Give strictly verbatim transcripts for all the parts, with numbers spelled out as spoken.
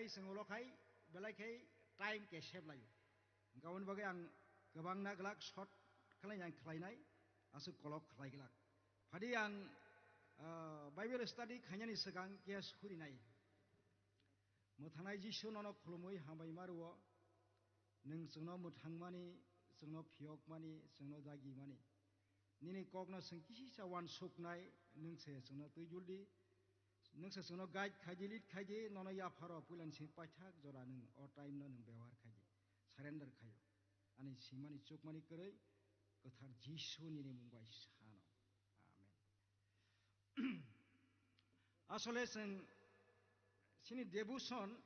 Chwng ulo khai belai khai time ke save laio. Hwnkhe aboni bagwi ang kwbangna glak short khlainai ang khlainai, aswk kolok khlai glak. Phadi ang, ah, Bible study khainani swkang khe surinai. Mwthangnai Jisu nono khulumwi hambai ma rwo. Nwng chwngno mwthangmani, chwngno phiyokmani, chwngno dagimani. Nini kokno chwng kisisa uansuknai, nwng se chwngno twijul di. Nwng se chwngno guide khai di, lead khai di, nono yapharo puilani simi paithak jora nwng o time no nwng bebohar khai di. Surrender khaio. Ani simani chukmani kwrwi kwthar Jisu nini mung bai sano. Amen. Asole chwng chini devotion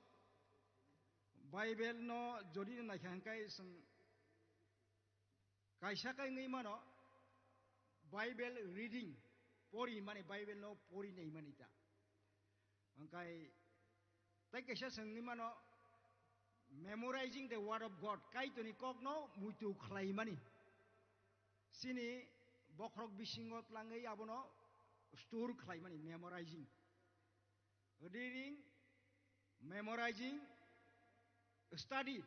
Bible no jodi naikha hwnkhe chwng kaisa khe wngwi mano Bible reading, pori mani Bible no pori nai mani ta. Hwnkhe tei kaisa chwngwi mano memorizing the word of God, Kaitorni kokno muitu khlaimani. Chini bokhorok bisingo tlangwi abono store khlaimani, memorizing. Reading, memorizing, study.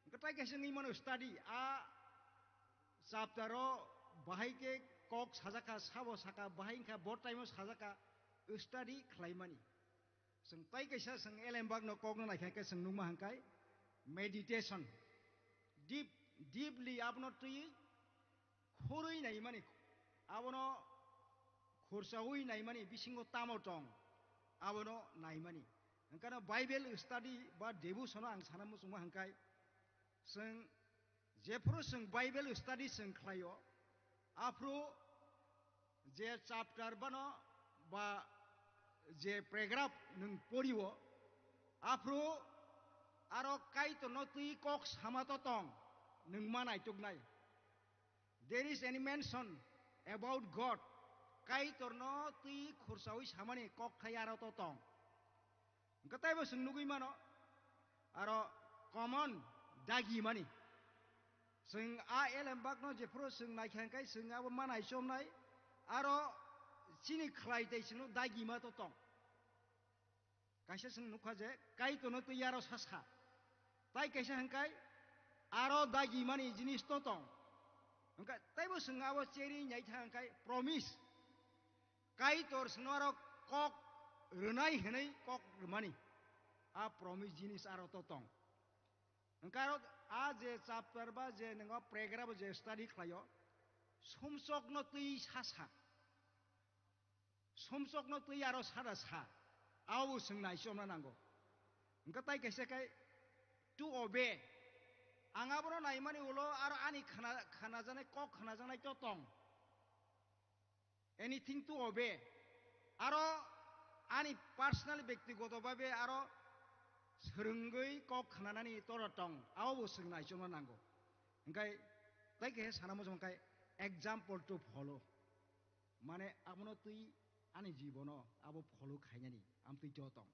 Hwnkhe tai kaisa wngwi mano study. A chapter o bahai khe kok sajak kha, sabo saka, bahai wngkha bo time o sajak kha, study khlaimani. Chwng tai kaisa chwng elembak no kok no naikha khe chwng nukma hwnkhe meditation. Deep, deeply abono twi khurui naimani, abono khursaui naimani bisingo tamo tong, abono naimani. Hwnkhe no Bible study ba devotion o ang sana muchungma hwnkhe, chwng jephuru chwng Bible study chwng khlaio, aphuru je chapter bano ba je paragraph nwng porio, aphuru aro Kaitorno twi kok sama to tong, nwng ma naituknai. There is any mention about God. Kaitorno twi khursaui samani kok thai aro to tong. Hwnkhe taibo chwng nugui mano, aro common dagi mani. Chwng a elembakno jephuru chwng naikha hwnkhe chwng abo ma naichomnai, aro chini khlai tei chwngno dagi ma to tong. Kaisa chwng nukha je Kaitorno twi aro sasa. Tai kaisa hwnkhe aro dagi mani jinis to tong. Hwnkhe taibo chwng abo cherwi naitha hwnkhe promise. Kaitor chwngno aro kok rwnai hwnwi kok rwmani. A promise jinis aro to tong. Hwnkhe aro a je chapter ba je nwng o paragraph o je study khlaio, sumsokno twi sasa. Sumsokno twi aro sada sa. Abo chwng naichomna nango. Hwnkhe tai kaisa khe to obey. Ang abono naimani ulo aro ani khana-, khanajaknai kok khanajaknai to tong. Anything to obey. Aro ani personal bektigoto babe aro swrwngwi kok khnanani toro tong, abobo chwng naichomna nango. Hwnkhe tai khe sana muchung khe example to follow. Mane abono twi ani jibono abo follow khainani amtwi to tong.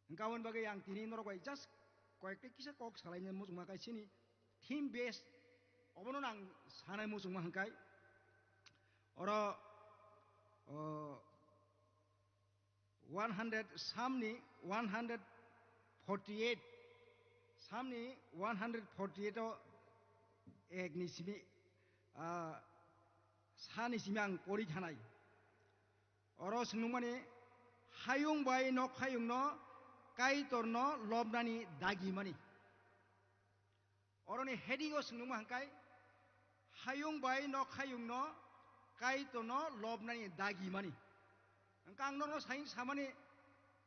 Hwnkhe aboni bagwi ang tini norok bai just koyekta kisa kok salaina muchungma khe chini theme base obono ang sanai muchungma hwnkhe oro, o, one hundred, Samni one hundred forty-eight, Samni one hundred forty-eight o ekni simi, ah, sani simi ang pori thanai. Oro swngnukmani, hayung bai nokhayungno Kaitorno lobnani dagimani. Oroni heading o swngnukma hwnkhe, hayung bai nokhayungno Kaitorno lobnani dagimani. Hwnkhe ang norokno sai samani,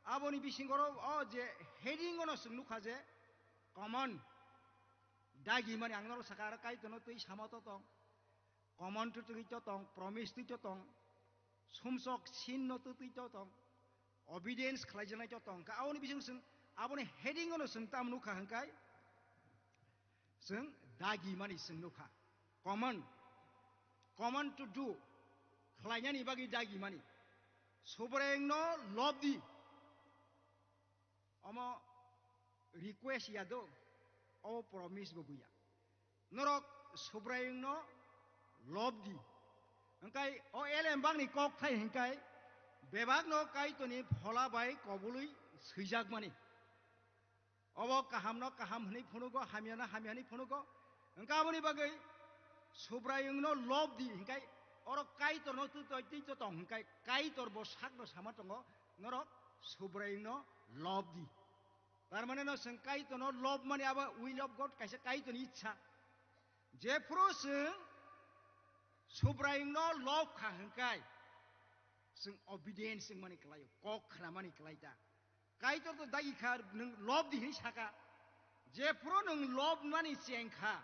aboni bisingo oro o je heading ono chwng nukha je common dagimani, ang norok sakha aro Kaitorno twi sama to tong. Command to twi to tong, promise twi to tong, sumsok sin no to twi to tong, obedience khlaijaknai to tong. Ka aboni bising chwng, aboni heading ono chwng tam nukha hwnkhe, chwng dagi mani chwng nukha. Command, command to do, khlainani bagwi dagi mani. Subraiyungno lobdi. Omo request ya do, o promise bo buya. Norok Subraiyungno lobdi. Hwnkhe o elembakni kokthai hwnkhe bebakno Kaitorni phola bai kobului swijakmani. Obo kahamno kaham hwnwi phunugo, hamyano hamya hwnwi phunugo. Hwnkhe aboni bagwi Subraiyungno lob di hwnkhe, oro Kaitorno twi twi twi tong hwnkhe, Kaitor bo sakno sama tongo, norok Subraiyungno lob di. Tar mane no chwng Kaitorno lob mani abo will of God, kaisa Kaitorni ichha. Jephru chwng Subraiyungno lob kha hwnkhe, chwng obedience wngmani kwlaio, kok khnamani kwlai ta. Kaitor to dagi kha, nwng lob di hwnwi saka. Jephru nwng lob mani cheng kha,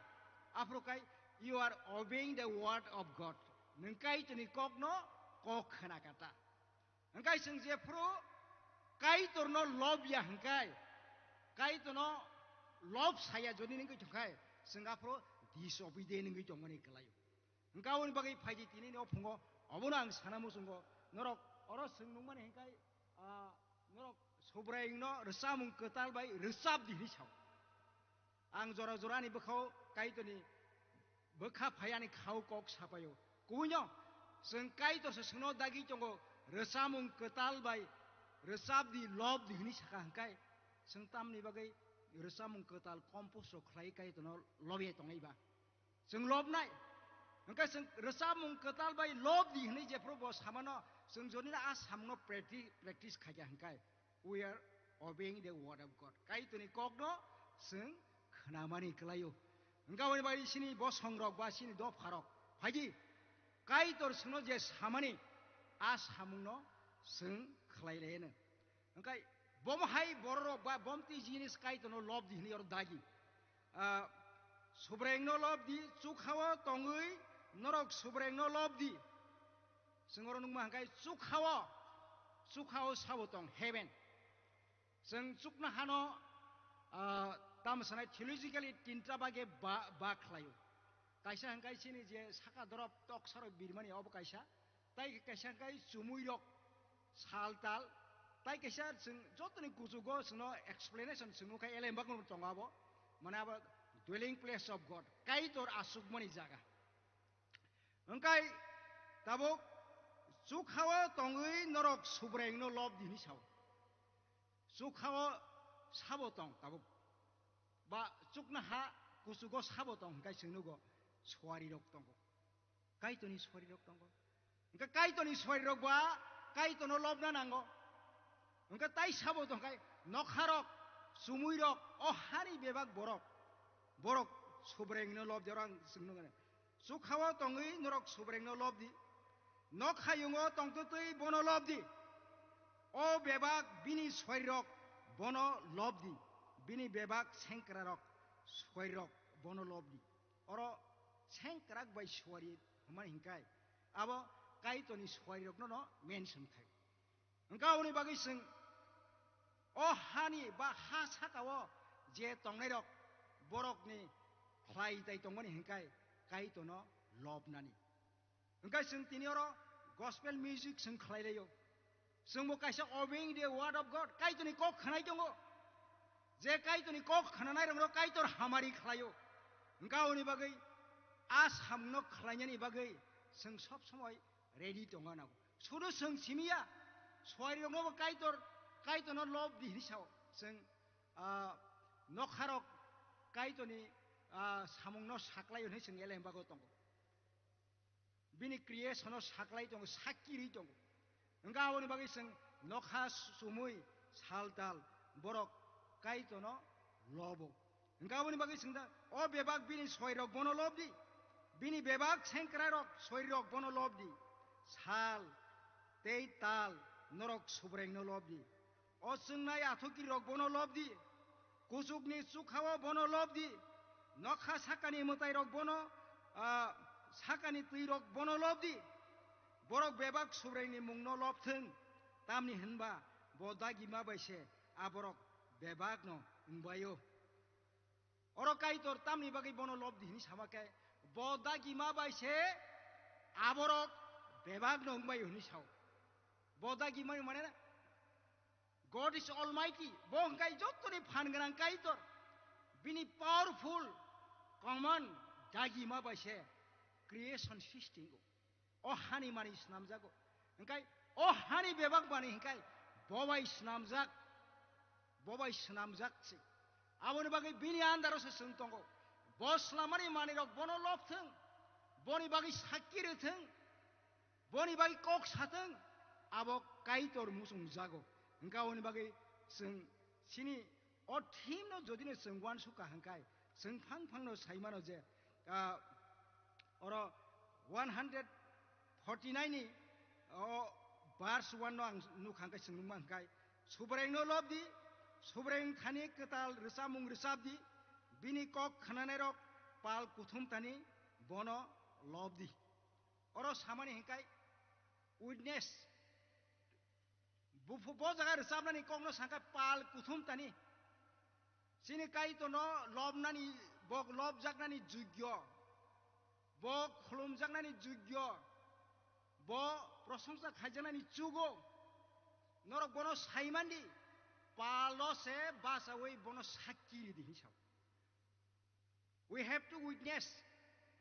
aphuru kai you are obeying the word of God. Nwng Kaitorni kokno kok khna kha ta. Hwnkhe chwng jephru Kaitorno lob ya hwnkhe, Kaitorno lob saya jodi nwngwi tongkhe, chwng aphuru disobedient wngwi tongmani kwlaio. Hwnkhe aboni bagwi phaidi tini ni o phungo, obono ang sana muchungo, norok oro chwng nukmani hwnkhe, ah, norok Subraiyungno rwchapmung kwtal bai rwchap di hwnwi sao. Ang jora jora ani bwkhao Kaitorni bwkha phai ani khao kok sapaio. Kubuino chwng Kaitorse chwngno dagi tongo, rwchapmung kwtal bai rwchap di, lob di hwnwi saka hwnkhe, chwng tamni bagwi rwchapmung kwtal compose rok khlai Kaitorno lobya tongnai ba? Chwng lobnai. Hwnkhe chwng rwchapmung kwtal bai lob di hwnwi jephru bo samano, chwng jodi no a samungno practi-, practice khaikha hwnkhe, we are obeying the word of God. Kaitorni kokno chwng khnamani kwlaio. Hwnkhe aboni bagwi chini bosongrok ba chini dopharok phaidi, Kaitor chwngno je samani, a samungno chwng khlai laiyano. Hwnkhe bomo hai bororok ba bomtwi jinis Kaitorno lob di hwnwi oro dagi. Ah, Subraiyungno lob di, chukhao tongwi norok Subraiyungno lob di. Chwng oro nukma hwnkhe chukhao, chukhao sabo tong heaven. Chwng chuknohano, ah, tamo sanai theologically tinta bage ba, ba khlaio. Kaisa hwnkhe chini je saka dorop toksaro birmani obo kaisa. Tai kaisa hwnkhe chumuirok, sal tal, tai kaisa chwng jotoni kuchugo chwngno explanation chwng nukha, elembakno tongo abo, mane abo dwelling place of God, Kaitor achukmani jaga. Hwnkhe tabuk chukhao tongwi norok Subraiyungno lob di hwnwi sao. Chukhao sabo tong tabuk, ba chuknoha kuchugo sabo tong hwnkhe chwng nugo suarirok tongo. Kaitorni suarirok tongo. Hwnkhe Kaitorni suarirok ba Kaitorno lobna nango. Hwnkhe tai sabo tongkhe nokharok, chumuirok, o hani bebak borok, borok Subraiyungno lobdi, oro ang chwng nukha. Chukhao tongwi norok Subraiyungno lobdi, nokhayungo tongtwtwi bono lobdi. O bebak bini suarirok bono lobdi, bini bebak sengkrarok suarirok bono lobdi. Oro sengkrak bai suari hwnmani hwnkhe abo Kaitorni suarirokno no mention khai. Hwnkhe aboni bagwi chwng o hani ba ha sakao je tongnairok borokni khlai tai tongmani hwnkhe Kaitorno lobnani. Hwnkhe chwng tini oro gospel music chwng khlai laio. Chwngbo kaisa obeying the word of God, Kaitorni kok khnai tongo. Je Kaitorni kok khnanairokno Kaitor hamari khlaio. Hwnkhe aboni bagwi a samungno khlainani bagwi chwng sob somoi ready tongna nango. Sudu chwng simiya, suariroknobo Kaitor, Kaitorno lobdi hwnwi sao. Chwng, ah, nokharok Kaitorni, ah, samungno saklaio hwnwi chwng elem bagwi tongo. Bini creation-o saklai tongo, sakirwi tongo. Hwnkhe aboni bagwi chwng nokha sumui saltal borok Kaitorno lobo. Hwnkhe aboni bagwi chwng da, o bebak bini soirok bono lobdi, bini bebak sengkrairok soirok bono lobdi, sal tei tal norok Subraiyungno lobdi. O chwngnai athukirok bono lobdi, kuchukni chukhao bono lobdi, nokha sakani mwtairok bono, ah, sakani twirok bono lobdi. Borok bebak Subraiyungni mungno lobthwng, tamni hwnba bo dagima bai se a borok bebakno wngbaio. Oro Kaitor tamni bagwi bono lobdi hwnwi sama khe, bo dagima bai se aborok bebakno wngbaio hwnwi sao. Bo dagima mane God is Almighty, bo hwnkhe jotoni phan gwnang Kaitor. Bini powerful command dagima bai se creation srishti wngo. O hani mani snamjago. Hwnkhe o hani bebak mani hwnkhe bo bai snamjak, bo bai snamjak se. Aboni bagwi bini andaro se chwng tongo. Bo swlamani manwirok bono lobthwng, boni bagwi sakki rwthwng, boni bagwi kok sathwng, abo Kaitor muchungjago. Hwnkhe aboni bagwi chwng chini o theme no jodi no chwng uansukha hwnkhe, chwng phang phang no saimano je, ah, oro one hundred forty nine ni o verse one no ang nukha hwnkhe, chwng nukma hwnkhe, Subraiyungno lobdi, Subraiyung thani kwtal rwchapmung rwchapdi, bini kok khnanairok pal kuthum tani bono lobdi. Oro samani hwnkhe witness, buphu bo jaga rwchapnani kokno sangkhe pal kuthum tani. Chini Kaitorno lobnani, bo lobjaknani jugyo, bo khulumjaknani jugyo, bo prosongsa khaijaknani chugo. Norok bono saimandi, palo se bachaui bono sakki ridi hinwi sao. We have to witness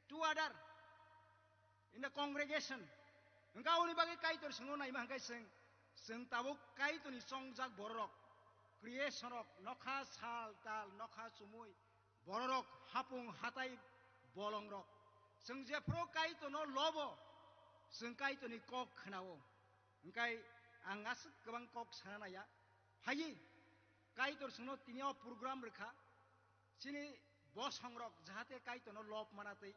to other in the congregation. Hwnkhe aboni bagwi Kaitor chwngno naima hwnkhe chwng, chwng tabuk Kaitorni chongjak bororok, creation rok, nokha sal tal, nokha chumui, bororok, hapung hatai bolongrok. Chwng jephuru Kaitorno lobo, chwng Kaitorni kok khnao. Hwnkhe ang aswk kwbang kok sana naiya. Phaiwi Kaitor chwngno tini o program rwkha. Chini bosongrok jahate Kaitorno lob mana twi,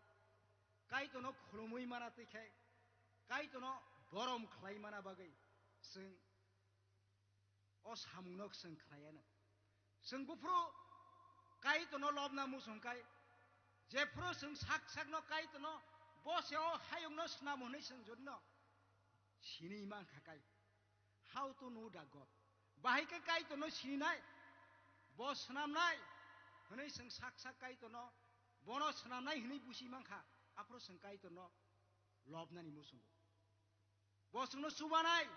Kaitorno khulumwi mana twi khe, Kaitorno borom khlai mana bagwi chwng o samungno chwng khlaiya no. Chwng buphuru Kaitorno lobna muchung kai, jephuru chwng sak sakno Kaitorno bo se o hayungno snam hwnwi chwng jodino sinwi mankha kai. How to know the God? Bahai khe Kaitorno sininai, bo snamnai hwnwi chwng sak sak Kaitorno, bono snamnai hwnwi busi mankha, aphuru chwng Kaitorno lobnani muchungo. Bo chwngno chubanai,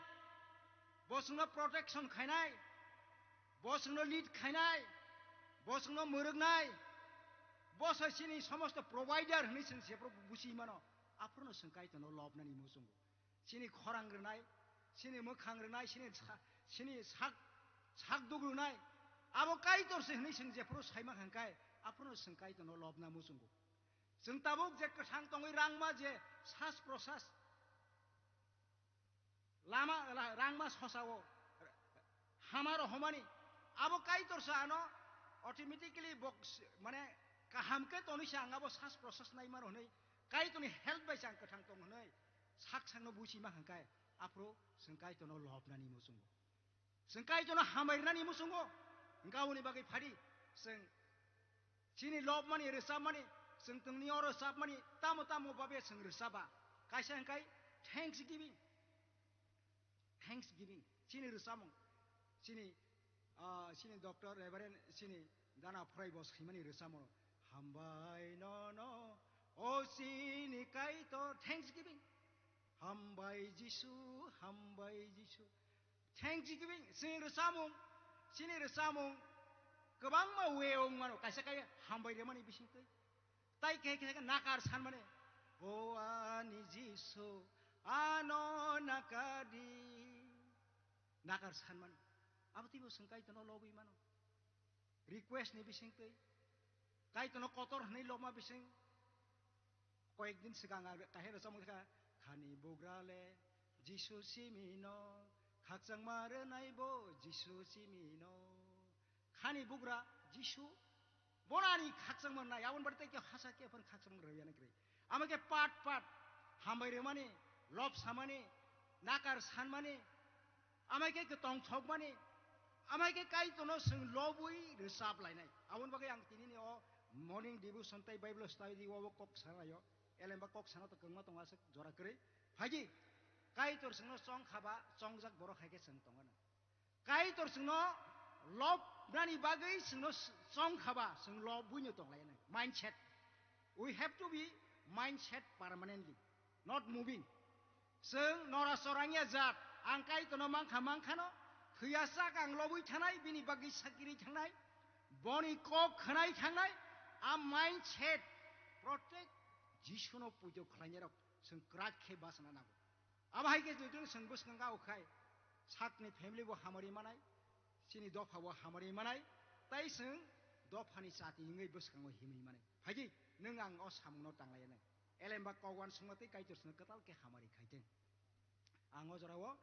bo chwngno protection khainai, bo chwngno lead khainai, bo chwngno mwrwknai, bo se chini somosto provider hwnwi chwng se busi mano, aphuruno chwng Kaitorno lobnani muchungo. Chini khorang rwnai, chini mwkhang rwnai, chini sa-, chini sak, sak duk rwnai, abo Kaitor se hwnwi chwng jephuru saima hwnkhe, aphuruno chwng Kaitorno lobna muchungo. Chwng tabuk je kwthang tongwi rangma je sas prosas, lama, la-, rangma sosao hama rohomani, abo Kaitor se ano automatically bok s-, mane kaham khe tonwi se ang abo sas prosas naima rw hwnwi, Kaitorni help bai se ang kwthang tong hwnwi sak sakno busi ma hwnkhe, aphuru chwng Kaitorno lobnani muchungo. Chwng Kaitorno hambai rwnani muchungo, hwnkhe aboni bagwi phadi chwng chini lobmani, rwchapmani, chwng tongni o rwchapmani, tamo tamo babe chwng rwchapa. Kaisa hwnkhe thanksgiving. Thanksgiving. Chini rwchapmung. Chini, ah, chini Doctor Reverend chini dana phwraibo swimani rwchapmung. Hambai nono, o chini Kaitor. Thanksgiving. Hambai Jisu, hambai Jisu. Thanksgiving, chini rwchapmung, chini rwchapmung kwbangma way wng mano, kaisa khe hambai rwmani bisingtwi. Tai khe khe nakar sanmani, "O ani Jisu, ano nakadi." Nakar sanmani. Abo twibo chwng Kaitorno lobwi mano. Request ni bisingtwi, Kaitorno kotor hwnwi lobma bising. Koyek din swkang ang kahai rwchapmung kha, "Khani bugra le Jisu simi no, khakchangma rwnai bo Jisu simi no." Khani bugra Jisu, bono ani khakchangma nai, aboni bari tei khe hasa khe phano khakchangma rwya nai kwrwi. Ama khe pat pat hambai rwmani, lob samani, nakar sanmani, amai khe kwtong thokmani, amai khe Kaitorno chwng lobwi rwchap lainai. Aboni bagwi ang tinini o morning devotion tei Bible study o kok sanaio, elemba kok sana to kwngma tongo aswk jora kwrwi. Phaidi, Kaitor chwngno chong khaba, chongjak borok hai khe chwng tongano. Kaitor chwngno lobnani bagwi chwngno chong khaba, chwng lobwino tong lainai. Mindset. We have to be mindset permanently, not moving. Chwng nora chorangya jat, ang Kaitorno mankha, mankhano, thwiya sak ang lobwi thanai, bini bagwi sakirwi thangnai, boni kok khwnai thangnai, a mindset protect Jisuno pujo khlainairok chwng kwrak khe bachana nango. Abo hai khe joto chwng bwskango o khai, sakni family bo hamari manai, chini dopha bo hamari manai, tai chwng dophani chati wngwi bwskango himwi mani. Phaidi, nwng ang o samungno tanglaiya nai. Elemba kok uansukma tei Kaitor chwngno kwtal khe hamari khaiteng. Ang o jorao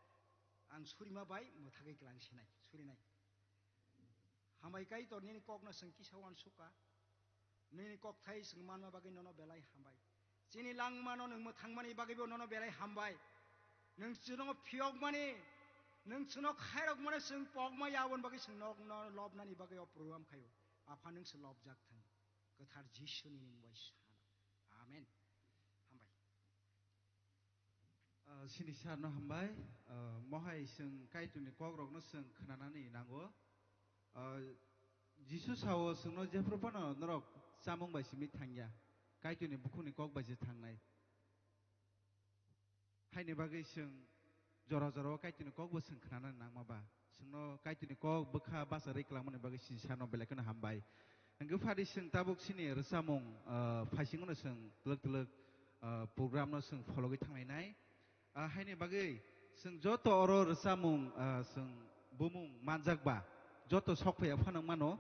ang surima bai mwthagwi kwlang sinai, surinai. Hambai Kaitor, nini kokno chwng kisa uansukha. Nini kokthai chwng manma bagwi nono belai hambai. Chini langmano nwng mwthangmani bagwibo nono belai hambai. Nwng chwngno phiyokmani, nwng chwngno khairokmani chwng pokma ya, aboni bagwi chwng nokno lobnani bagwi o program khaio. Apha, nwng se lobjak thang. Kwthar Jisuni mung bai sana. Amen. Hambai. Ah, sini sir no hambai. Ah, mohai chwng Kaitorni kokrokno chwng khnanani nango. Ah, Jisu sao chwngno jephru phano norok chamung bai simi thangya. Kaitorni bukhukni kok bai se thangnai. Haini bagwi chwng jora jorao Kaitorni kokbo chwng khnanani nangma ba. Chwngno Kaitorni kok bwkha bacharwi kwlangmani bagwi sini sano belai kheno hambai. Hwnkhe phadi chwng tabuk chini rwchapmung, ah, phaisingono chwng twlwk twlwk, ah, program no chwng phologwi thanglainai. Ah, haini bagwi chwng joto oro rwchapmung, ah, chwng bumung manjak ba, joto sok phaiya phano mano.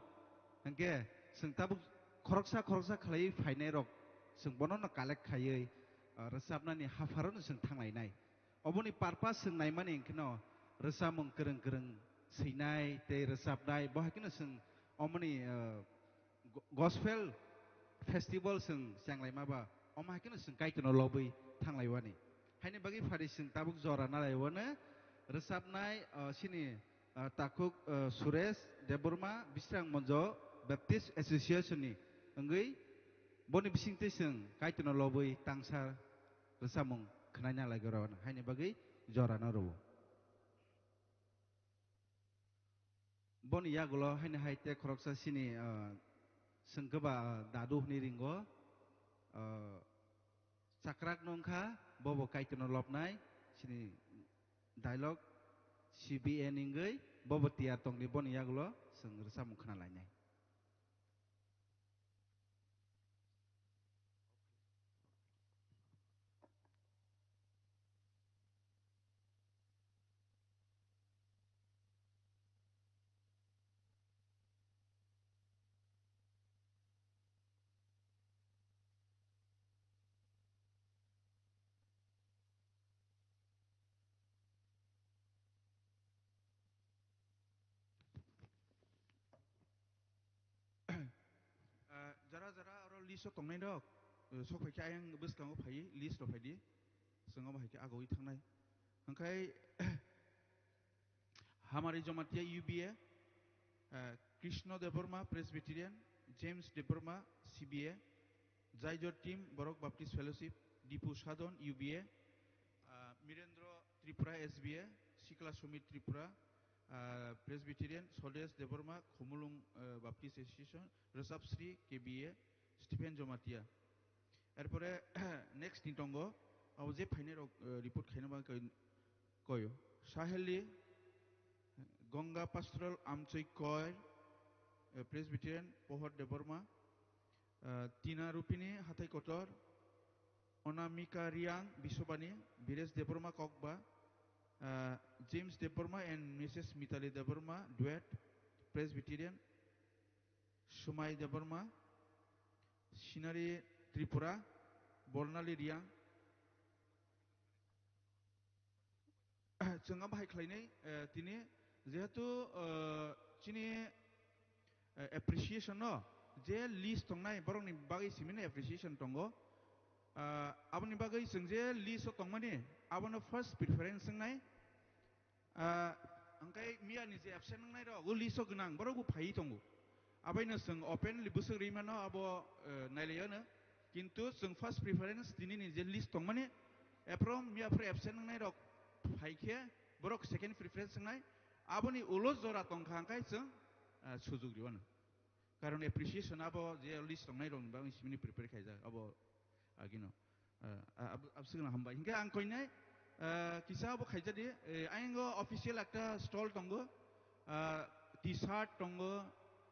Hwnkhe chwng tabuk khoroksa khoroksa khlaiwi phainairok chwng bonono collect khaiwi, ah, rwchapnani hapharono chwng thanglainai. Oboni purpose chwng naimani hwnkhe no rwchapmung kwrwng kwrwng swinai tei rwchapnai, bo hai kheno chwng omoni, ah, go-, gospel festival chwng chenglaima ba, omo hai kheno chwng Kaitorno lobwi thanglaiwani. Haini bagwi phari chwng tabuk jora nalaiwano rwchapnai, ah, chini, ah, takhuk, ah, Suresh Debbarma, Bisrang Monjo Baptist Association ni wngwi boni bisingtwi chwng Kaitorno lobwi tangsa rwchapmung khwnai nalaiwi rw-, haini bagwi jora no rwo. Boni yagulo haini hai tei khoroksa chini, ah, chwng kwba, ah, dadu hwnwi ringo, ah, chakrak no wngkha, bobo Kaitorno lobnai, chini dialogue C B A ni wngwi, bobo tiyar tongdi, boni yagulo chwng rwchapmung khna lainai. Ah, jara jara oro list o tongnai rok, eh, sok phai khe ayang bwskango phai, list rok phai di, chwng omo hai khe agoi thangnai. Hwnkhe Hamari Jamatia U B A, eh, Krishna Debbarma Presbyterian, James Debbarma C B A, Jaijor Team Borok Baptist Fellowship, Dipu Sadon U B A, ah, Mirendra Tripura S B A, Sikla Sumit Tripura, ah, Presbyterian, Sodesh Debbarma, Khumulwng, eh, Baptist Association, Rwchapsri K B A, Stephen Jamatia. Erpore next ni tongo, abo je phainai rok, eh, report khaina ba koi-, koyo. Saheli, Ganga Pastoral Amchoi Choir, eh, Presbyterian, Pohor Debbarma, eh, Tina Rupini Hathai Kotor, Onamika Riang Biswabani, Biresh Debbarma Kokba, eh, James Debbarma and Missus Mitali Debbarma, Duet, Presbyterian, Sumai Debbarma, Sinari Tripura, Bornali Riang. Chwng abo hai khlainai, eh, tini jehetu, eh, chini, eh, appreciation no je list tongnai borokni bagwi simini appreciation tongo. Ah, aboni bagwi chwng je list o tongmani abono first preference wngnai. Ah, hwnkhe miya ni je absent wngnai rok, o list o gwnang, borok bo phaiwi tongo. Abaino chwng openly bwswk rwi mano, abo, eh, nailaiyano. Kintu chwng first preference tini ni je list tongmani, apron miya phre absent wngnai rok phai khe, borok second preference wngnai. Aboni ulo jora tongkha hwnkhe chwng, eh, sujuk rwano. Karon appreciation abo je list tongnai rokni bagwi simini prepare khaijak, abo agino. Ah, ah, ab-, abswkno hambai. Hinkhe ang koinai, ah, kisa abo khaijadi, eh, ayang o official ekta stall tongo, ah, T-shirt tongo,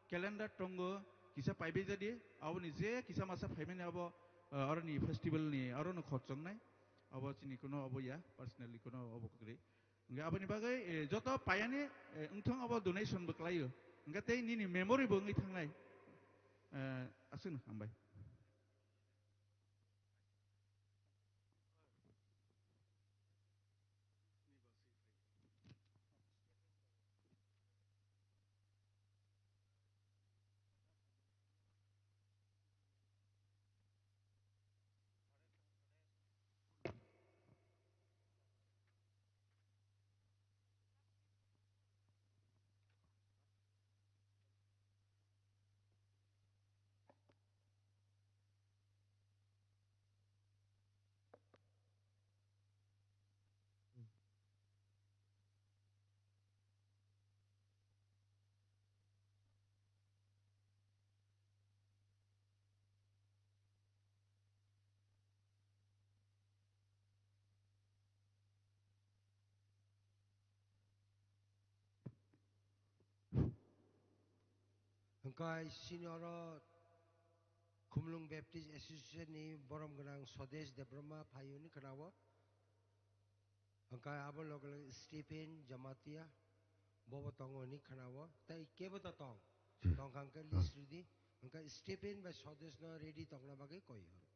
calendar tongo, kisa paibai jadi, aboni je kisa masa phaimani abo, ah, oroni festival ni, arono khorchongnai, abo chini kuno abo ya, personally kuno abo kwrwi. Hingke aboni bagwi, eh, joto payani, eh, wngthong abo donation bo kwlaio. Hingke tei nini memory bo wngwi thangnai. Eh, aswkno hambai. Hwnkhe chini oro Khumulwng Baptist Association ni borom gwnang Swadesh Debbarma phaiyuni khwnao. Hwnkhe abo loge loge Stephen Jamatia bobo tongo hwnwi khwnao. Tei kebo ta tong? Tongkha hwnkhe list rwdi. Hwnkhe Stephen bai Swadesh no ready tongna bagwi koi horo.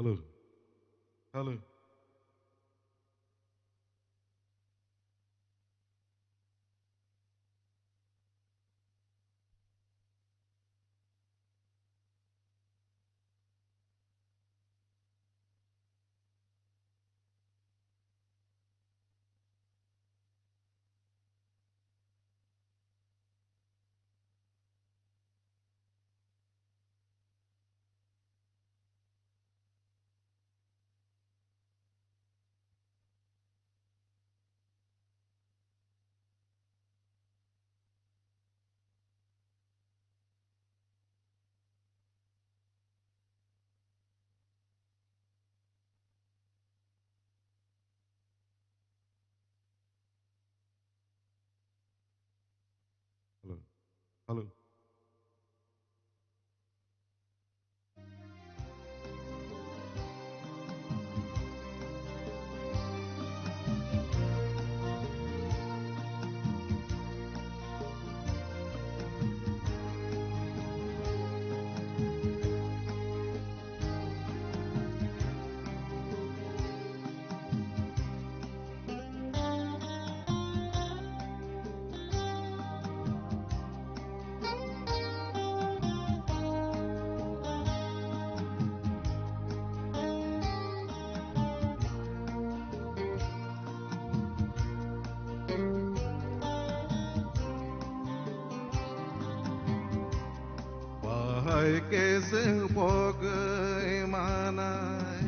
Hello. Hello. Hello. Hello. Bahai khe chwng pogwi manai,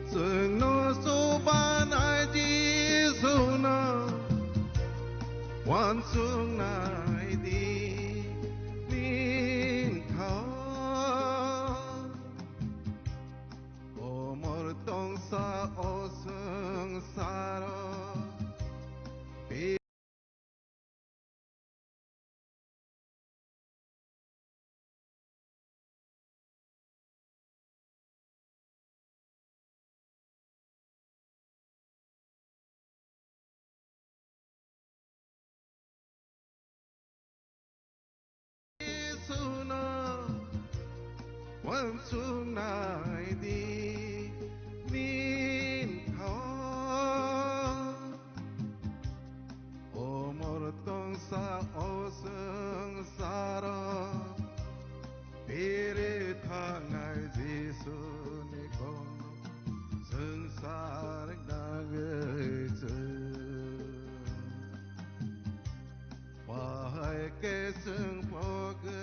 chwngno chubanai Jisuno uansuknai di nini thang. Komor tongsa o swngsaro. Jisuno uansuknai di nini thang. Omor tongsa o swngsaro, phiri thangnai Jisuni kono swngchar nangwi chwng. Bahai khe chwng pogwi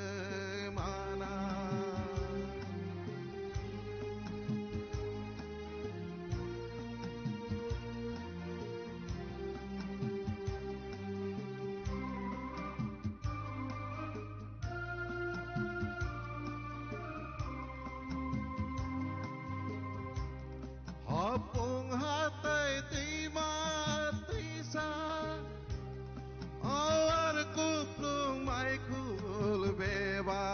manai. Hapung hatai twima twisa, awar kuplung mai khul beba.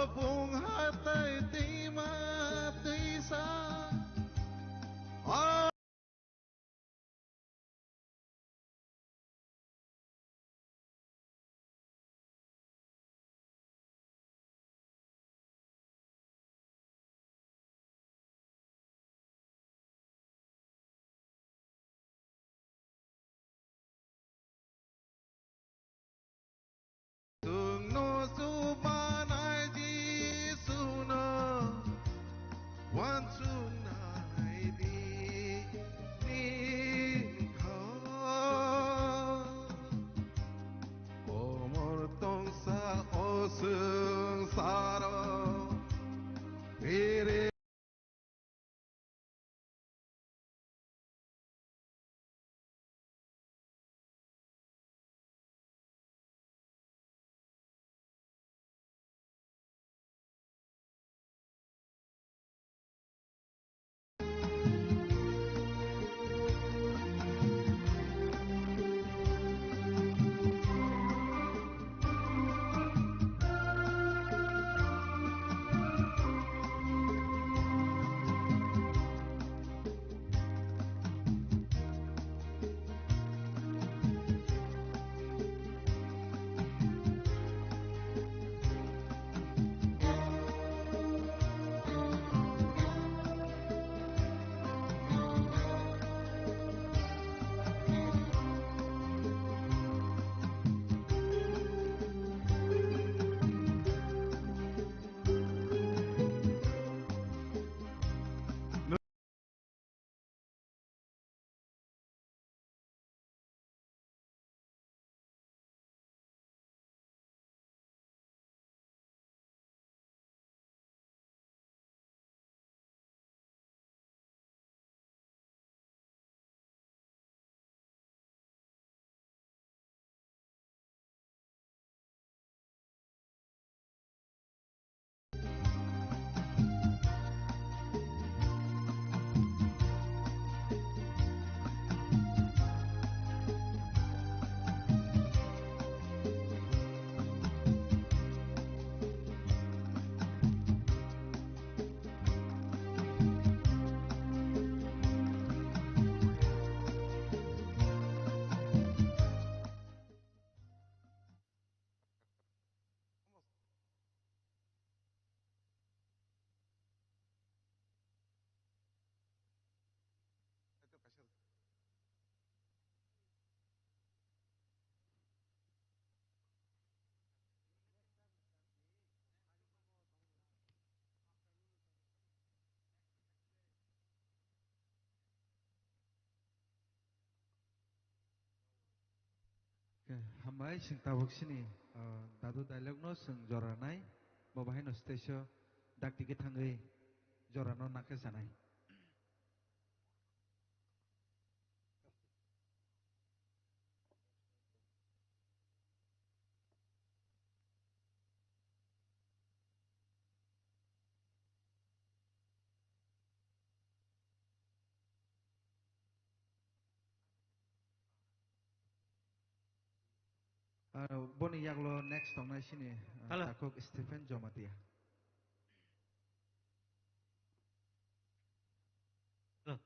Bung hatai tima tisa. Chwngno chubanai Jisuno uansuknai bini kha. Komor tongsa o swngsaro bere. Khe hambai, chwng tabuk sini, ah, dadu dialogue no chwng jora nai, bo bahai no stage o dakti khe thangwi jora no nakhe sanai. Ah, boni yagulo next tongnai sini, ah, Hello. Takhuk Stephen Jomatia. Hello.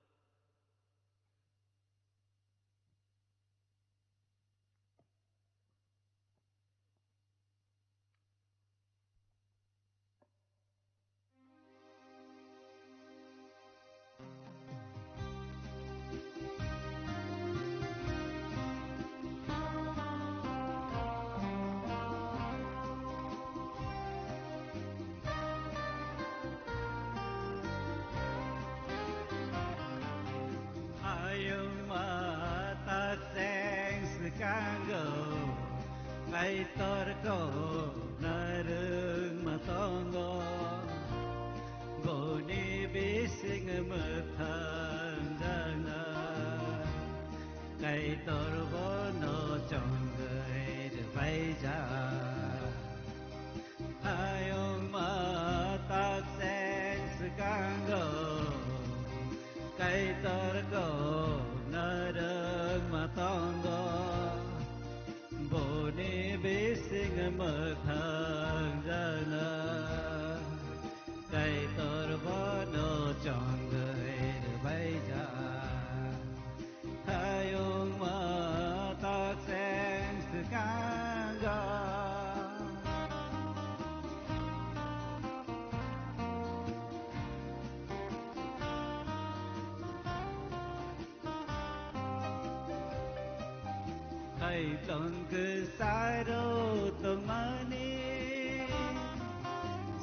Ayung ma ta seng sekango, Kaitor ko narung ma tongo, boni bising mwthang jana, Kaitor bono chongwi rwbaijak. Ayung ma ta seng sekango, Kaitor ko narung ma tongo, boni bising Thangjakna Kaitor bono chongwi rwbaijak. Hayungma takseng swkango. Hai tong kwsaro tongmani,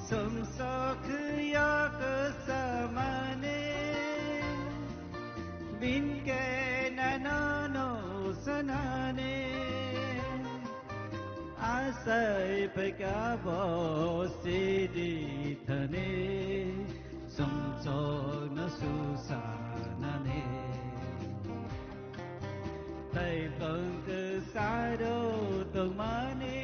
sumsok ya kwsamani, binke nanono sanani, asai pekabo sidi thani. Sumsokno susanani. Tei tong kwsaro tongmani,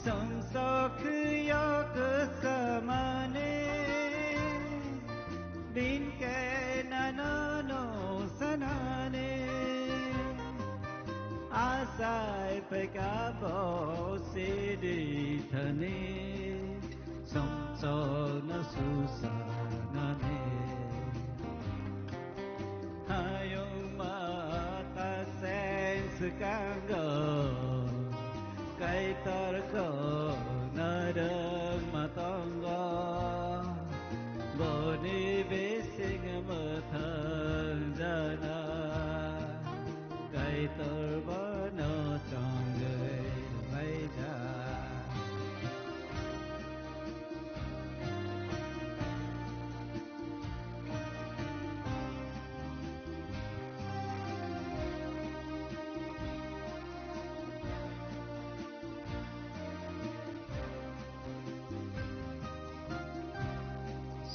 sumsok khwio kwsamani, binke nanono sanani, asai pekabo sidi thani. Sumsokno susanani. Hayungma takseng swkango, Kaitorko narwkma tongo. Boni bising mwthang jana, Kaitor bono chongwi rwbaijak.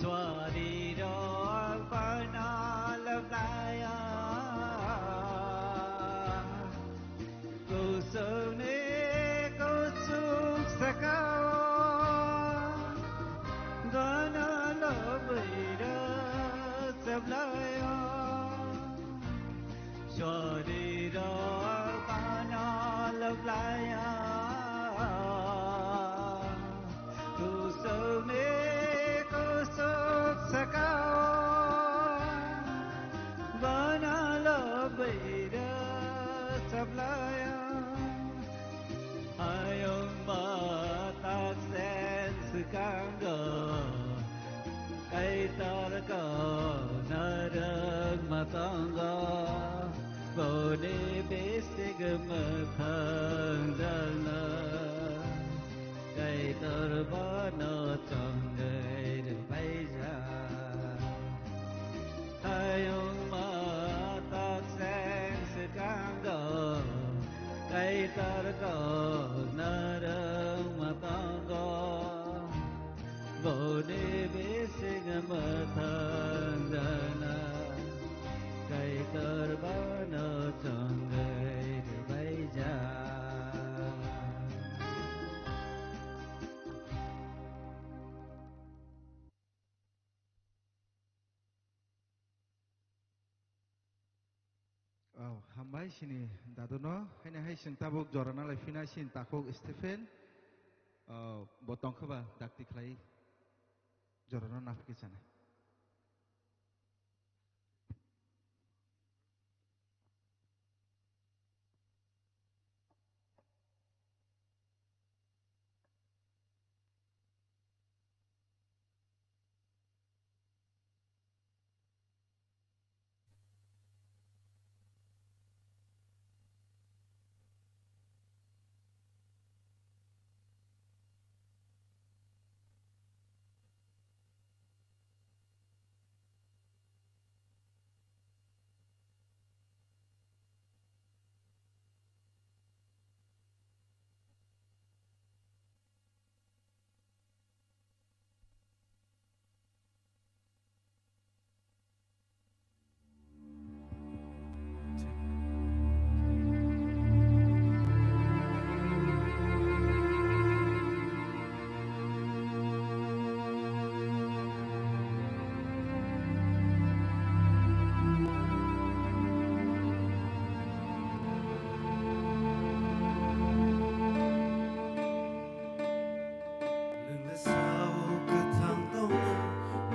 Swarirok panal blaya, kusungni kusung sakao, gana lobwira sablaya. Swarirok panal blaya, kusungni kusuk sakao, gana lobwira sablaya. Hayungma takseng swkango, Kaitorko narwkma tongo. Boni bising mwthang jana, Kaitor bono chongwi rwbaijak. Hayungma takseng swkango, Kaitorko narwkma tongo. Boni bising mwthang jana, Kaitor bono chongwi rwbaijak. Oh, hambai sini dadu no, haini hai sing tabuk jora nalai phina sini takhuk Stephen, oh, bo tongkha ba dakti khlai jora no naphikhe sana.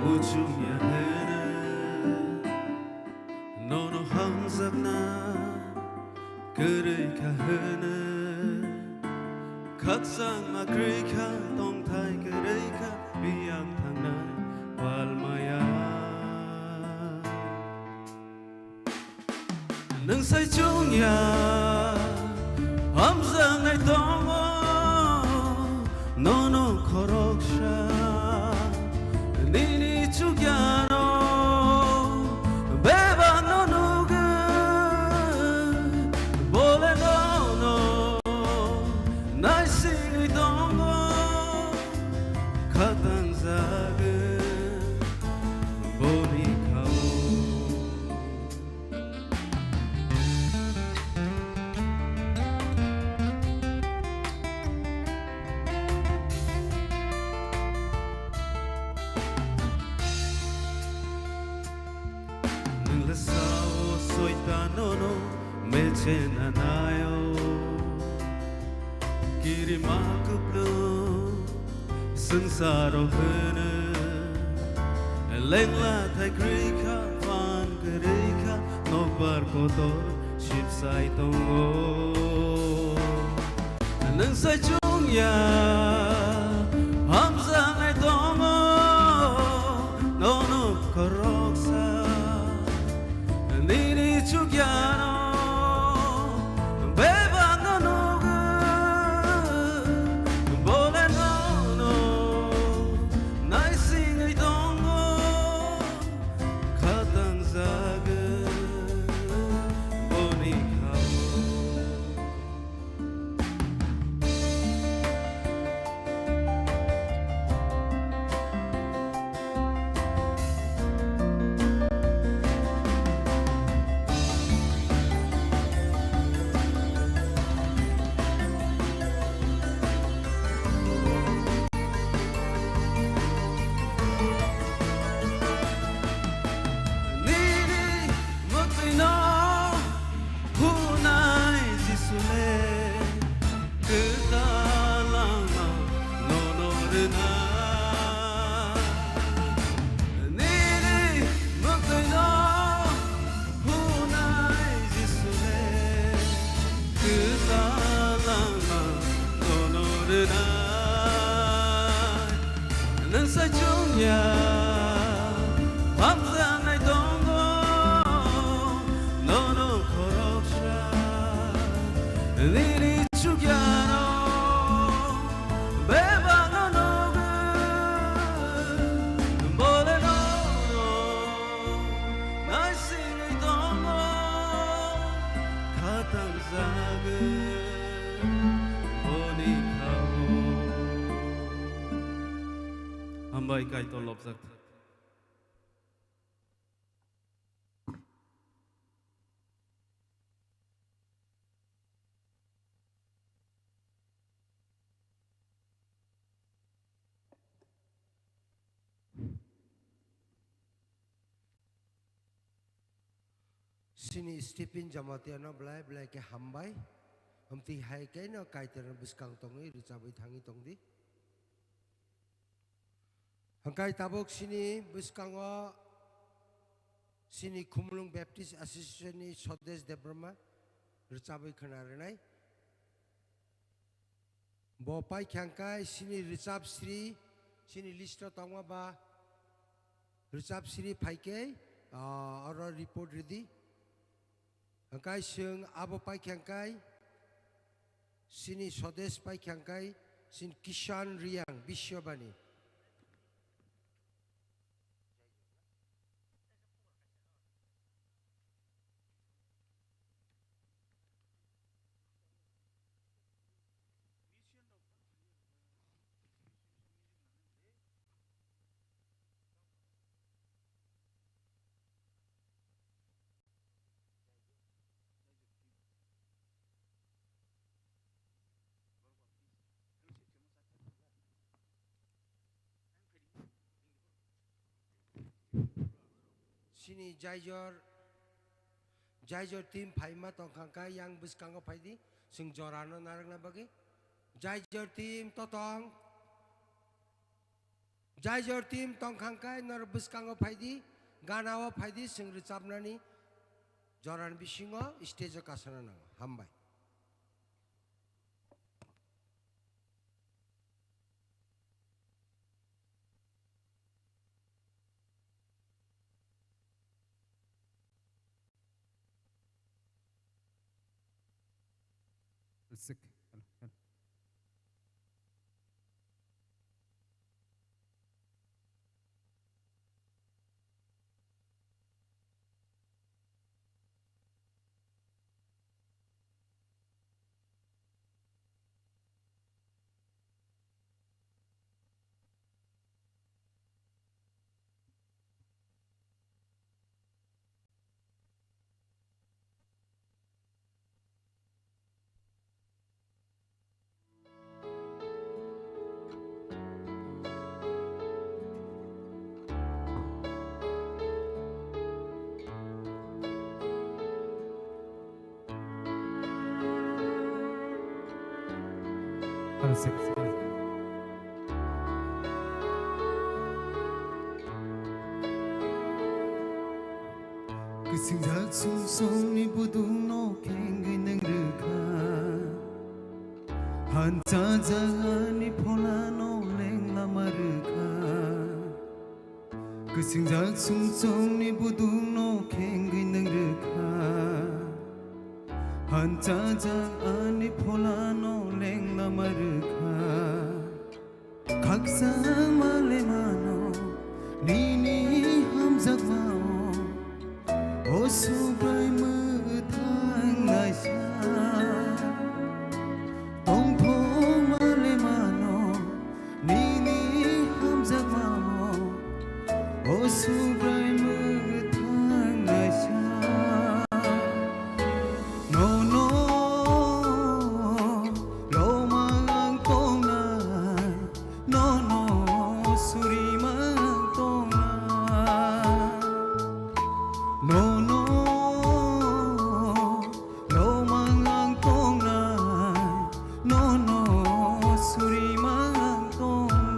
Chumya hwnwi nono hamjakna kwrwi kha hwnwi, khakchangma kwrwi kha, tongthai kwrwi kha, biyang thangnai pal maya. Nwng sai chwngya hamjaknai tongo, nono khoroksa nini chukyano bebakno nugwi, bole nono naisingwi tongo, khatangjagwi boni khao. Nwng le sao soitanono mechena naio, kirima kuplu swngcharo hwnwi, lengla thai kwrwi kha, phan kwrwi kha, nokbar kotor sipsai tongo. Nwng sai chwngya hamjaknai tongo, nono khoroksa nini chukyano bebakno nugwi, bole nono naisingwi tongo, khatangjagwi boni khao. Nini mwtwino hunai Jisule, kwtal langma nono rwna. Nini mwtwino hunai Jisule, kwtal langma nono rwnai. Nwng sai chwngya hamjaknai tongo, nono khoroksa nini chukyano bebakno nugwi, bole nono naisingwi tongo, khatangjagwi boni khao. Hambai, Kaitor lobjak. Chini Stephen Jamatia no belai belai khe hambai. Amtwi hai khe no Kaitor ni bwskang tongwi rwchabwi thangwi tongdi. Hwnkhe tabuk chini bwskango chini Khumulwng Baptist Association ni Swadesh Debbarma rwchabwi khwna rwnai. Bo paikha hwnkhe chini rwchapsri, chini list o tongma ba rwchapsri phaikhe, ah, oro report rwdi. Hwnkhe chwng abo paikha hwnkhe chini Swadesh paikha hwnkhe chini Kishan Riyang Bisyabani. Chini Jaijor, Jaijor team phaima tongkha kha yang bwskango phaidi, chwng jorano narwkna bagwi. Jaijor team totong. Jai Jor team tongkhang khe norok bwskango phaidi, gana o phaidi, chwng rwchapnani jorani bisingo stage o kasana nango. Hambai. Sik. Hello, hello. Kwswngjak sumsokni budukno khengwi nwng rwkha. Hanchajak ani pholano leng lama rwkha. Kwswngjak sumsokni budukno khengwi nwng rwkha. Hanchajak ani pholano leng lama rwkha. Khakchangma le mano nini hamjakmao, o Subraiyung mwthang naisa. Tongthokma le mano nini hamjakmao, o Subraiyung mwthang naisa. Nono lomang ang tongnai, nono surimang tongnai. Nono lomang ang tongnai, nono surimang tongnai.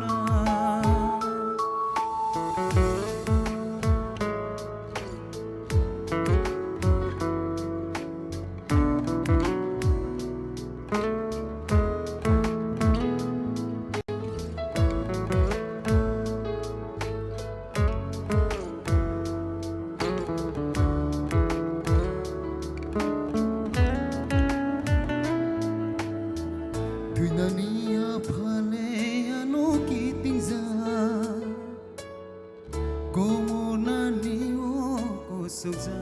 Thwinani aphale ano kitingjak, komornani o kosokjak,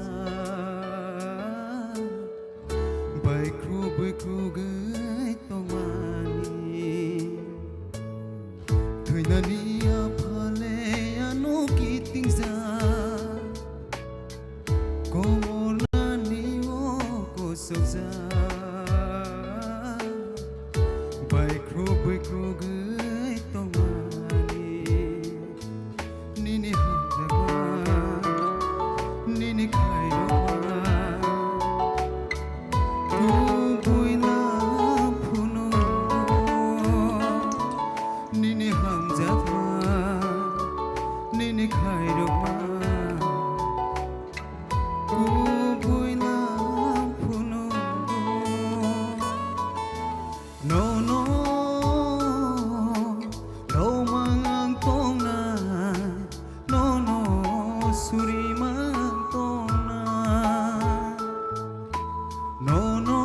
baikhru baikhrugai tongmani. Thwinani aphale ano kitingjak, komornani o kosokjak, baikhru baikhrugai tongmani. Nini hamjakma, nini khairokma, kubui lang phunukgo. Nini hamjakma, nini khairokma, kubui lang phunukgo. Nono lomang ang tongnai, nono surimang tongnai. Nono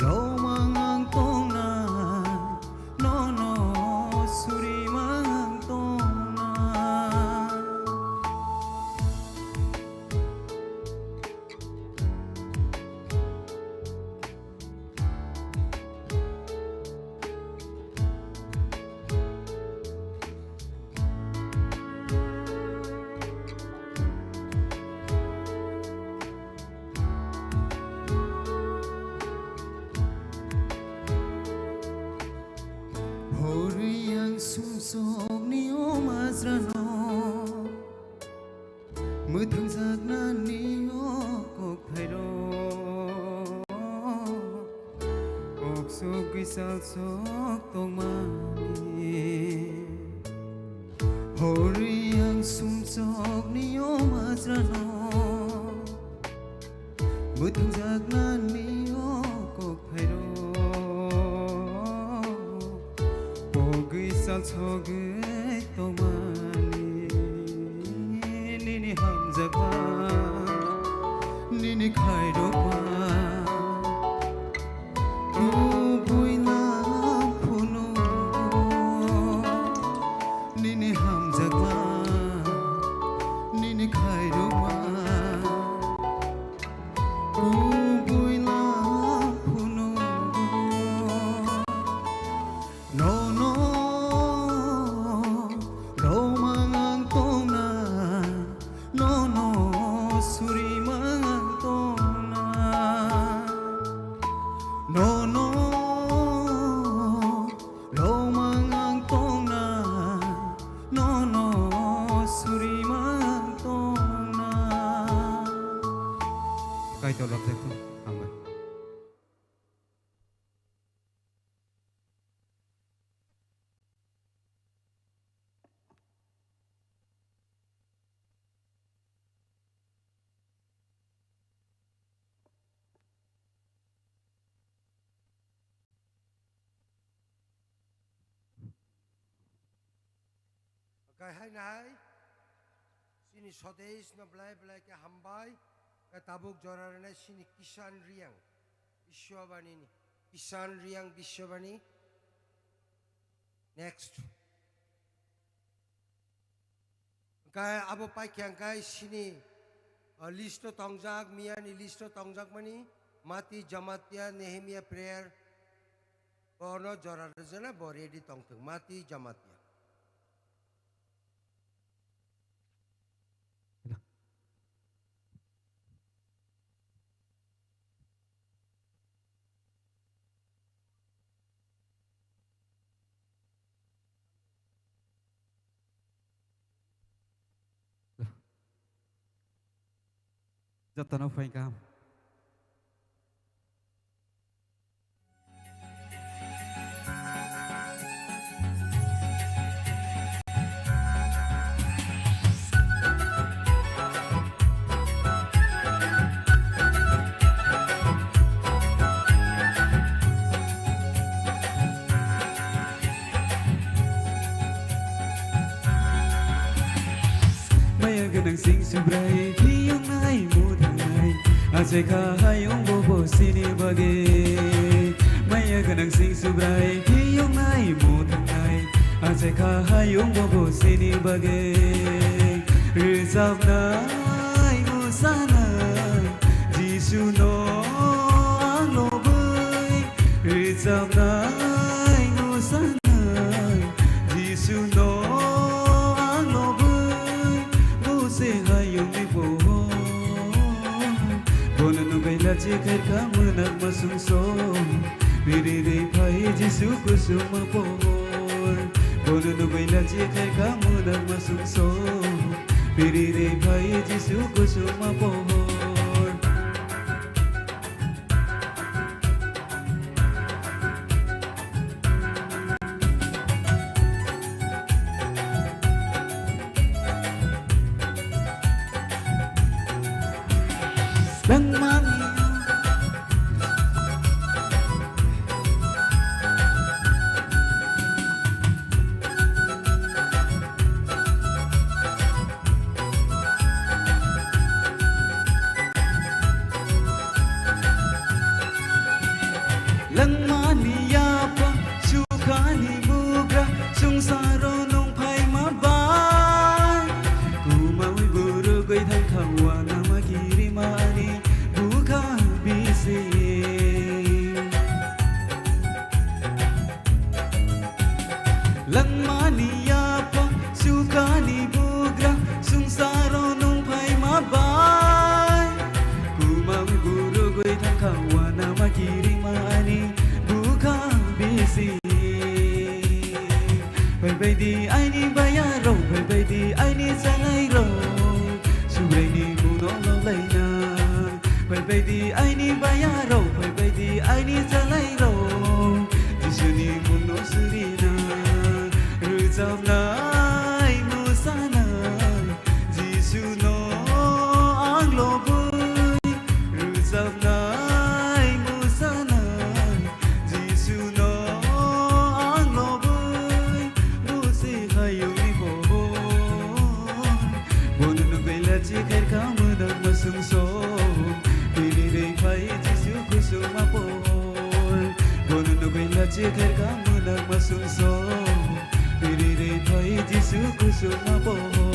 lomang ang tongnai, nono surimang tongnai. Hori ang sumsokni o majrano. Mwthangjaknani o kokthairok, kok Kwisal sok tongmani. Hori ang sumsokni o majrano. Bwthangjaknani o kok phairo. Pogwi salsogwi tongmani. Nini hamjakma, nini khairokma. Kubui nang phunukgo, nini hamjakma, nini khairokma. Kubui nang phunukgo. Nono romang ang tongna, nono surimang ang tongna. Nono romang ang tongna, nono surimang tongna. Kaitor lapjak thung, hambai. Hwnkhe hai nai, chini Swadesh no belai belai khe hambai, hwnkhe tabuk jora rwnai chini Kishan Reang, Biswabani ni, Kishan Reang Biswabani. Next. Hwnkhe abo paikha hwnkhe chini, uh, list o tongjak, miyani list o tongjakmani, Mati Jamatia, Nehemia Prayer, bono jora rwjana, bo ready tongthwng, Mati Jamatia. Jotono phai kaham. Maya gwnang sing subrai, phiyungnai muthangnai, achai kha hayung bobo sini bagwi. Maya gwnang sing subrai, phiyungnai muthangnai, achai kha hayung bobo sini bagwi. Rwchapnai, musanai, Jisu no ang lobwi. Rwchapnai, musanai, Jisu no ang lobwi, bo se hayungni pohor. Bono nugwi lachi khairkha mwnakma sumsok, biri ri phai Jisu kusuma pohor. Bono nugwi lachi khairkha mwnakma sumsok, biri ri phai Jisu kusuma pohor. Langmani yapha sukhani bugra, sungsaro nung phaima bai. Kumawi guru gwi thangkha wanama kirimani bukha bisi. Langmani yapha sukhani bugra, sungsaro nung phaima bai. Kumang guru gwi thangkha wanama kirimani bukha bisi. Phaibaidi aini bayarok, phaibaidi aini chalairok, Subraini muno lolaina. Phaibaidi aini bayarok, phaibaidi aini chalairok, Rwchapnai musanai Jisuno ang lobwi, rwchapnai musanai Jisuno ang lobwi, bo se hayungni pohor. Bono nugwi lachi khairkha mwnak masungso, piri rwi phai Jisu kusuma pohor. Bono nugwi lachi khairkha mwnak masungso, piri rwi phai Jisu kusuma pohor.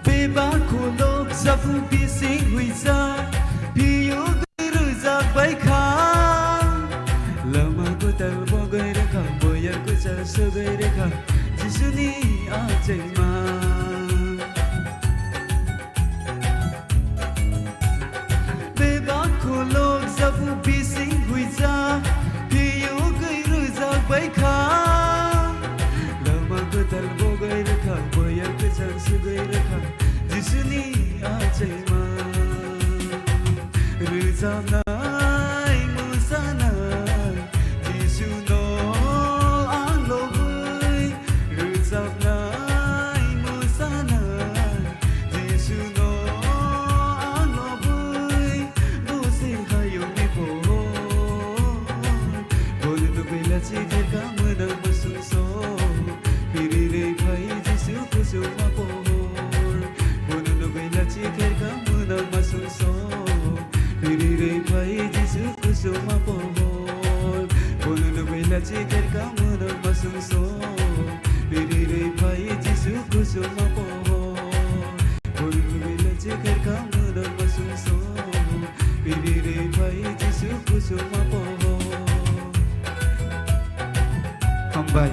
Bebak khulok sabu bising huisa, piyok rwjak bai kha. Lama kwtal bogwi rwkha, boyar kwchar swgwi rwkha, Jisuni achaima. Bebak khulok sabu bising huisa, piyok rwjak bai kha. Lama kwtal bogwi rwkha, boyar kwchar swgwi rwkha, Jisuni achaima. Rwchapnai, mwsanai, Jisuno ang lobwi. Rwchapnai, mwsanai, Jisuno ang lobwi. Bo se hayungni pohor. Bono nugwi lachi khairkha mwnak masungso, piri rwi phai Jisu kusuma pohor. Bono nugwi lachi khairkha mwnak masungso, piri rwi phai Jisu kusuma pohor. Bono nugwi lachi khairkha mwnak masungso, piri rwi phai Jisu kusuma pohor. Bono nugwi lachi khairkha mwnak masungso, piri rwi phai Jisu kusuma pohor. Hambai.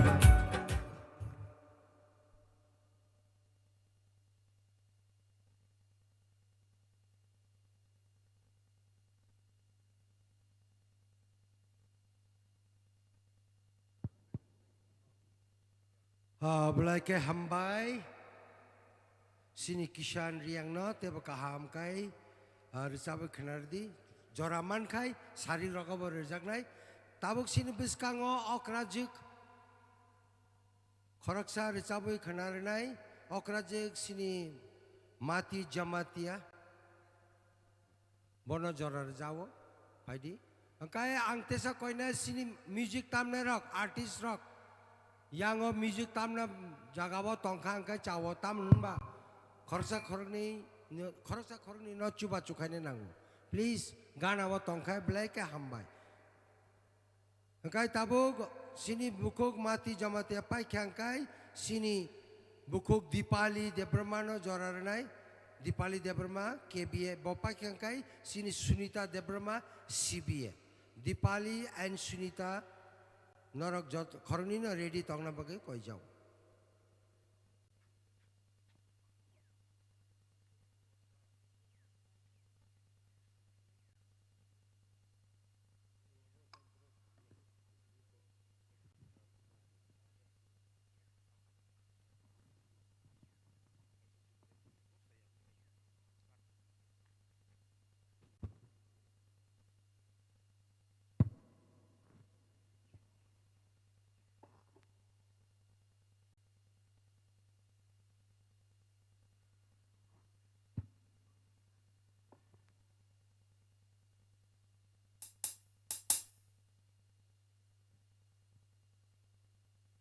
Ah, belai khe hambai. Sini Kishan Riangno teibo kaham khai, ah, rwchabwi khwnardi. Jora mankhai sari rogobo rwjaknai. Tabuk sini bwskango okrajwk khoroksa rwchabwi khwnarnai, okrajwk sini Mati Jamatia. Bono jora rwjao, phaidi. Hwnkhe ang tesa koina sini music tamnai rok, artist rok. Yango music tamna jagao tongkha, hwnkhe chao tamno hwnba khoroksa khoroknwi, khoroksa khoroknwi no chuba chukhaina nango. Please, gana o tongkha, belai khe hambai. Hwnkhe tabuk sini bukhuk Mati Jamatia paikha hwnkhe sini bukhuk Dipali Debbarma no jora rwnai, Dipali Debbarma, K B A, bo paikha hwnkhe sini Sunita Debbarma, C B A. Dipali and Sunita norok jot-, khoroknwi no ready tongna bagwi koijao.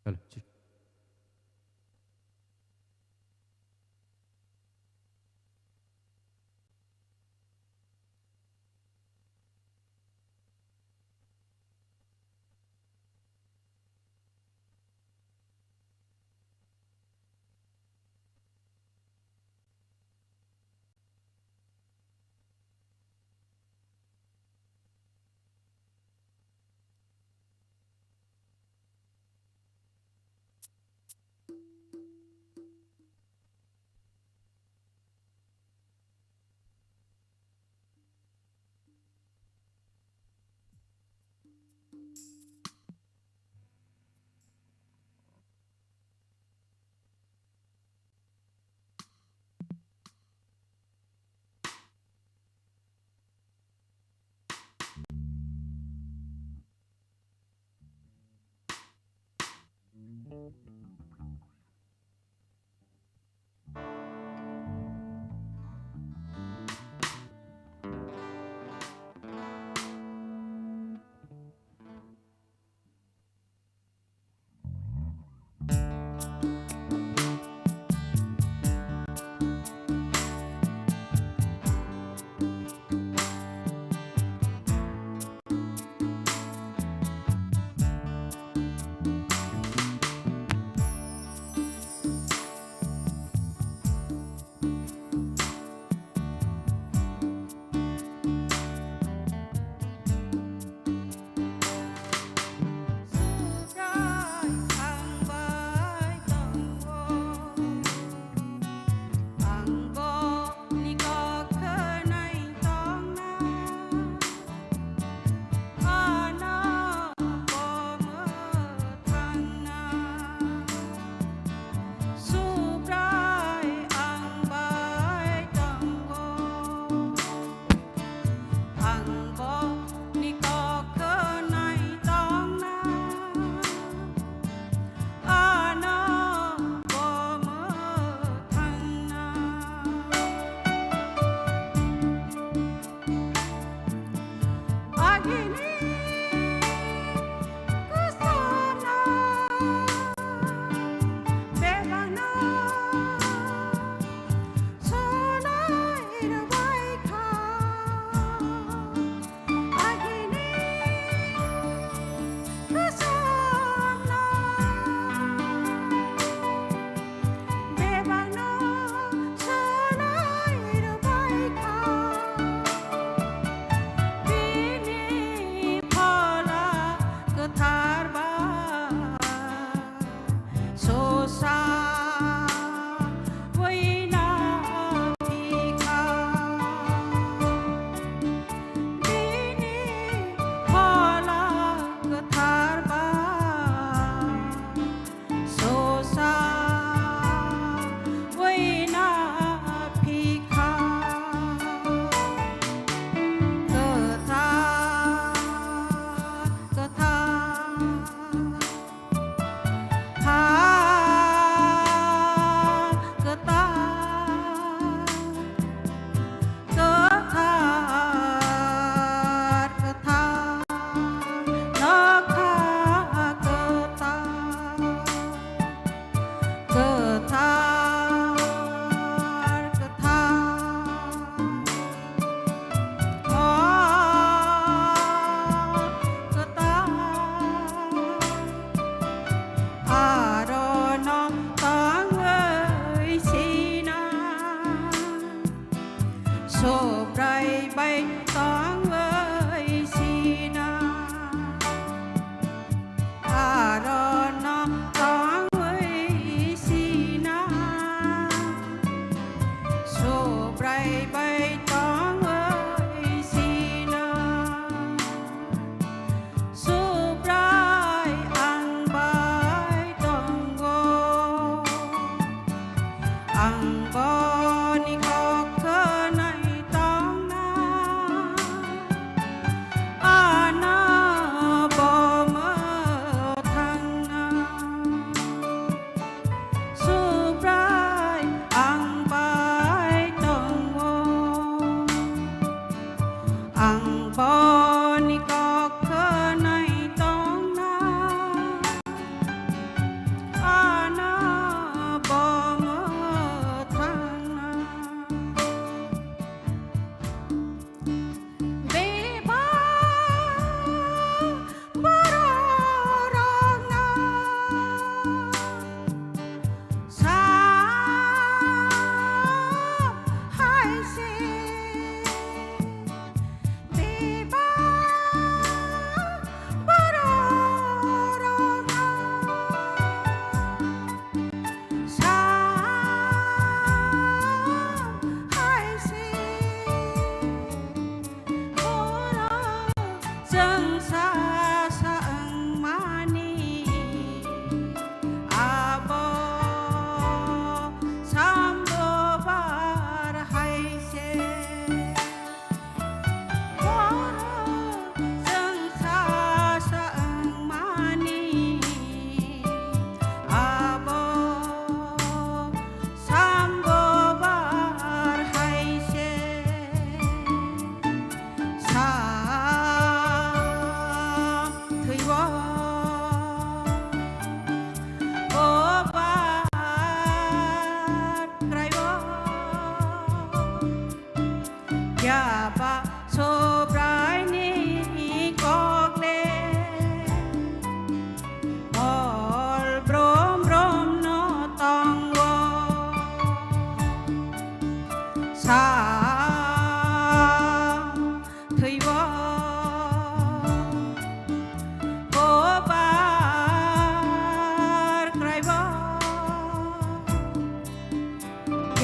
Hello, check.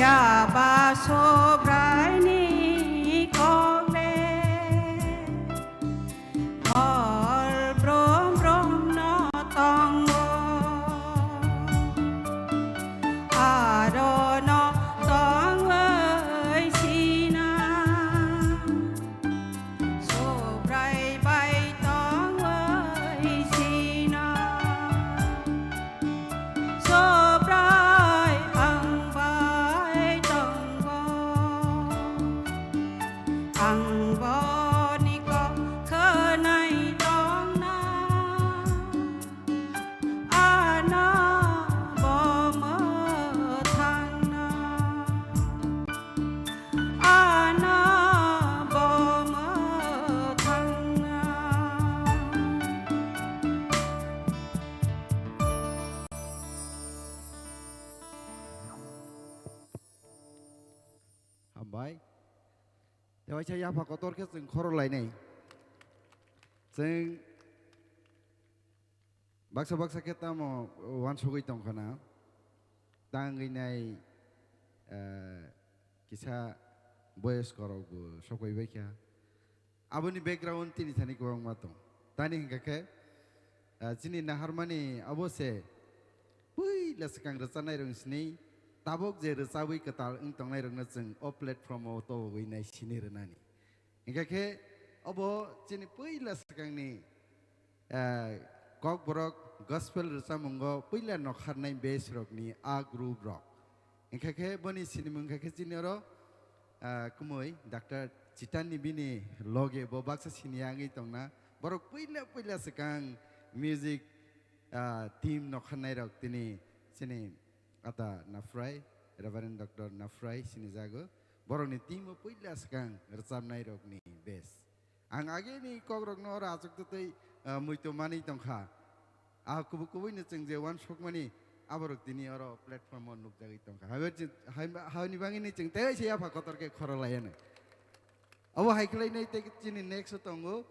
Yaba Subraini kok le hor brum brum no tongo, aro no tongwi sina. Subrai bai tongwi sina. Subrai ang bai tongo. Ang boni kok khwnai tongna. Ano bo mwthangna. Ano bo mwthangna. Hambai. Tewaisa yapha kotor khe chwng khoro lainai. Chwng baksa baksa khe tamo uansugwi tongkha na. Tangwi nai, eh, kisa boyoskorokbo sokoi baikha. Aboni background tini thani kwbangma tong. Tani hwnkha khe, ah, chini naharmani abo se puila swkang rwchanai rok sini, tabuk je rwchabwi kwtal wng tongnai rokno chwng o platform o tobogwi nai sini rwnani. Hwnkha khe obo chini puila swkangni, ah, Kokborok gospel rwchamungo puila nokharnai batch rokni a group rok. Hwnkha khe boni sinimung kha khe chini oro, ah, kumui Doctor Chitanni bini loge bo baksa siniya wngwi tongna. Borok puila puila swkang music, ah, team nokharnai rok tini chini ata Nafrai, Reverend Doctor Nafrai sinijago. Borokni team o puila swkang rwchabnai rokni batch. Ang ageni kokrokno oro achuk twi twi, ah, muitu manwi tongkha. Ah, kubui kubui ni chwng je uansukmani aborok tini oro platform o nukjagwi tongkha. Haibo chwng, hai, haini bagwini chwng tei se yapha kotor khe khoro laiya no. Abo hai khlai nai tei chini next o tongo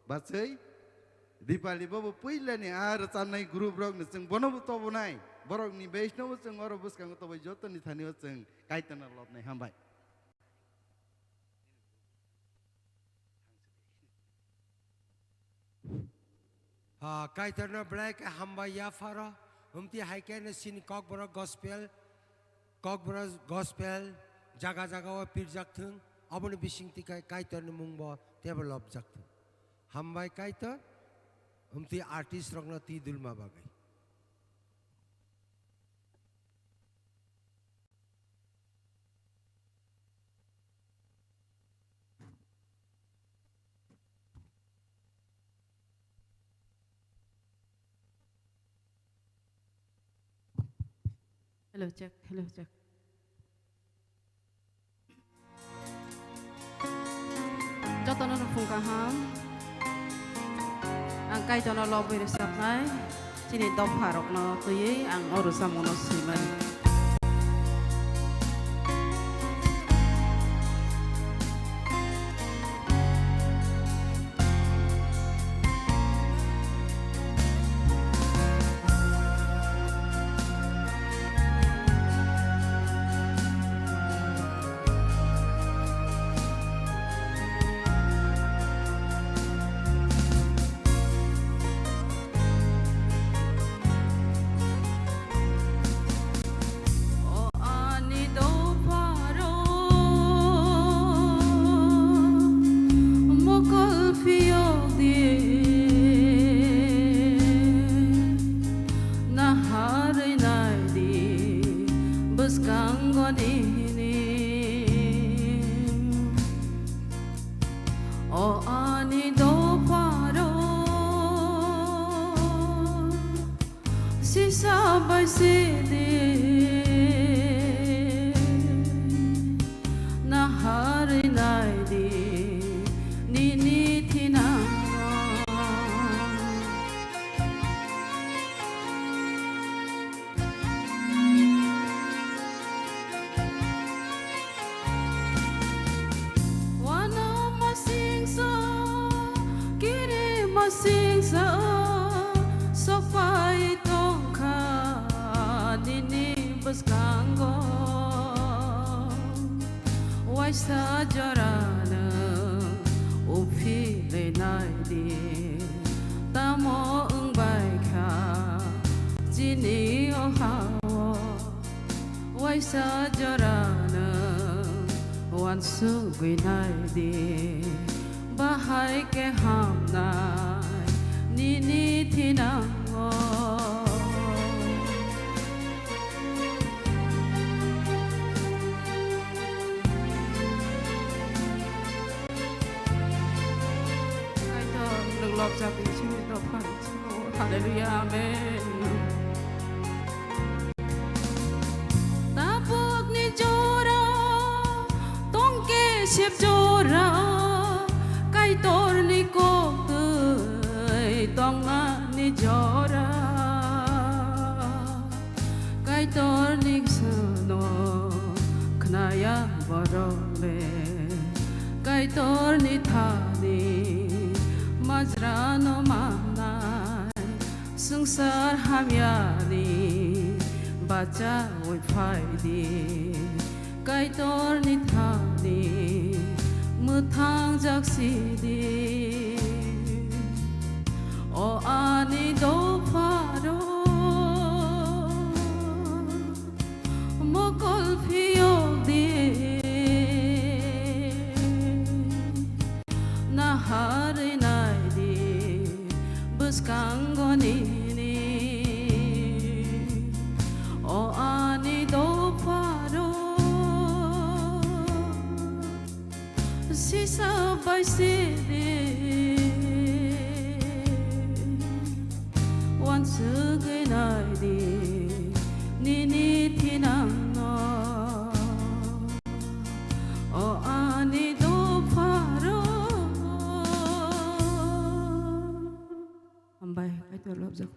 bachai Dipali bobo puila ni a rwchabnai group rok no chwng bono bo tobonai. Borok ni base no bo chwng oro bwskango tobai joto ni thani o chwng Kaitorno lobnai hambai. Ha, Kaitorno belai khe hambai yapharo, humti hai khe no sini Kokborok gospel, Kokborok gospel jaga jaga o pirjak thung, aboni bising twi khai Kaitorni mung bo tebo lobjak thung. Hambai Kaitor, humti artist rokno twi dulma bagwi. Hello, check, hello, check. Jotono no phung kaham. Ang Kaitorno lobwi rwchapnai. Chini dopha rokno twiwi ang o rwchapmungno swimani. O ani dopharo mokol phiyok di, naharwi nai di bwskango nini. O ani dopharo sisa bai sidi, naharwi nai di nini thinango. Wano masingsa, kiri masingsa, sokpai tongkha nini bwskango. jorano uphilwi nai di, tamo wng bai kha chini o ha-o. Waisa jorano uansugwi nai di, bahai khe hamnai nini thinango. Kaitor, nwng lobjagwi simi dophani simo. Hallelujah, amen. Tabukni jora, tongke sep jora, Kaitorni kok twi tongmani jora. Kaitorni sano khnaya borok le, Kaitorni thani majrano manai, swngchar hamyani bachaui phai di. Kaitorni thani mwthangjak sidi. O ani dopharo mokol phiyok di. Naharwi nai di bwskango nini. O ani dopharo sisa bai sidi. Uansugwi nai di nini thinangno. O ani dopharo. Hambai, Kaitor lobjak.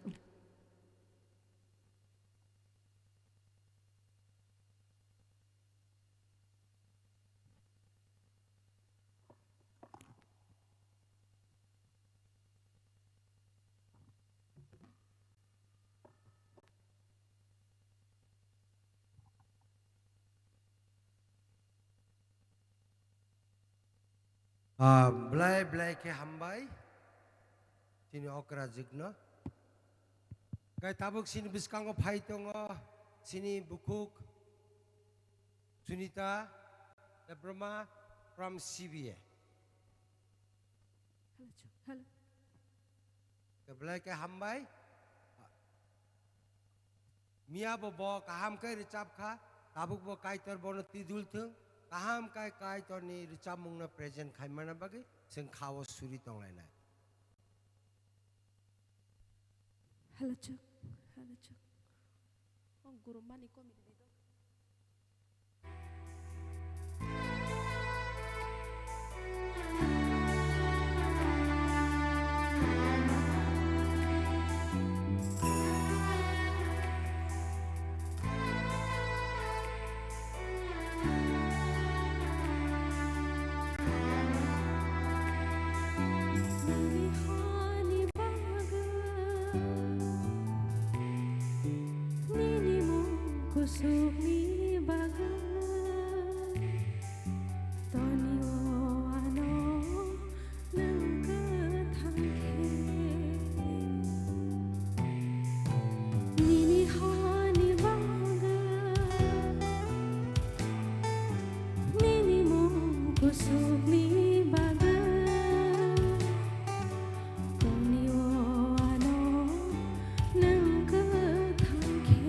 Ah, belai belai khe hambai chini okrajwkno. Kai tabuk chini bwskango phai tongo chini bukhuk Sunita Debbarma from C B A. Hello, Chuk. Hello. Khe belai khe hambai. Miya bo bo kaham khe rwchap kha, tabuk bo Kaitor bono twi dul thung, kaham khe Kaitorni rwchapmungno present khaimana bagwi chwng kha-o suri tonglainai. Hello, Chuk. Hello, Chuk. O guru mani comedy ni do. Nini hani bagwi, nini mung kusukni bagwi, toni o ano nwng kwthang khe. Nini hani bagwi, nini mung kusukni bagwi, toni o ano nwng kwthang khe.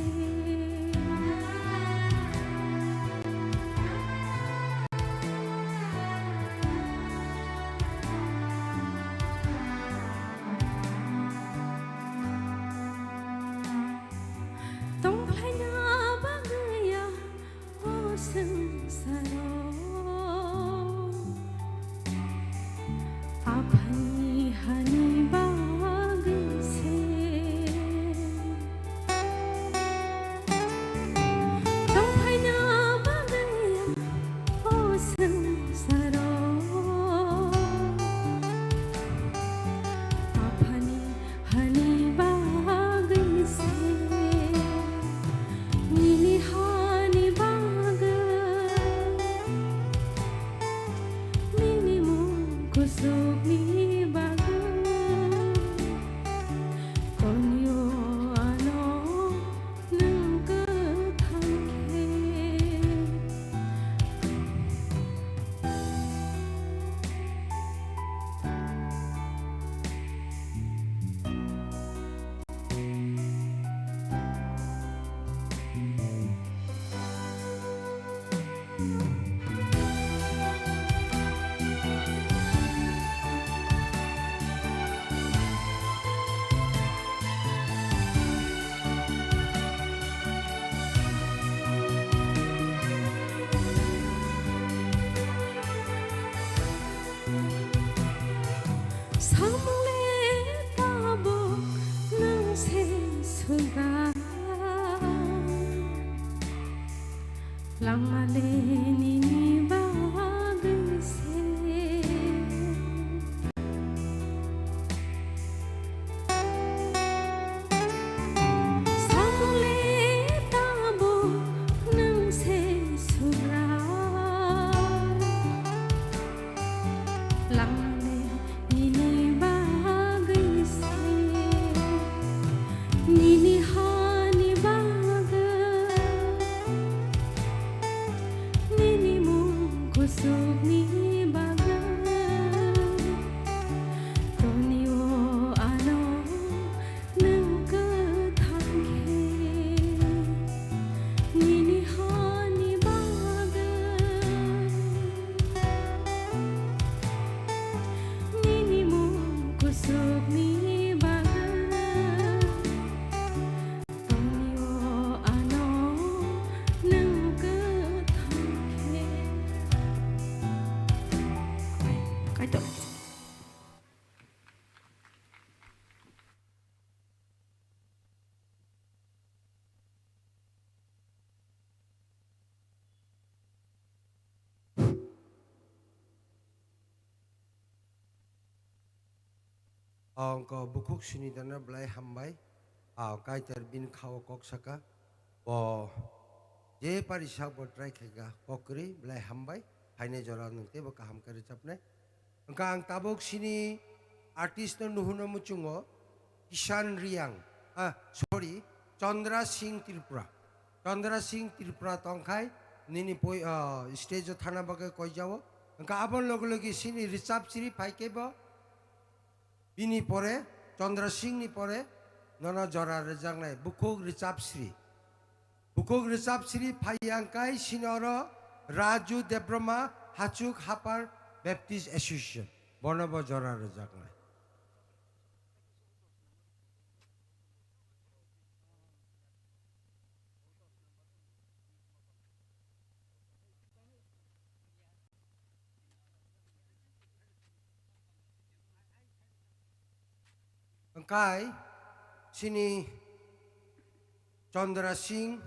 Langmale nini bagwi se. Samle tabuk nwng se Subrai. Langmale nini bagwi se, nini hani bagwi, nini mung kusukni bagwi, toni o ano nwng kwthang khe, nini hani bagwi, nini mung kusukni bagwi, toni o ano nwng kwthang khe. Kaitor. Ang kok bukhuk sini dana belai hambai. Ah, Kaitor bini khao kok saka. Bo je pari sak bo try khaika kok kwrwi belai hambai. Phainai jora nwng teibo kaham khe rwchapnai. Wngkha ang tabuk sini artist no nuhuno muchungo Kishan Riyang, ah, sorry, Chandra Singh Tripura. Chandra Singh Tripura tongkhai nini poi, ah, stage o thana bagwi koijao. Wngkha aboni logi logi sini Richab Sri phaikhe bo bini pore, Chandra Singh ni pore nono jora rwjaknai bukhuk Richab Sri. Bukhuk Richab Sri phai yang kai sini oro Raju Debbarma Hachuk Hapar Baptist Association. Bono bo jora rwjaknai. Wngkai sini Chandra Singh.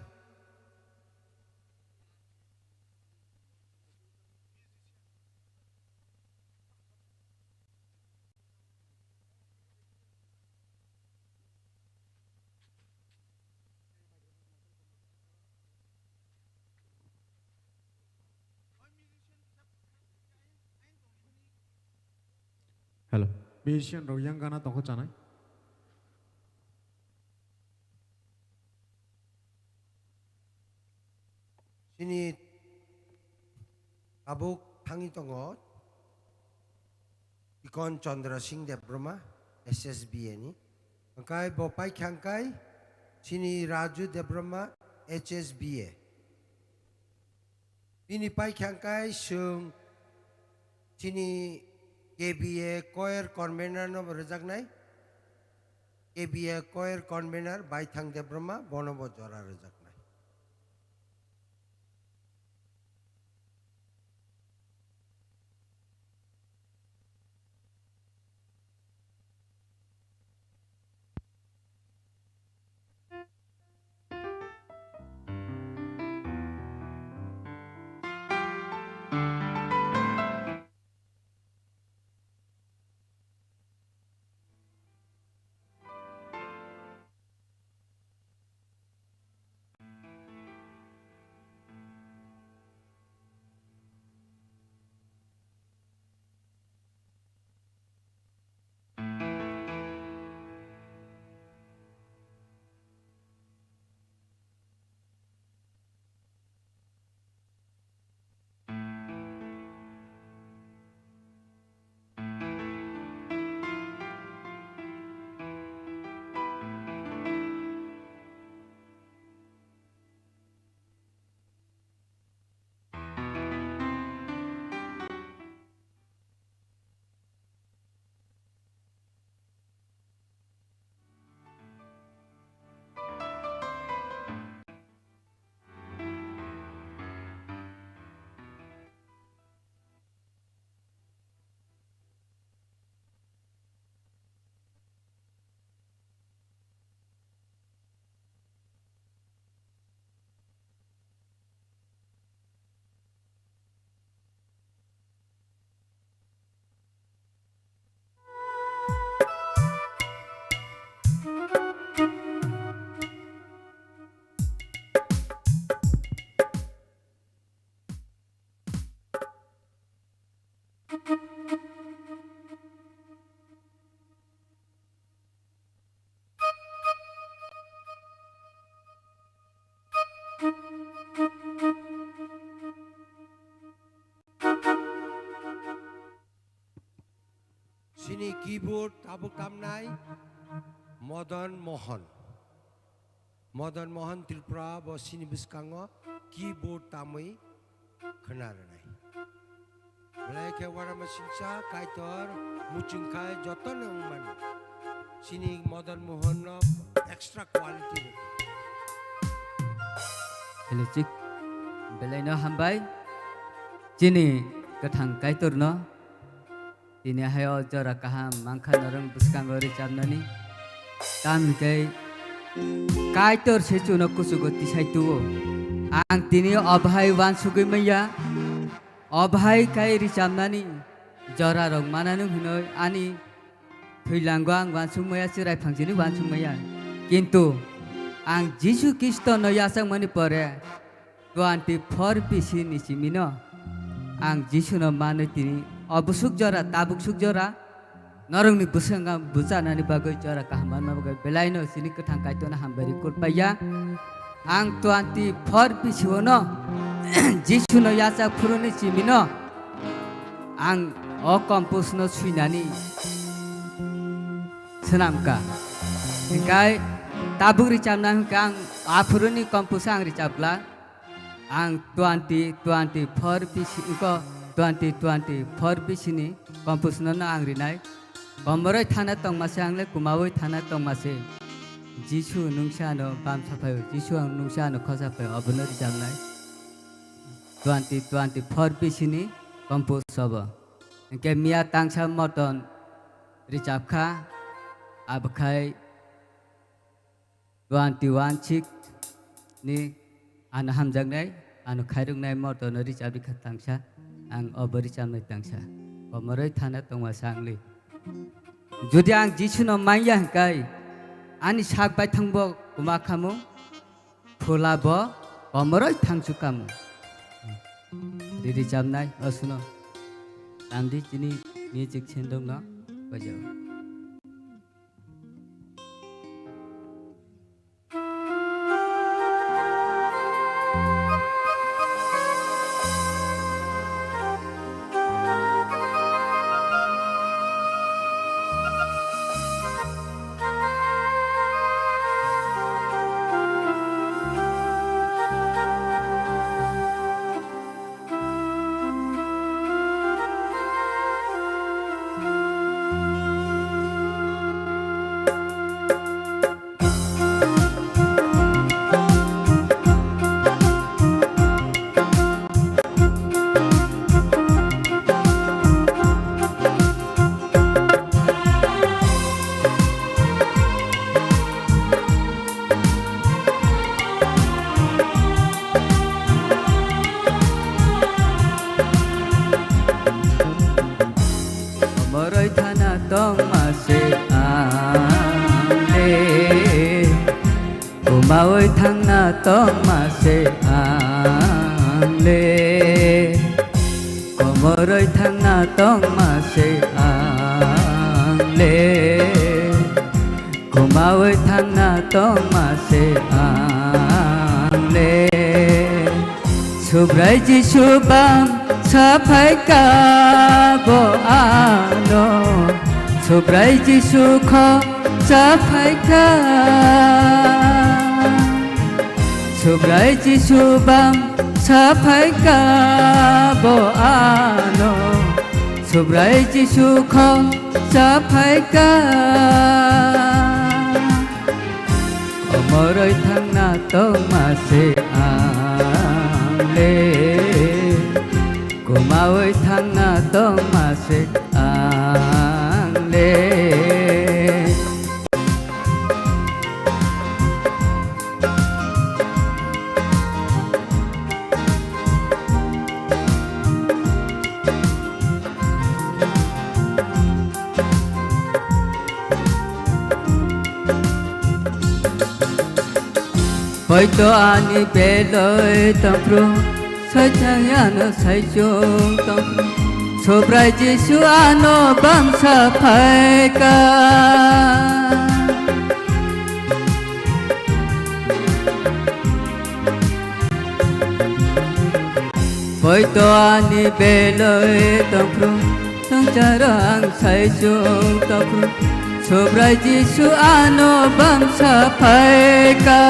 Hello. Musician rok yang gana tongkha chanai. Chini tabuk thangwi tongo Ikon Chandra Singh Debbarma, S S B A ni. Hwnkhe bo paikha hwnkhe chini Raju Debbarma, H S B A. Bini paikha hwnkhe chwng chini K B A choir convener no bo rwjaknai. K B A choir convener Baithang Debbarma, bono bo jora rwjaknai. Keyboard tabuk tamnai Madan Mohan. Madan Mohan Tripura bo chini bwskango keyboard tamwi khwna rwnai. Belai khe uanama singcha Kaitor muchung khai jotono wng mano. Chini Madan Mohan no extra quality rwdi. Hello, chik. Belai no hambai. Chini kwthang Kaitor no. Tini hai o jora kaham mankha norok bwskango richapnani. Tamni khe Kaitor se chuno kuchugo tisai tuo. Ang tini o bahai uansugwi manya. O bahai kai richapnani jora rok mananu hinoi ani thwilango ang uansuk maya, chwrai phangsini uansuk maya. Kintu ang Jisu Khristo no yachakmani pore twenty four B C ni simino ang Jisu no manwi tini o bwswk jora, tabuk swk jora norokni bwskango bwchanani bagwi jora kaham manma bagwi belai no chini kwthang Kaitor no hambai rwi kurpaiya. Ang twenty four B C o no Jisu no yachak phuruni simino ang o compose no swinani swnamkha. Hinkhe tabuk richapna hinkhe ang aphuruni compose ang richapla. Ang twenty twenty four B C, iko twenty twenty four B C ni compose no ang rinai. Komoroi thana tongma se ang le kumaui thana tongma se. Jisu nungsa no bam saphai, Jisu ang nungsa no khosa phai, obono rijamnai. Twenty twenty four B C ni compose obo. Hinkhe miya tangsa moton rijapkha, abkhai twenty one six ni ano hamjaknai, ano khairoknai moto no richap rikha tangsa, ang obo richapnai tangsa. Komoroi thana tongma sangli. Jodi ang Jisu no manya hinkhe, ani sak baithang bo kuma khamu, phula bo komoroi thangsu kamu. Ri richapnai osuno. Tamdi chini music sendong no bajao. Komoroi thana tongma se ang le, kumaui thangna tongma se ang le. Komoroi thangna tongma se ang le, kumaui thangna tongma se ang le. Subrai Jisu bam saphai ka bo ano, Subrai Jisu kho saphai ka. Subrai Jisu bam saphai ka bo ano, Subrai Jisu kho saphai ka. Komoroi thangna tongma se ang le, kumaui thangna tongma se ang le. Poito ani beloi tongphru, soitang ano saichung tongphru, Subrai Jisu ano bamsa phaika. Poito ani beloi tongphru, Swngcharo ang sai chwng tongphru, Subrai Jisu ano bangsa phaika.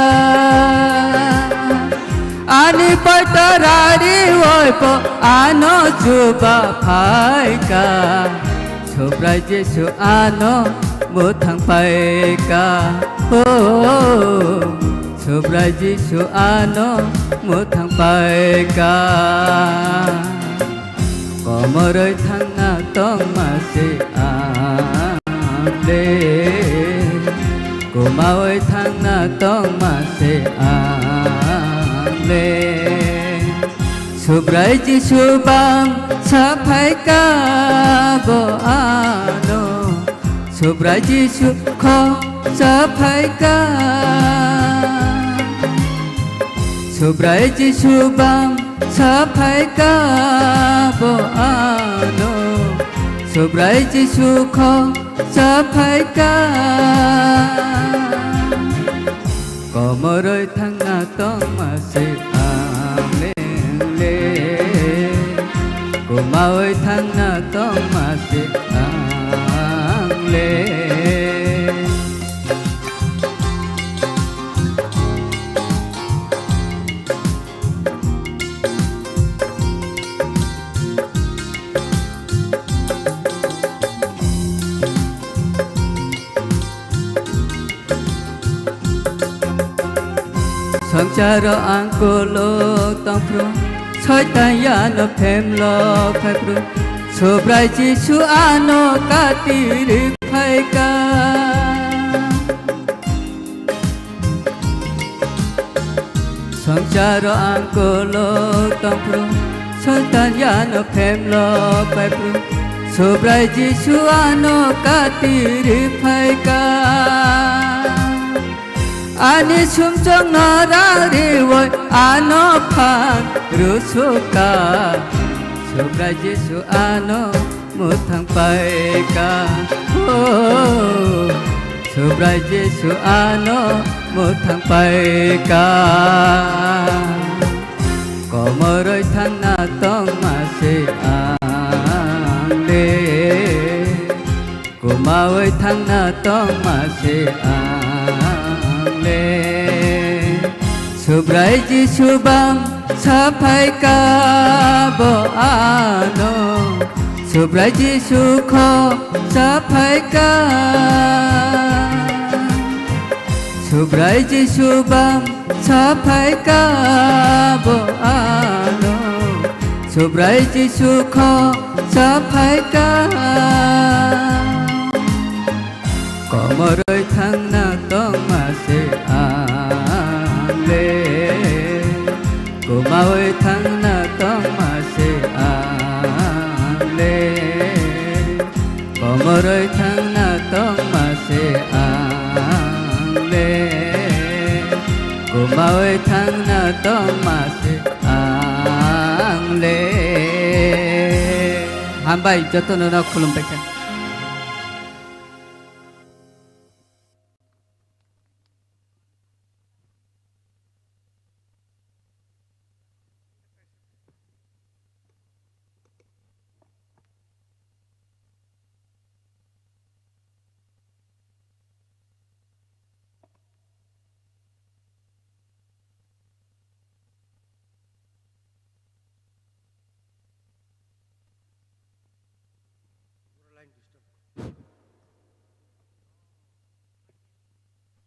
Ani poito rari oi po ano chuba phaika. Subrai Jisu ano mwthang paika, oh, Subrai Jisu ano mwthang paika. Komoroi thangna tongma se ang le, kumaoi thangna tongma se ang le. Subrai Jisu bangsa phaika bo ano. Subrai Jisu kho sa phaika. Subrai Jisu bangsa phaika bo ano. Subrai Jisu kho sa phaika. Komoroi thangna tongma se ang le, kumaoi thangna tongma se ang le. Swngcharo ang kolok tongphru, Soitan yano phemlok phaiphru, Subrai Jisu ano katiri phaika. Swngcharo ang kolok tongphru, Soitan yano phemlok phaiphru, Subrai Jisu ano katiri phaika. Ani sumchokno rariwi ano phang rusuka. Subrai Jisu ano mwthang paika, oh, Subrai Jisu ano mwthang paika. Komoroi thangna tongma se ang le, kumaoi thangna tongma se ang le. Subrai Jisu bangsa phaika bo ano. Subrai Jisu kho sa phaika. Subrai Jisu bangsa phaika bo ano. Subrai Jisu kho sa phaika. Komoroi thangna tongma se ang le, kumaoi thangna tongma se ang le. Komoroi thangna tongma se ang le, kumaoi thangna tongma se ang le. Hambai, jotono no khulumbai kha.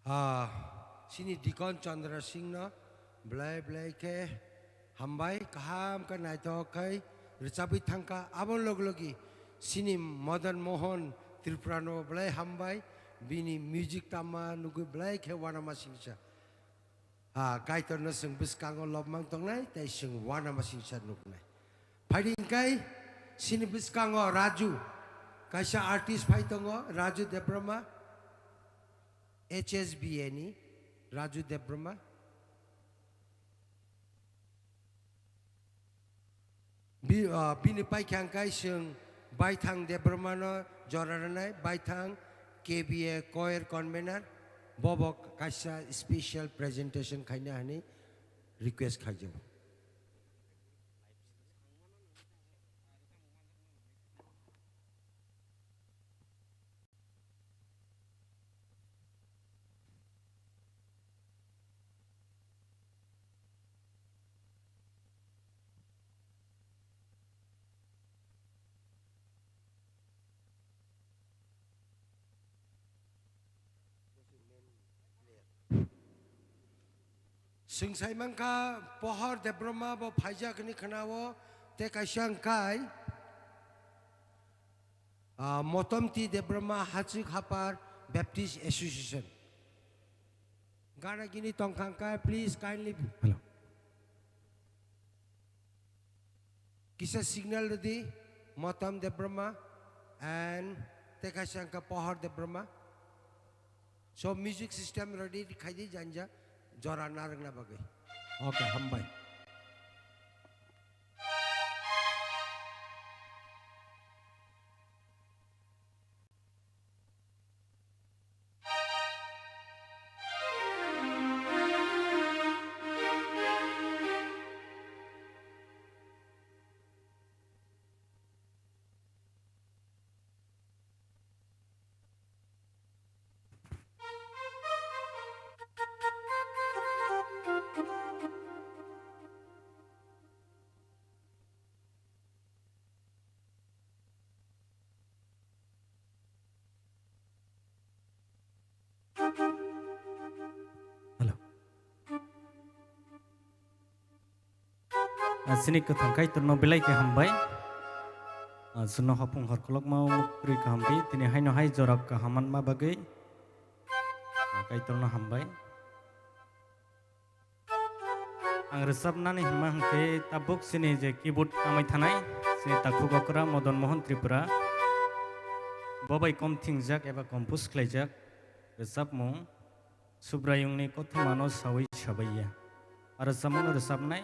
Ah, chini Dikon Chandra Singh no belai belai khe hambai, kaham khe naithok khai rwchabwi thangkha. Aboni logi logi chini Madan Mohan Tripura no belai hambai, bini music tama nugwi belai khe uanama singcha. Ah, Kaitorno chwng bwskango lobmang tongnai, tei chwng uanama singcha nuknai. Phaidi hwnkhe chini bwskango Raju, kaisa artist phai tongo, Raju Debbarma, H S B A ni Raju Debbarma. Bi-, ah, bini paikha hwnkhe chwng Baithang Debbarmano jora rwnai, Baithang K B A choir convener, bobo kaisa special presentation khaina hwnwi request khaijago. Chwng sai mankha Pohor Debbarma bo phaijak hwnwi khwnao, tei kaisa wngkhai, ah, Motomti Debbarma Hachwk Hapar Baptist Association. Gana gini tongkha wngkhai, please kindly. Hello. Kisa signal rwdi, Motom Debbarma and tei kaisa wngkha Pohor Debbarma. So music system ready khaidi janja jora narwkna bagwi. Okay, hambai. Hello. Ah, chini kwthang Kaitorno belai khe hambai. Ah, chwngno hopung hor kolokma o muktwi kaham di, tini haino hai jora kaham manma bagwi, ah, Kaitorno hambai. Ang rwchapnani hwnma hwnkhe tabuk chini je keyboard kamai thanai, chini takhuk okra Modan Mohan Tripura, bo bai kom thingjak eba compose khlaijak rwchapmung Subraiyungni kothomano saui sabaiya. Aro rwchapmungno rwchapnai.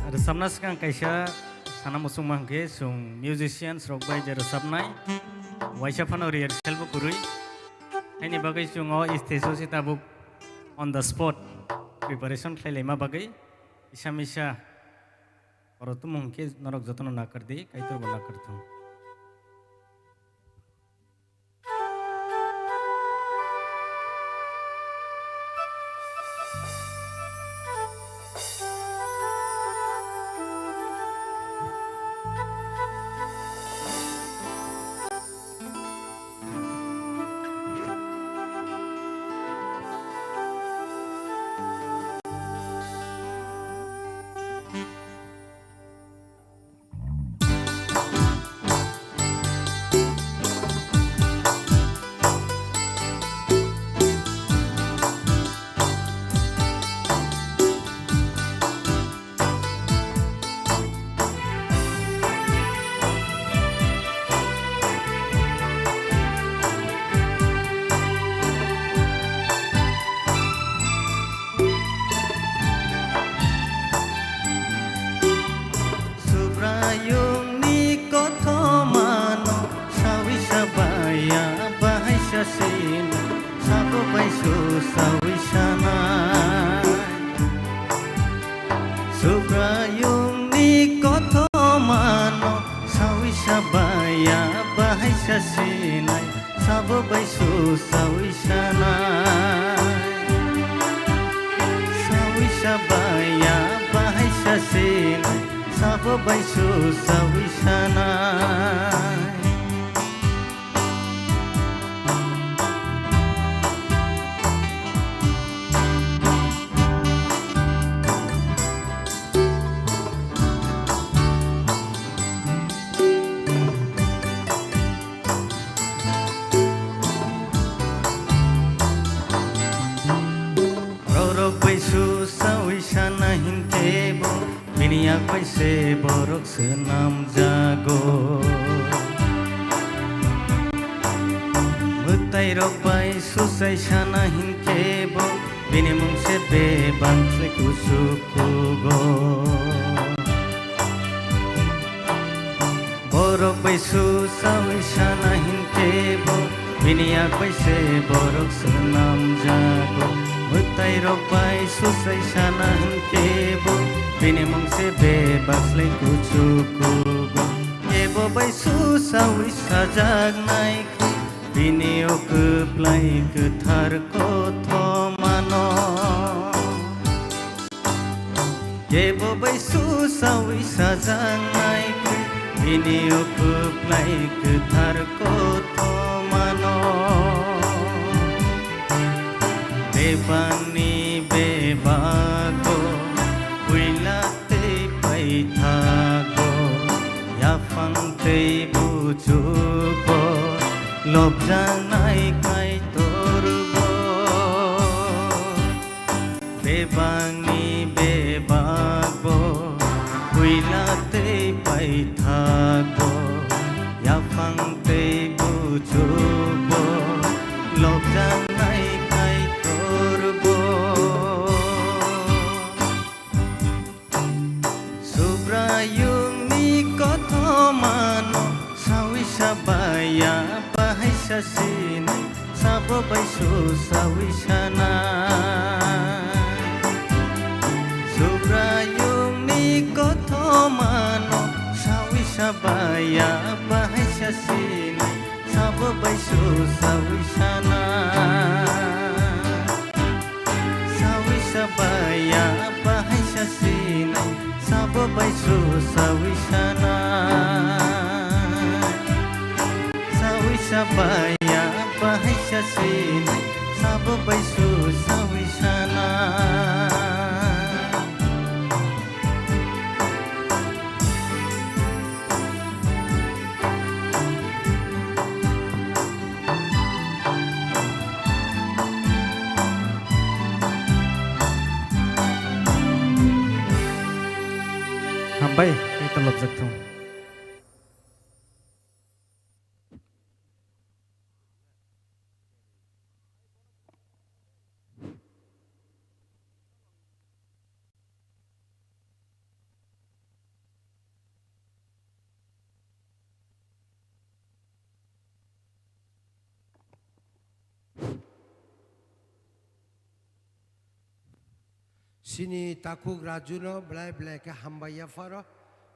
Ah, rwchapna swkang kaisa sana muchungma hwnkhe, chwng musicians rok bai je rwchapnai, waisa phano rehearsal bo kwrwi. Haini bagwi chwng o stage o se tabuk on the spot preparation khlai laima bagwi kisa misa oro tumung hwnkhe norok jotono nakardi, Kaitor bo nakarthung. Subraiyungni kothomano saui sabaiya bahaisa sin, sabo bai su saui sanai. Subraiyungni kothomano saui sabaiya bahaisa sinai, sabo bai su saui sanai. Saui sabaiya bahaisa sinai, sabo bai su saui sanai. Borok bai su saui sana hinkhe bo bini yak bai se borok swnamjago. Mwtairok bai suchai sana hinkhe bo bini mung se bebak khlai kuchuk kugo. Borok bai suchaui sana hinkhe bo bini yak bai se borok swnamjago. Mwtairok bai suchai sana hinkhe bo bini mung se bebak khlai kuchuk kugo. Kebo bai suchaui sajaknai khe bini o kwplai kwthar kothomano. Kebo bai suchaui sajaknai khe bini o kwplai kwthar kothomano. Bebakni bebago puila tei paithago, yaphang tei bujugo lobjaknai Kaitorbo. Bebakni bebakbo puila tei paithago, yaphang tei bujugo lobjaknai Kaitorbo. Subraiyungni kothomano saui sabaya bahaisa sinai sabo bai susaui sana. Subraiyungni kothomano saui sabaya bahaisa sinai sabo bai susaui sana. Saui sabaya bahaisa sinai sabo bai susaui sana. Saui sabaya bahaisa sinai sabo bai susaui sana. Hambai, kaitor lobjak thung. Chini takhuk Raju no belai belai khe hambai yapharo,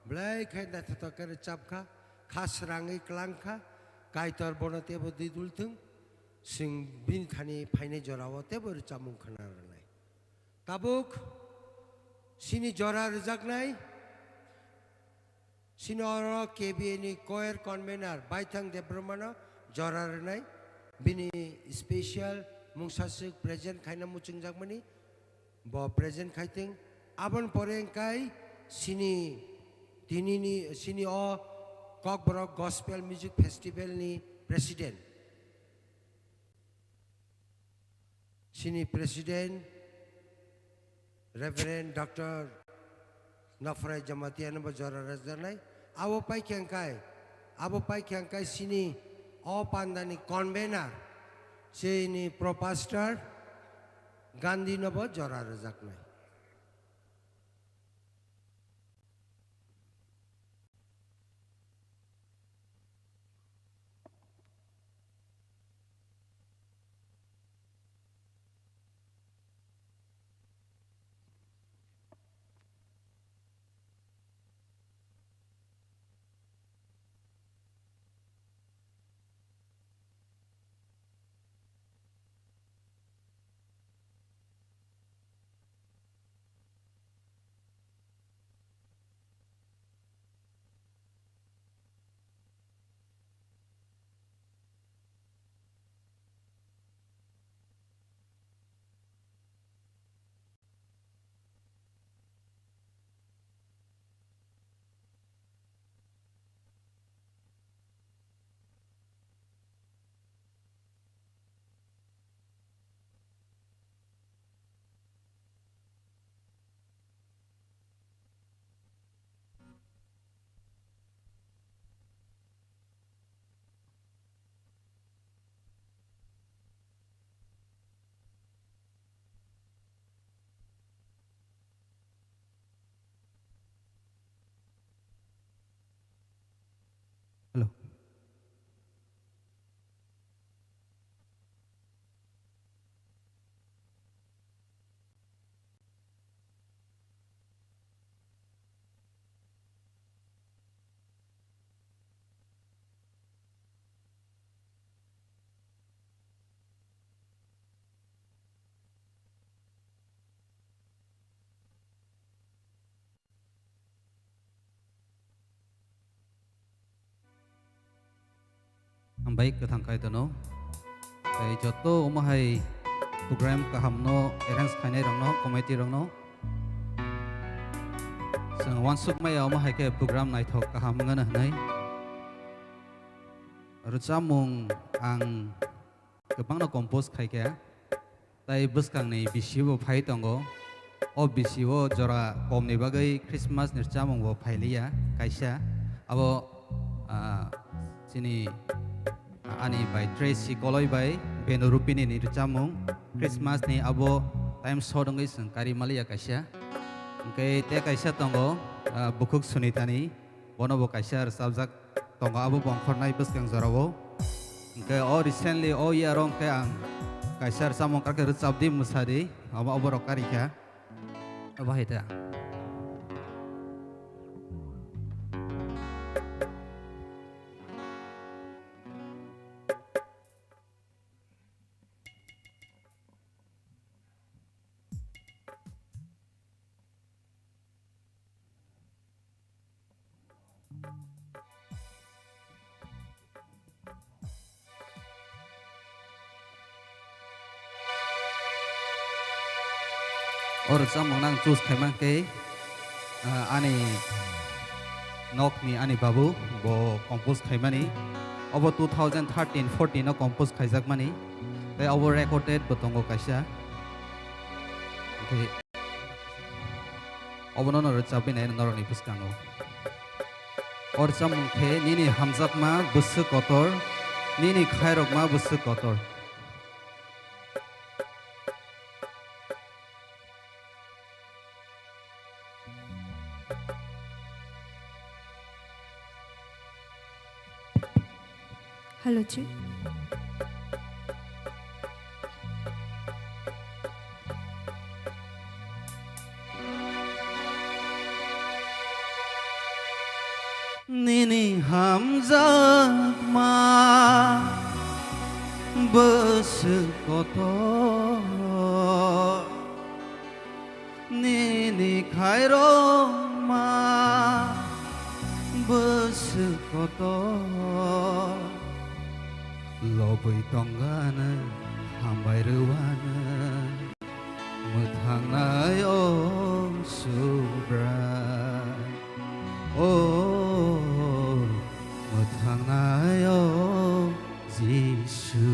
belai khe naithothok khe rwchap kha, kha srangwi klang kha, Kaitor bono teibo didul thung, chwng bini thani phainai jorao teibo rwchapmung khna rwnai. Tabuk chini jora rwjaknai, chini oro K B A ni choir convener Baithang Debbarma no jora rwnai, bini special mungsaswk present khaina muchungjakmani, bo present khaitwng. Aboni pore wngkai chini tinini, chini o Kokborok Gospel Music Festival ni president. Chini President Reverend Doctor Nofrai Jamatia no bo jora rwjaknai. Abo paikha hwnkhe, abo paikha hwnkhe chini o pandani convener, chini Pro Pastor Gandhi no bo jora rwjaknai. Bai kwthang Kaitorno. Tei joto omo hai program kaham no arrange khainai rokno, committee rokno. Chwng uansuk maya omo hai khe program naithok kaham wngano hwnwi. Rwchapmung ang kwbangno compose khai kha. Tai bwskangni bisi bo phai tongo. O bisi o jora komni bagwi Christmas ni rwchapmung bo phai liya kaisa. Abo, ah, chini, ah, ani bai Tracy Koloi bai Benu Rupini ni rwchapmung Christmas ni abo time short wngwi chwng kari maliya kaisa. Hwnkhe te kaisa tongo, ah, Bukhuk Sunitani. Bono bo kaisa rwchapjak tongo, abo bo ongkhornai bwskang jorao. Hwnkhe o recently o year o hwnkhe ang kaisa rwchapmung karkhe rwchapdi mwsadi, abo, abo rok karikha. Abo hai ta. O rwchapmung nang choose khaimang khe, ah, ani nokni ani babu bo compose khaimani. Obo two thousand thirteen fourteen o compose khaijakmani. Tei obo recorded bo tongo kaisa. Obono no rwchapwi nai norokni bwskango. O rwchapmung khe nini hamjakma bwswk kotor, nini khairokma bwswk kotor. Hello, Chief. Nini hamjakma bwswk kotor. Nini khairokma bwswk kotor, lobwi tongano hambai rwano mwthangnai o Subrai, o mwthangnai o Jisu.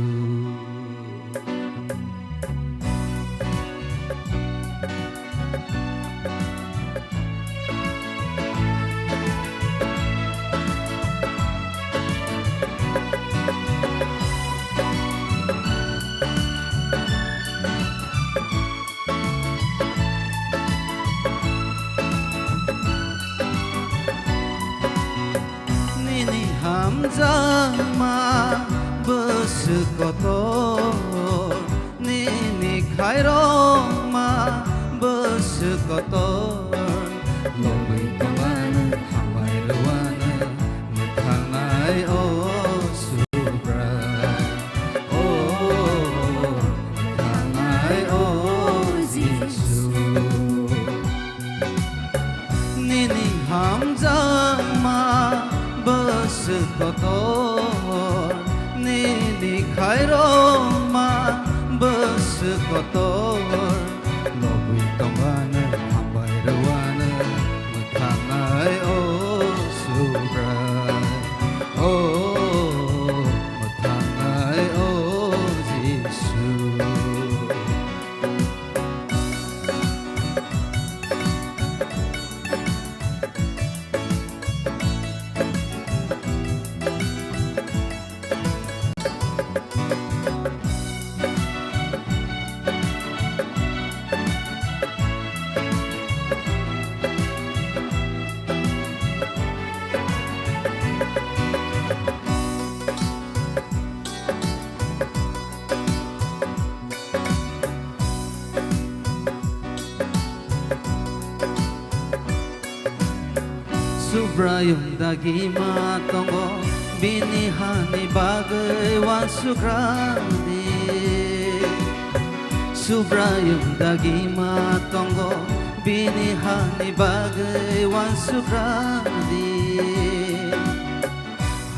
Nini hamjakma bwswk kotor, nini khairokma bwswk kotor, lobwi tongmano hambai rwano mwthangnai o Subrai, o mwthangnai o Jisu. Nini hamjakma bwswk kotor, nini khairokma bwswk kotor, lobwi tongmano hambai rwano mwthangnai o Subrai, o mwthangnai o Jisu. Subraiyung dagima tongo, bini hani bagwi uansuk rwdi. Subraiyung dagima tongo, bini hani bagwi uansuk rwdi.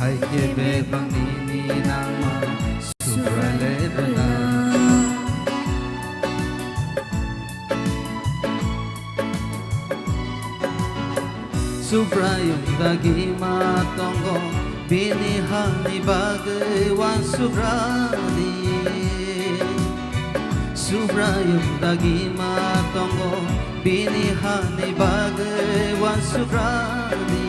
Hai khe bebak nini na Subraiyung dagima tongo, bini hani bagwi uansukrani. Subraiyung dagima tongo, bini hani bagwi uansukrani.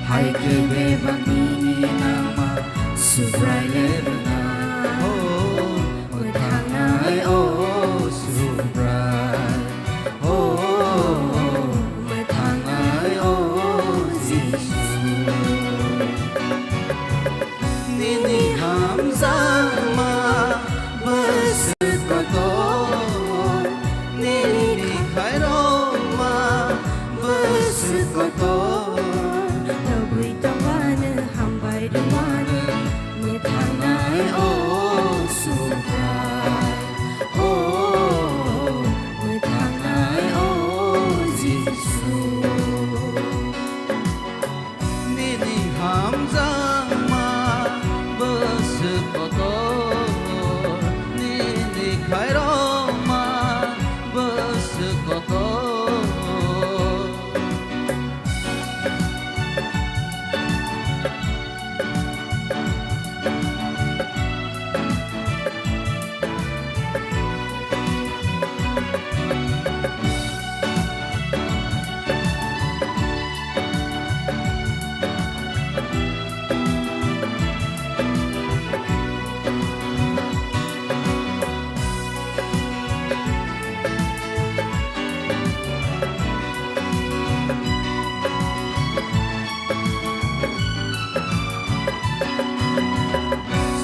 Hai khe bebak nini nangma Subrai le rwna. O mwthangnai o Subrai, o mwthangnai o Jisu. Nini hamjakma bwswk kotor, nini khairokma bwswk kotor. Lobwi tongmano, hambai rwmano, mwthangnai o Subrai, o mwthangnai o Jisu. Nini hamjakma bwswk kotor, nini khairokma bwswk kotor.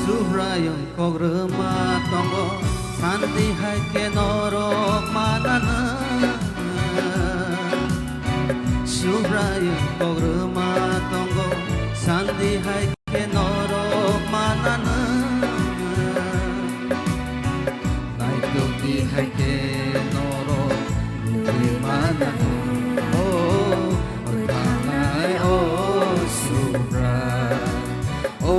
Subraiyung kok rwma tongo, santi hai khe norok mananw. Subraiyung kok rwma tongo, santi hai khe norok mananw. Naitokdi hai khe norok nugwi mananw. O mwthangnai o Subrai, o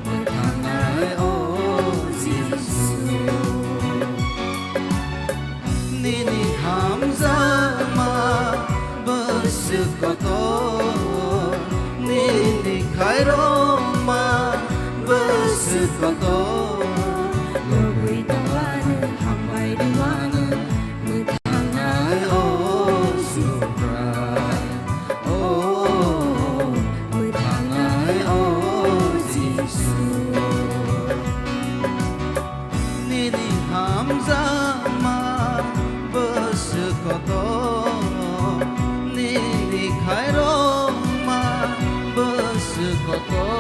mwthangnai o Jisu. Nini hamjakma bwswk kotor, nini khairokma bwswk kotor. Lobwi tongmano, hambai rwmano, mwthangnai o Subrai, o mwthangnai o Jisu. Nini hamjakma bwswk kotor, nini khairokma bwswk kotor.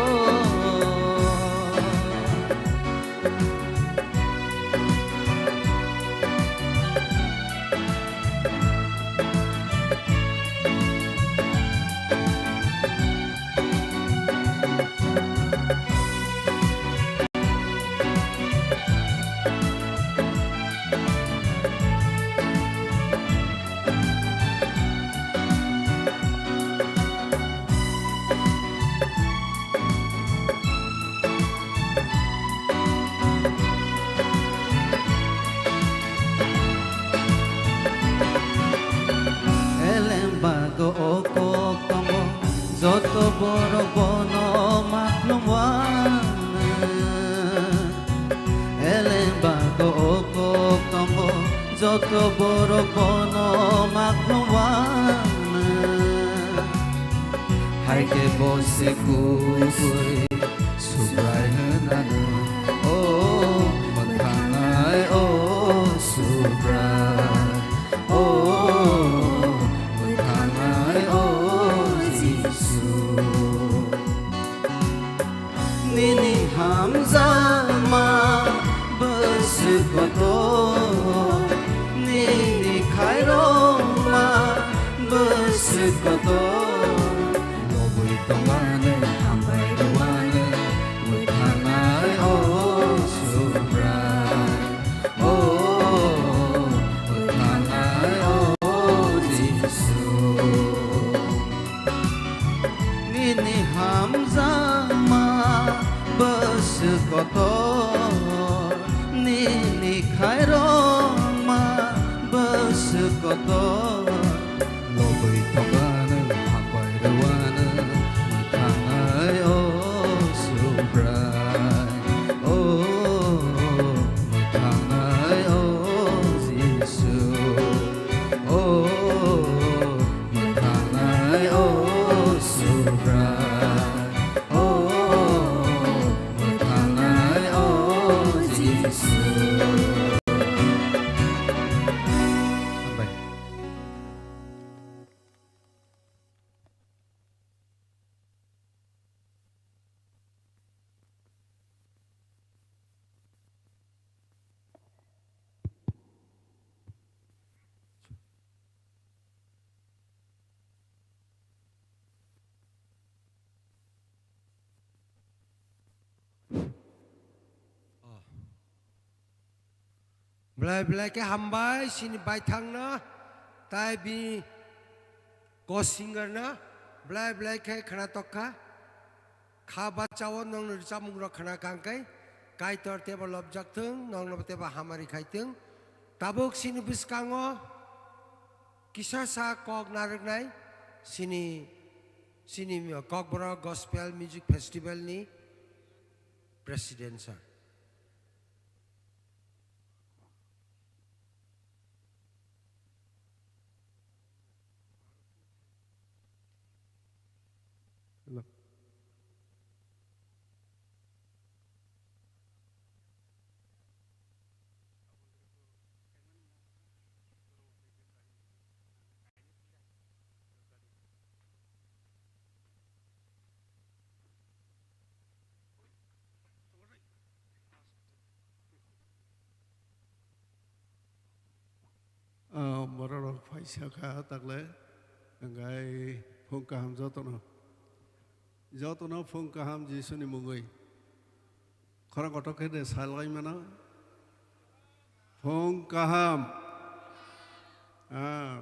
Elembago o kok tongo, joto borok bono maklum wano. Elembago o kok tongo, joto borok bono maklum wano. Hai khe bo se kubui Subrai hwnano, o mwthangnai o Subrai, o mwthangnai o Jisu. Nini hamjakma bwswk kotor, nini khairokma bwswk kotor. Lobwi tongmano, hambai rwmano, mwthangnai o Subrai, o mwthangnai o Jisu. Nini hamjakma bwswk kotor, nini khairokma bwswk kotor. O Subrai, o mwthangnai, o Jisu. Hambai. Belai belai khe hambai chini baithangno, tai bini co-singer no belai belai khe khwnatok kha. Kha bachao nwngni rwchapmungrok khwna kha hwnkhe Kaitor teibo lobjak thung, nokno teibo hamari khai thung. Tabuk chini bwskango kisa sa kok narwknai chini, chini Kokborok Gospel Music Festival ni President sir. Hello. Ah, bororok phaisa kha takle, hwnkhai phung kaham jotono. Jotono phung kaham Jisuni mungwi. Khorang kotor khe de salai mano. Phung kaham. Ah,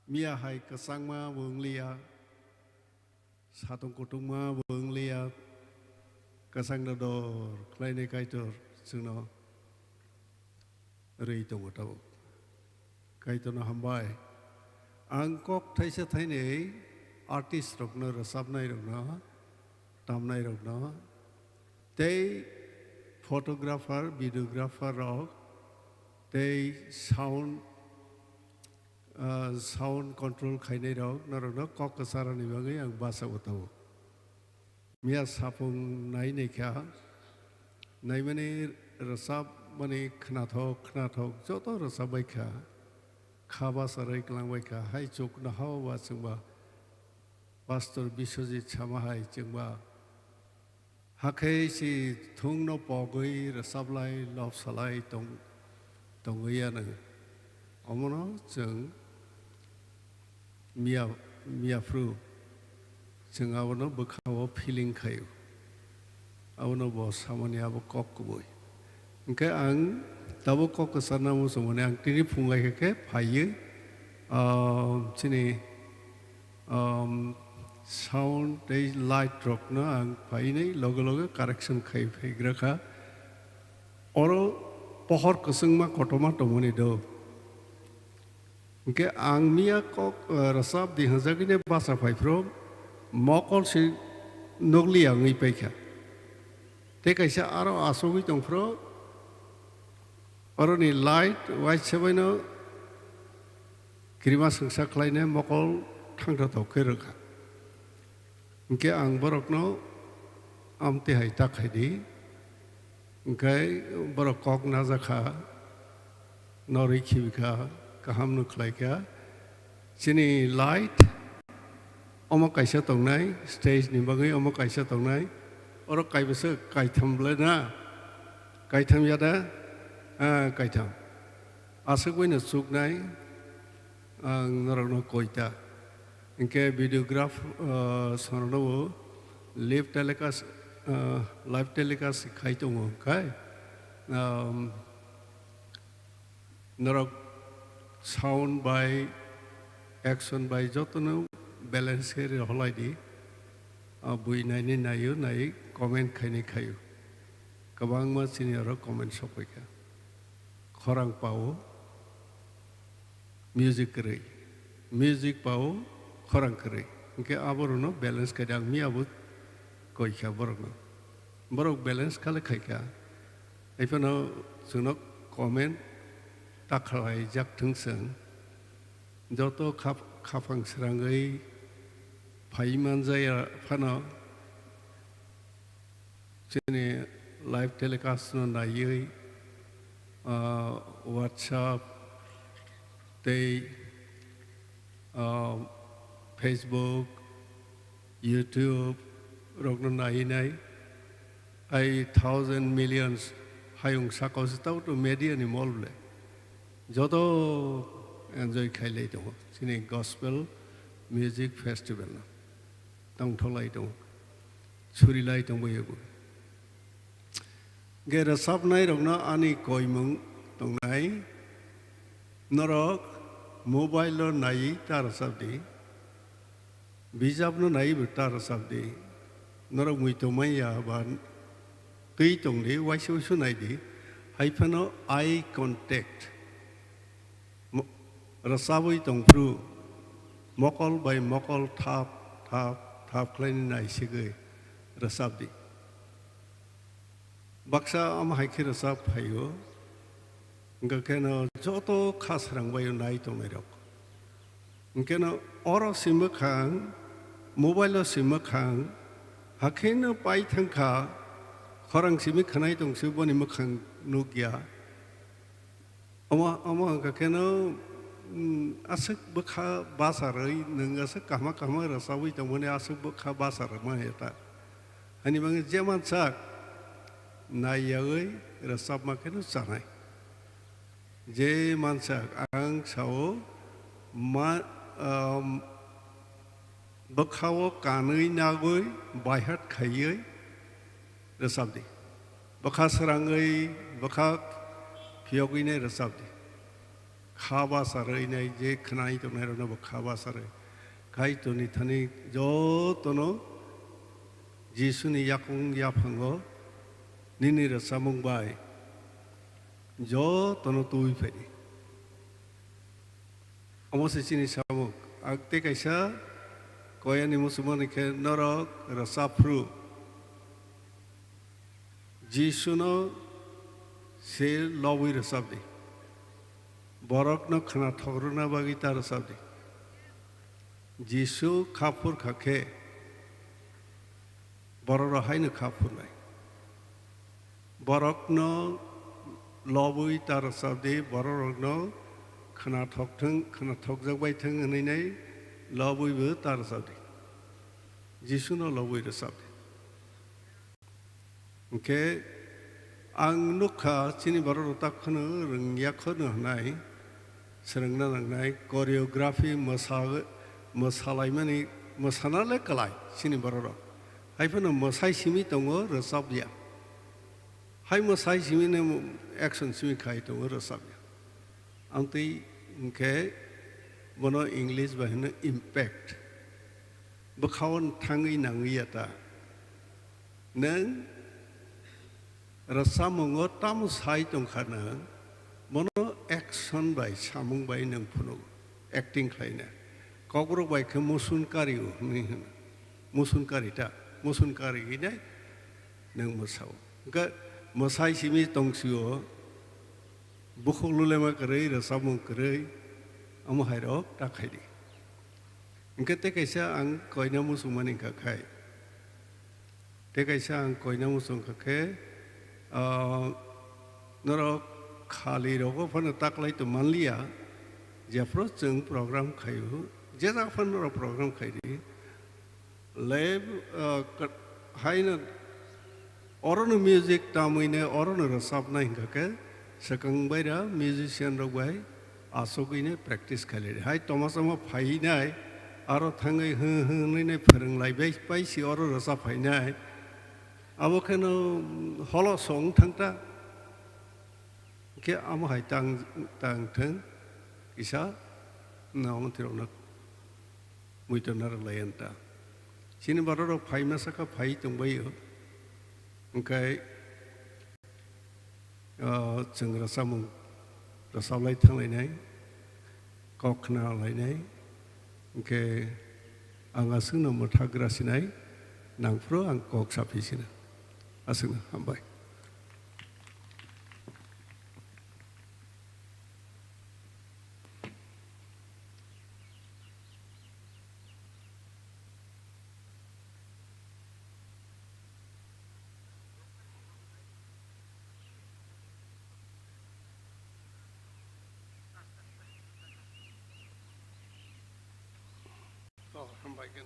miya hai kwchangma bo wngliya. Satung kutung ma bo wngliya, kwchangno dor khlainai Kaitor chwngno rwi tongo tabuk. Kaitorno hambai. Ang kok thaisa thainwi artist rokno, rwchapnai rokno, tamnai rokno, tei photographer, videographer rok, tei sound ah, sound control khainai rok, norokno kok kwcharani bagwi ang bachao tongo. Miya sapung nai naikha, naimani rwchapmani khnathok, khnathok joto rwchapbaikha, kha bacharwi kwlangbaikha, hai chuknohao ba chwngba Pastor Biswajit sama hai chwngba Hakhe si thungno pogwi rwchaplai lobsalai tong-, tongwi anw. Omono chwng miya, miya phru chwng abono bwkhao feeling khaio. Abono bo samani abo kok kubui. Hwnkhe ang tabuk kok kwcharna muchungmani ang tini phunglai khe phaiwi, ah, chini Um, sound tei light rokno ang phainai loge loge correction khai phaigra kha. Oro pohor kwchwngma kotorma tongmani do. Hwnkhe ang miya kok, eh, rwchap di hwnjagwini bacha phaiphuru mokol se nukliya wngwi paikha. Tei kaisa aro asugwi tongphuru oroni light waisa baino Kirima swngsa khlainai mokol thangthothok khe rwkha. Hinkhe ang borokno amtwi hai ta khai di. Hinkhe borok kok najakha, norwi khibikha, kahamno khlaikha. Chini light omo kaisa tongnai, stage ni bagwi omo kaisa tongnai. Oro kaibwswk kaitham bwlai na? Kaitham ya da? Ah, kaitham. Aswk baino chuknai ang norokno koi ta. Hinkhe videograph, ah, sonrokno bo live telecast, ah, live telecast khai tongo hwnkhe, um, norok sound bai, action bai jotono balance khe rohorlai di. Ah, bui nainai naio, nai comment khainai khaio. Kwbangma chini oro comment sokphaikha. Khorang pao, music kwrwi. Music pao, khorang kwrwi. Hinkhe aborokno balance khaidi ang miya bo koikha borokno. Borok balance khale khaikha. Haiphano chwngno comment ta khlaijak thung chwng. Joto khap-, khapang srangwi phai manjaya phano chini live telecast no naiwi, ah, WhatsApp tei, ah, Facebook, YouTube rokno nainai, ai thousand millions hayung sakao se tao to media ni mol ble. Joto enjoy khailai tongo chini gospel music festival no. Tongthoklai tongo. Surilai tongbaio bo. Ge rwchapnairokno ani koimung tongnai. Norok mobile-o naiwi ta rwchapdi. Bijapno naiwi bo ta rwchapdi. Norok muitu manya ba twi tongdi, waisa waisa naidi. Hai phano eye contact. Mo-, rwchabwi tongphuru, mokol bai mokol thap, thap, thap khlainai naisigwi rwchapdi. Baksa omo hai khe rwchap phaio, hwnkhe kheno joto kha srang bai nai tongnairok. Hwnkhe no oro si mwkhang, mobile-o si mwkhang, hakhe no pai thangkha, khorang simi khwnai tongsi boni mwkhang nukya. Omo, omo wngkha kheno, mm, aswk bwkha bacharwi, nwng aswk kahma kahma rwchabwi tongmani aswk bwkha bacharwkma eta. Hani bagwi je mansak naiyawi rwchapma kheno chanai. Je mansak ang sao ma, um, bwkhao kanwi nagwi baihat khaiwi rwchapdi. Bwkha srangwi, bwkha phiyogwinai rwchapdi. Kha bacharwi nai je khwnai tongnairokno bo kha bacharwi. Kaitorni thani jotono Jisuni yakung yaphango nini rwchapmung bai jotono twi phaidi. Omo se chini samung. Ang tei kaisa koyani muchungmani khe norok rwchapphru Jisuno se lobwi rwchapdi. Borokno khwnathok rwna bagwi ta rwchapdi. Jisu kha phur kha khe, bororok haino kha phurnai. Borokno lobwi ta rwchapdi, bororokno khwnathok thwng, khwnathokjak bai thwng hwnwi nai lobwibo ta rwchapdi. Jisuno lobwi rwchapdi. Hwnkhe ang nukha chini bororok ta khwno rwngya khwno hwnai, swrwngna nangnai, choreography mwsa-, mwsalaimani, mwsana le kwlai chini bororok. Hai phano mwsai simi tongo, rwchapya. Hai mwsai simi no action simi khai tongo, rwchapya. Amtwi hwnkhe bono English bai hwno impact. Bwkhao thangwi nangwi ya ta. Nwng rwchapmungo tamo sai tongkha nwng, bono action bai samung bai nwng phunugo, acting khlaina. Kokborok bai khe musun kari o hwnwi hwno. Musun kari ta, musun kari hinai nwng mwsao. Hwnkhe mwsai simi tongsio, bukhuk lulema kwrwi, rwchapmung kwrwi, omo hairok ta khaidi. Hwnkhe tei kaisa ang koina muchungmani wngkha khai. Tei kaisa ang koina muchung kha khe, ah, norok khali rogo phano taklai tong manliya, jephru chwng program khaio, je jak phano norok program khaidi. Live, ah, ka-, haino orono music tamwine orono rwchapnai hwnkha khe, swkang baira musician rok bai, aswkgwino practice khailai. Hai toma toma phainai, aro thangwi hwn hwn hwnwi nai phwrwnglai bai pai si oro rwchap phainai. Abo kheno holo song thangta. Khe amo hai tang, tang thang kisa na omontirokno muitorna rwlai anta. Chini bororok phai masa kha phai tongbaio. Hwnkhe O, chwng rwchapmung rwchaplai thanglainai, kok khnalainai, hwnkhe ang aswkno mwthak grasinai, nangphuru ang kok saphi sina. Aswkno hambai. Oh, hambai khe.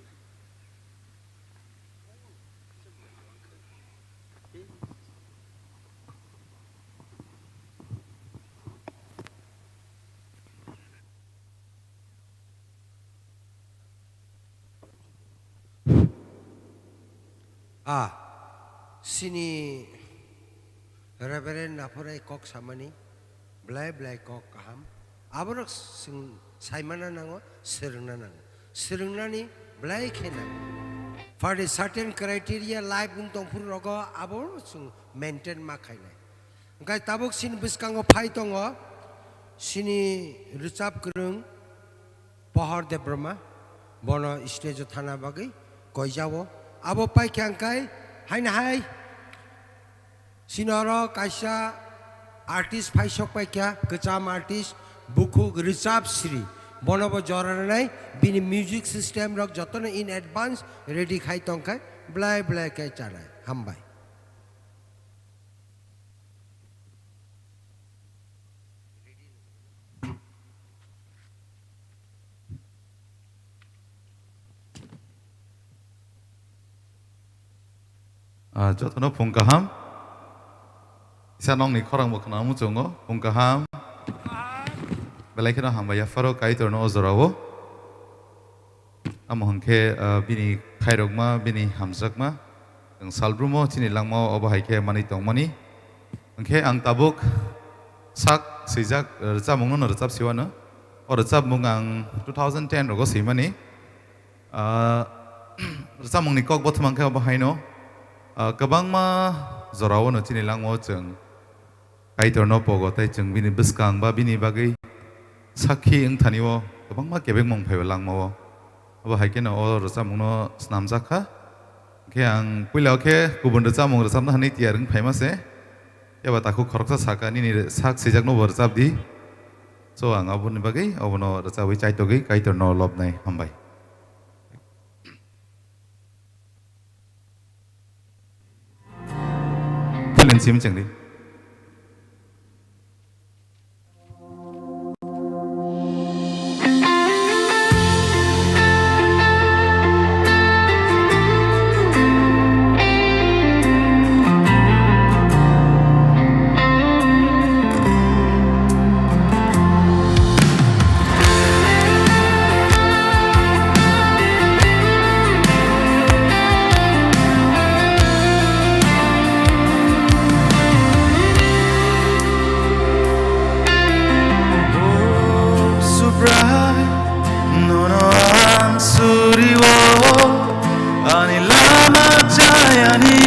Ah, sini Reverend Naphurai kok samani, belai belai kok kaham. Aborok swng saimana nango, swrwngna nango. Swrwngnani belai khe nango. For a certain criteria life wng tongphuru rogo abo chwng maintain ma khainai. Hwnkhe tabuk sini bwskango phai tongo, sini rwchap kwrwng Pohor Debbarma, bono stage o thana bagwi koijao. Abo paikha hwnkhe haino hai sini oro kaisa artist phaisok paikha, kwcham artist, bukhuk rwchap sri. Bono bo jora rwnai, bini music system rok jotono in advance ready khai tongkha, belai belai khe chanai. Hambai. Ah, jotono phung kaham. Isa nokni khorang bo khna muchungo, phung kaham. Belai kheno hambai yapharo Kaitorno o jorao. Amo hwnkhe, ah, bini khairokma, bini hamjakma, chwng salbrumo chini langmao obo hai khe manwi tongmani. Hwnkhe ang tabuk sak swijak, eh, rwchapmungno no rwchap siwano. O rwchapmung ang two thousand ten rogo swimani. Ah, rwchapmungni kok bothoma khe obo haino, ah, kwbangma jorao no chini langmao chwng Kaitorno pogo tei chwng bini bwskang ba bini bagwi sakhi wngthani o kwbangma kebengmung phaiba langmao. Abo hai kheno o rwchapmungno snamjak kha. Hwnkhe ang puila o khe kubun rwchapmung rwchapna hwnwi tiyar wng phaima se. Phiya ba takhuk khoroksa saka nini sak swijakno bo rwchap di. So ang aboni bagwi obono rwchabwi chaitogwi Kaitorno lobnai. Hambai. Philin sim chengdi. O Subrai, nono ang suriwo, ani lama chayani,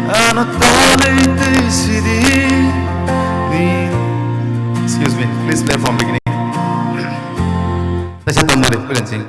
ano tolwi twi sidi. Ni, excuse me, please play from beginning. Kaisa tongmani, Pulen Singh.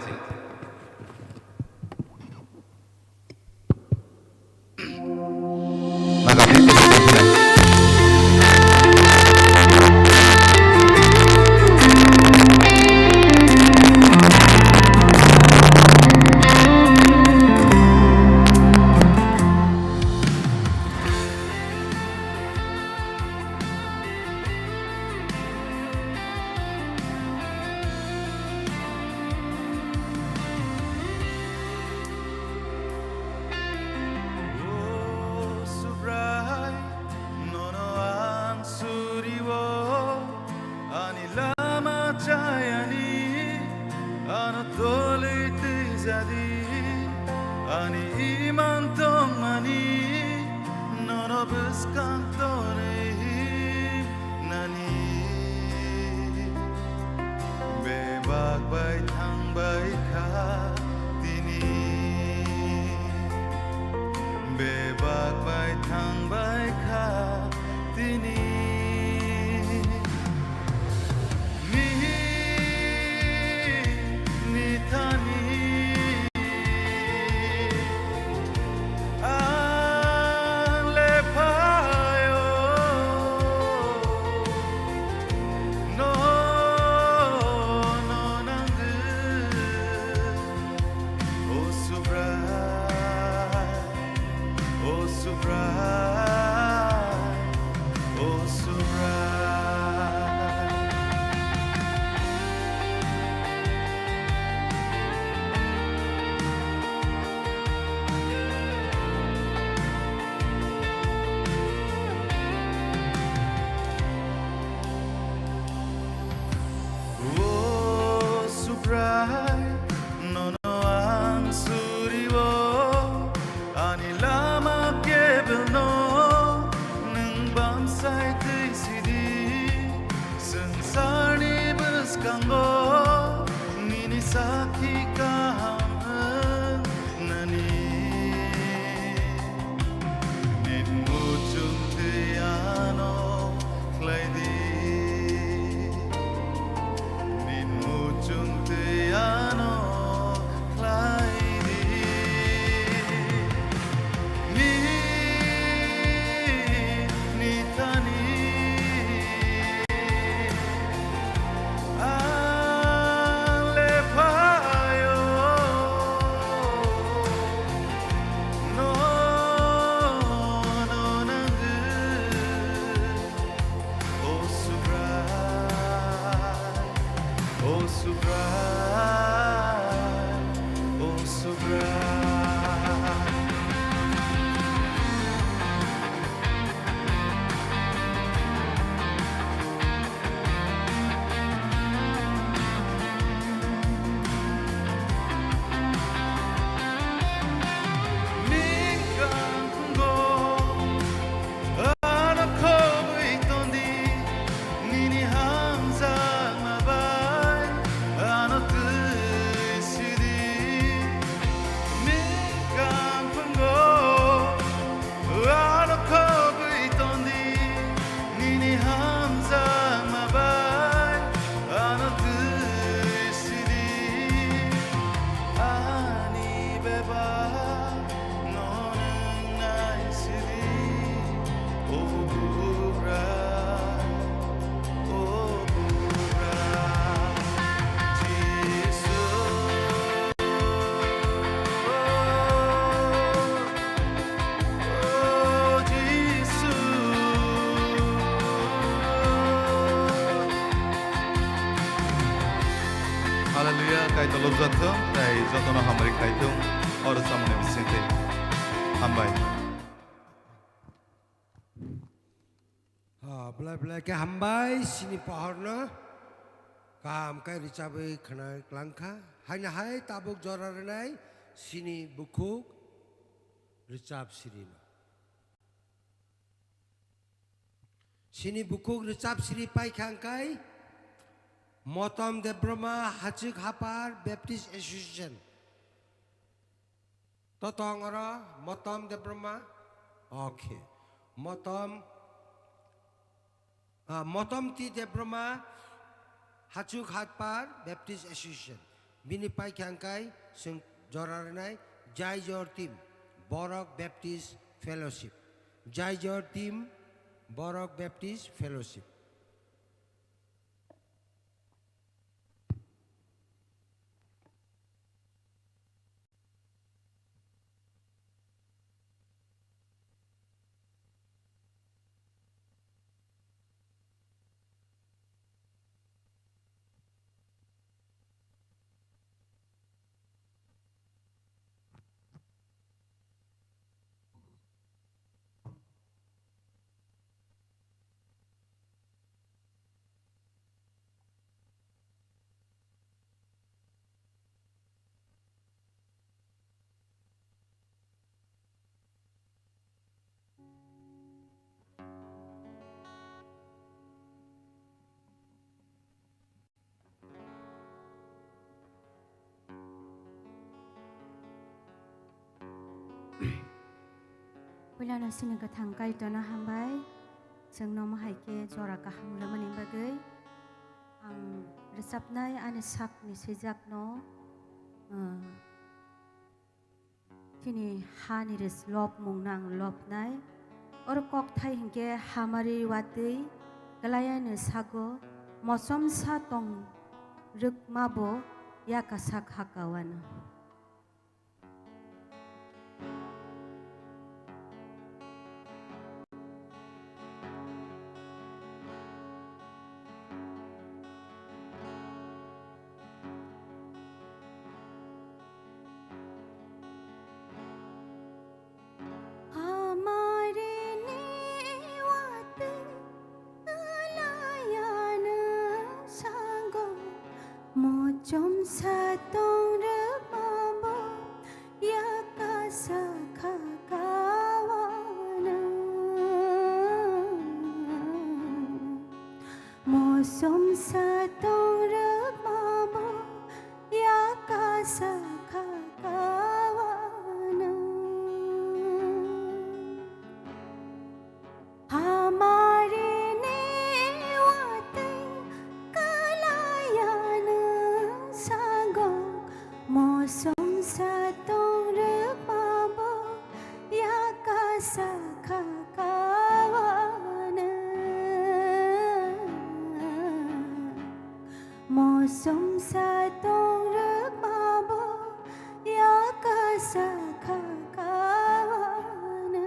O Subrai, nono ang suriwo, ani lama chayani, ano tolwi twijadi, ani iman tongmani, nono bwskang tonwi nani. Bebak bai thangbai kha tini, bebak bai thangbai kha tini. Ni, ni thani. Ang lephaio, no, no nangdi, o Subrai, o Subrai. Ano khogwi tondi, nini hamjakma bai ano twi sidi. Minkang phungo ano khogwi tondi, nini hamjakma bai ano twi sidi. Ani bebak no nwngnai sidi, o Bugra, o Bugra, Jisu, o Jisu. Hallelujah, Kaitor lobjak thung, tei jotono hamari khai thung, oro samani bisingtwi. Hambai. Ha, belai belai khe hambai, sini pohorno kaham khe richabwi khna klangkha. Haino hai tabuk jora rwnai sini bukhuk richab sirino. Sini bukhuk richab siri paikha hwnkhe Motom Debbarma Hachik Hapar Baptist Association. Totong oro Motom Debbarma. Okay. Motom, ah, Motom T Debbarma Hachuk Hapar Baptist Association. Bini paikha hwnkhe chwng jora rwnai Jaijor Team Borok Baptist Fellowship. Jaijor Team Borok Baptist Fellowship. Puilano sini kwthang Kaitorno hambai, chwng nomo hai khe jora kaham rwmani bagwi. Ang rwchapnai ani sakni swijakno, uh, Chini hani rwch lobmungno ang lobnai. Oro kokthai hinkhe hamari watwi kwlaiya ni sago mochomsa tong rwkmabo yakasa kha kawano. Hamari ni watwi kwlaiya ni sago mochomsa tong rwkmabo yakasa kha kawano. Mochomsa tong rwkmabo yakasa kha kawano. Hamari ni watwi kwlaiya ni sago mochomsa tong rwkmabo yakasa kha kawano. Mochomsa tong rwkmabo yakasa kha kawano.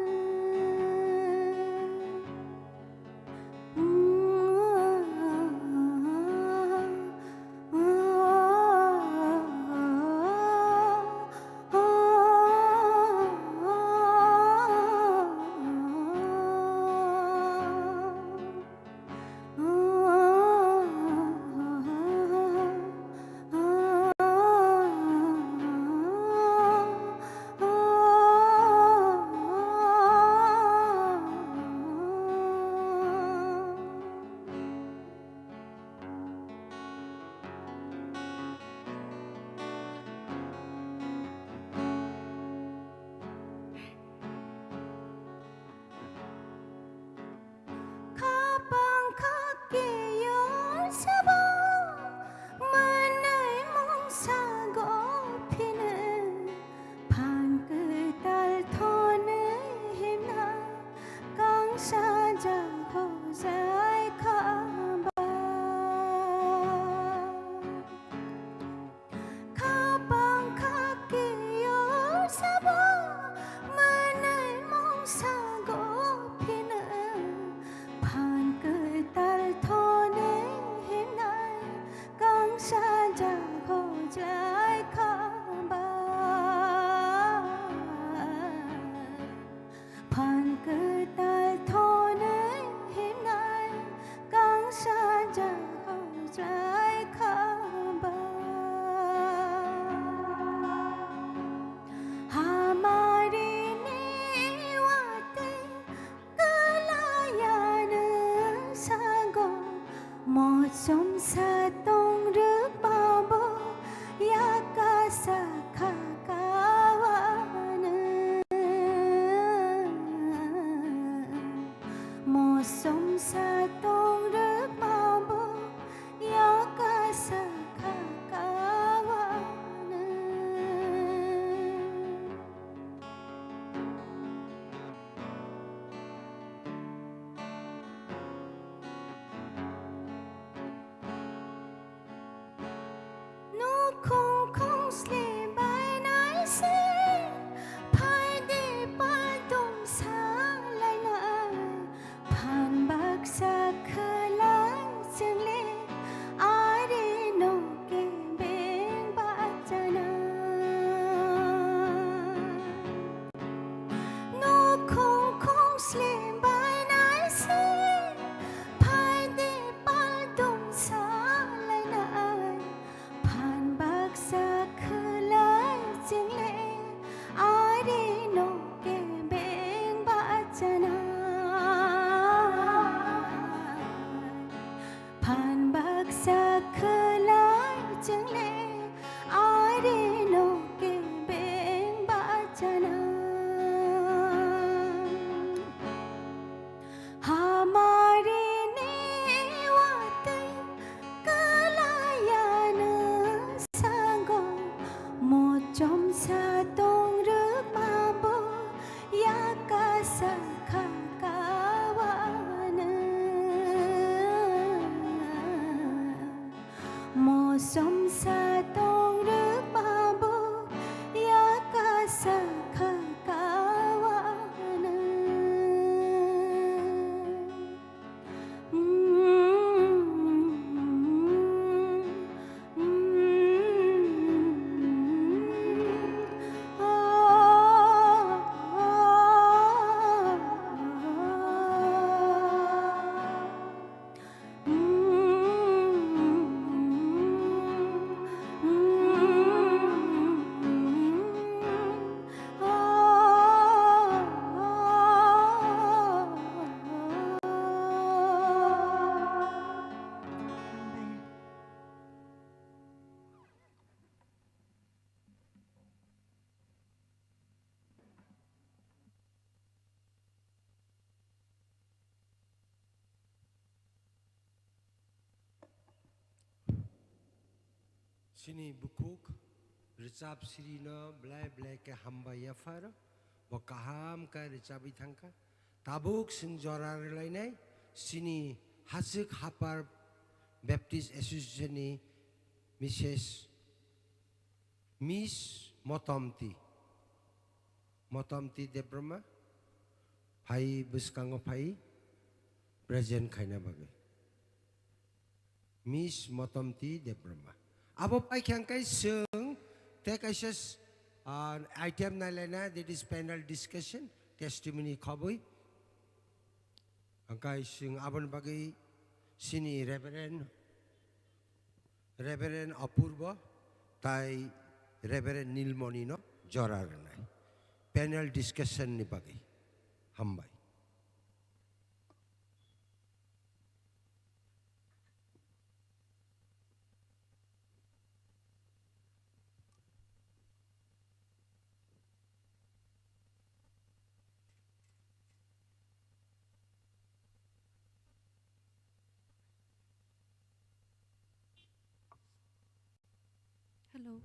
Sa tong rwkma bo yakasa kha kawana. Mosom sa tong rwkma bo yakasa kha kawana. Chini bukhuk rwchap sirino belai belai khe hambai yapharo, bo kaham khe rwchabwi thangkha. Tabuk chwng jora rwlainai chini Hachwk Hapar Baptist Association ni Missus Miss Motomti, Motomti Debbarma, phai bwskango phai present khaina bagwi. Miss Motomti Debbarma. Abo paikha hwnkhe chwng tei kaisa s-, ah, item nailaina, that is panel discussion, testimony khobwi. Hwnkhe chwng aboni bagwi chini Reverend, Reverend Apurbo tai Reverend Nilmoni no jora rwnai. Panel discussion ni bagwi. Hambai. Hello.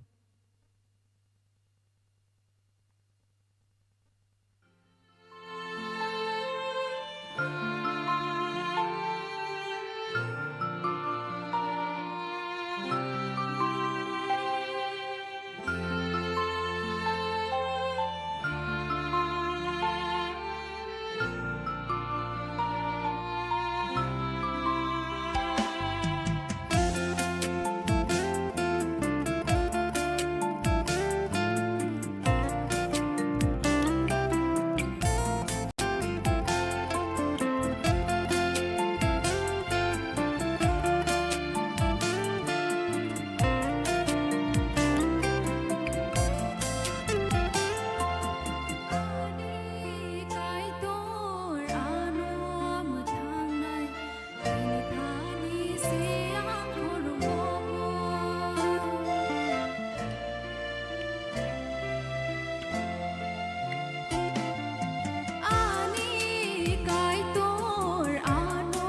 Ani Kaitor ano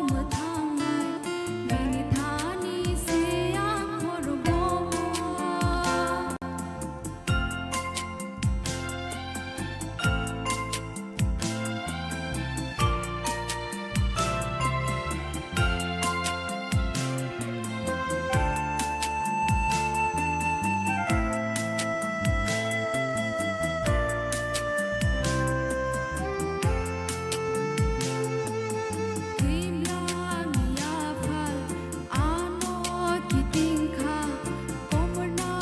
mwthangnai, bini thani se ang khorbo. Ano kitingkha komorna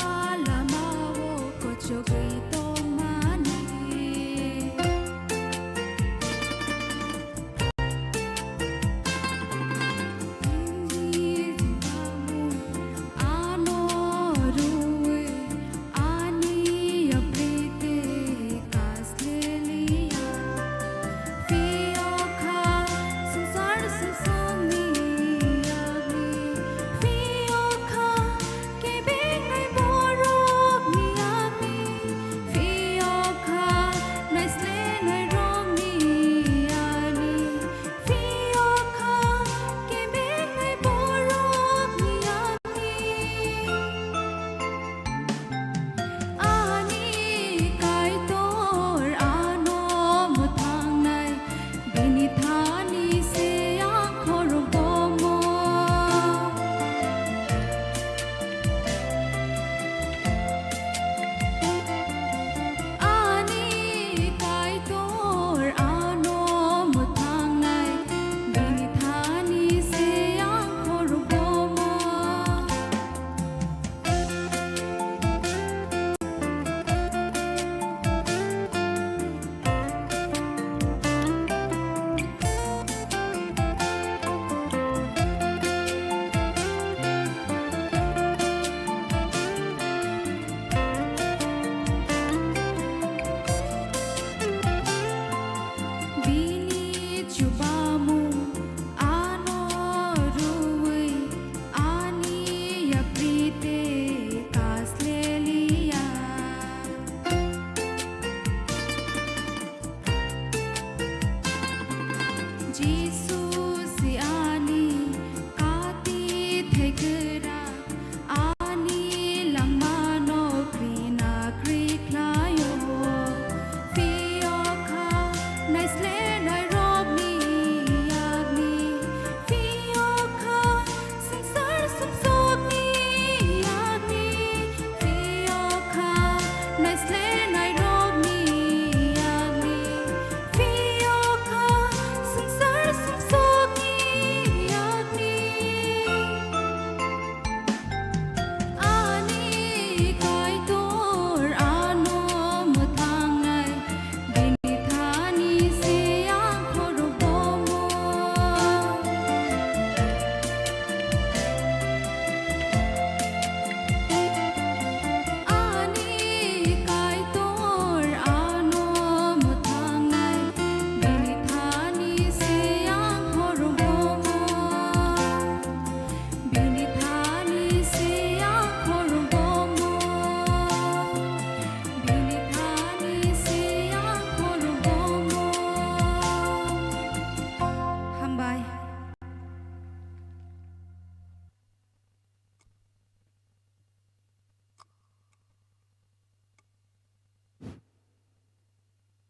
lamao kochogwi tongmani. Hindi jibamung ano rui ani aprite kaslelia. Phiyokha swngchar swngchomni yagni, phiyokha kebengwi borokni yagni,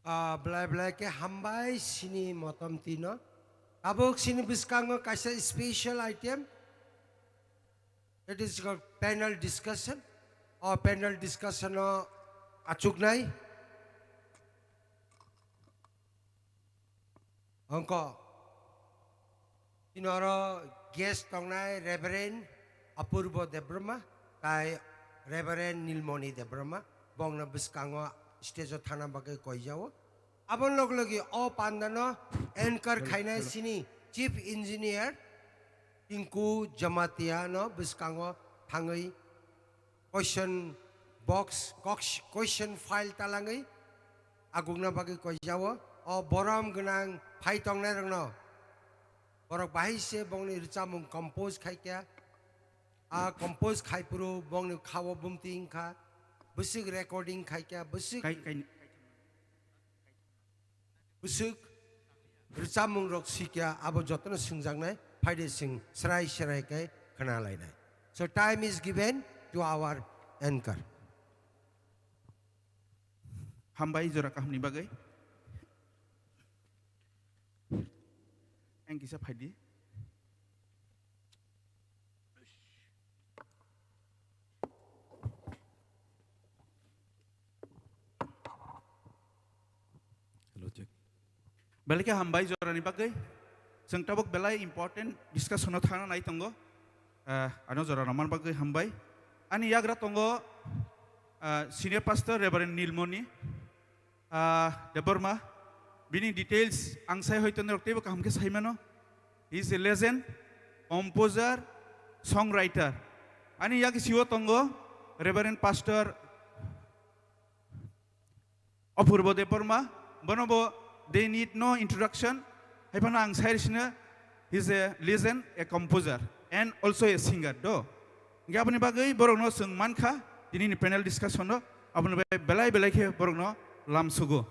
Ah, belai belai khe hambai sini motom tino. Tabuk sini bwskango kaisa special item. It is called panel discussion. O panel discussion o achuknai. Hongko. Tini oro guest tongnai Reverend Apurbo Debbarma, tai Reverend Nilmoni Debbarma, bongno bwskango stage o thana bagwi koijao. Aboni log logi o pandano anchor khainai sini Chief Engineer Tinku Jamatia no bwskango thangwi question box, cox-, question file talangwi agukna bagwi koijao. O borom gwnang phai tongnai rokno borok bahai se bongni rwchapmung compose khai kha. A compose khai phuru bongni khao bumti wngkha, bwswk recording khai kha, bwswk Kai-, kai-, bwswk rwchapmung rok sikya, abo jotono swngjaknai, phaide chwng srai srai khe khna lainai. So time is given to our anchor. Hambai jora kahamni bagwi. Ang kisa phaidi. Hello, check. Belai khe hambai jorani bagwi. Chwng tabuk belai important discussion-o thangna nai tongo. Ah, ano jora romani bagwi hambai. Ani yagra tongo, ah, Senior Pastor Reverend Nilmoni, ah, Debbarma. Bini details ang sai hoito norok teibo kaham khe sai mano. He is a legend, composer, songwriter. Ani yagra sio tongo Reverend Pastor Apurbo Debbarma, bono bo they need no introduction. Hai phano ang sai sino, he is a legend, a composer, and also a singer, do. Hingke aboni bagwi borokno chwng mankha, tini ni panel discussion o, aboni bagwi belai belai khe borokno lamsugo.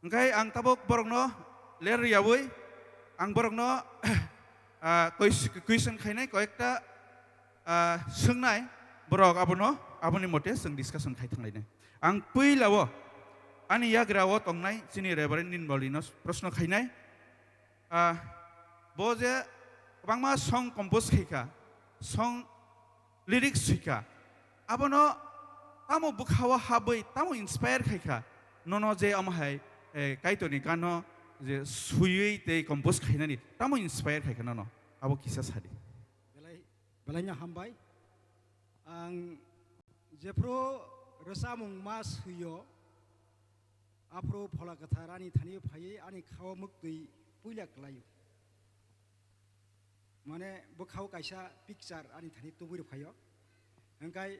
Hingke ang tabuk borokno ler riyawi, ang borokno, ah, quest-, question khainai koyekta, ah, swngnai borok abono, aboni mote chwng discussion khai thanglainai. Ang puila o ani yagra o tongnai chini Reverend Ninbolino proshno khainai. Ah, bo je kwbangma song compose khaikha, song lyrics swikha, abono tamo bwkhao habwi tamo inspire khaikha, nono je omo hai, eh, Kaitorni gano je swiwi tei compose khainani tamo inspire khaikha nono, abo kisa sadi. Belai, belaino hambai. Ang jephru rwchapmung ma swio, aphuru Phola Kwthar ani thani phaiwi ani khao mwktwi puila kwlaio. Mane bwkhao kaisa picture ani thani tubui rw phaio. Hingkai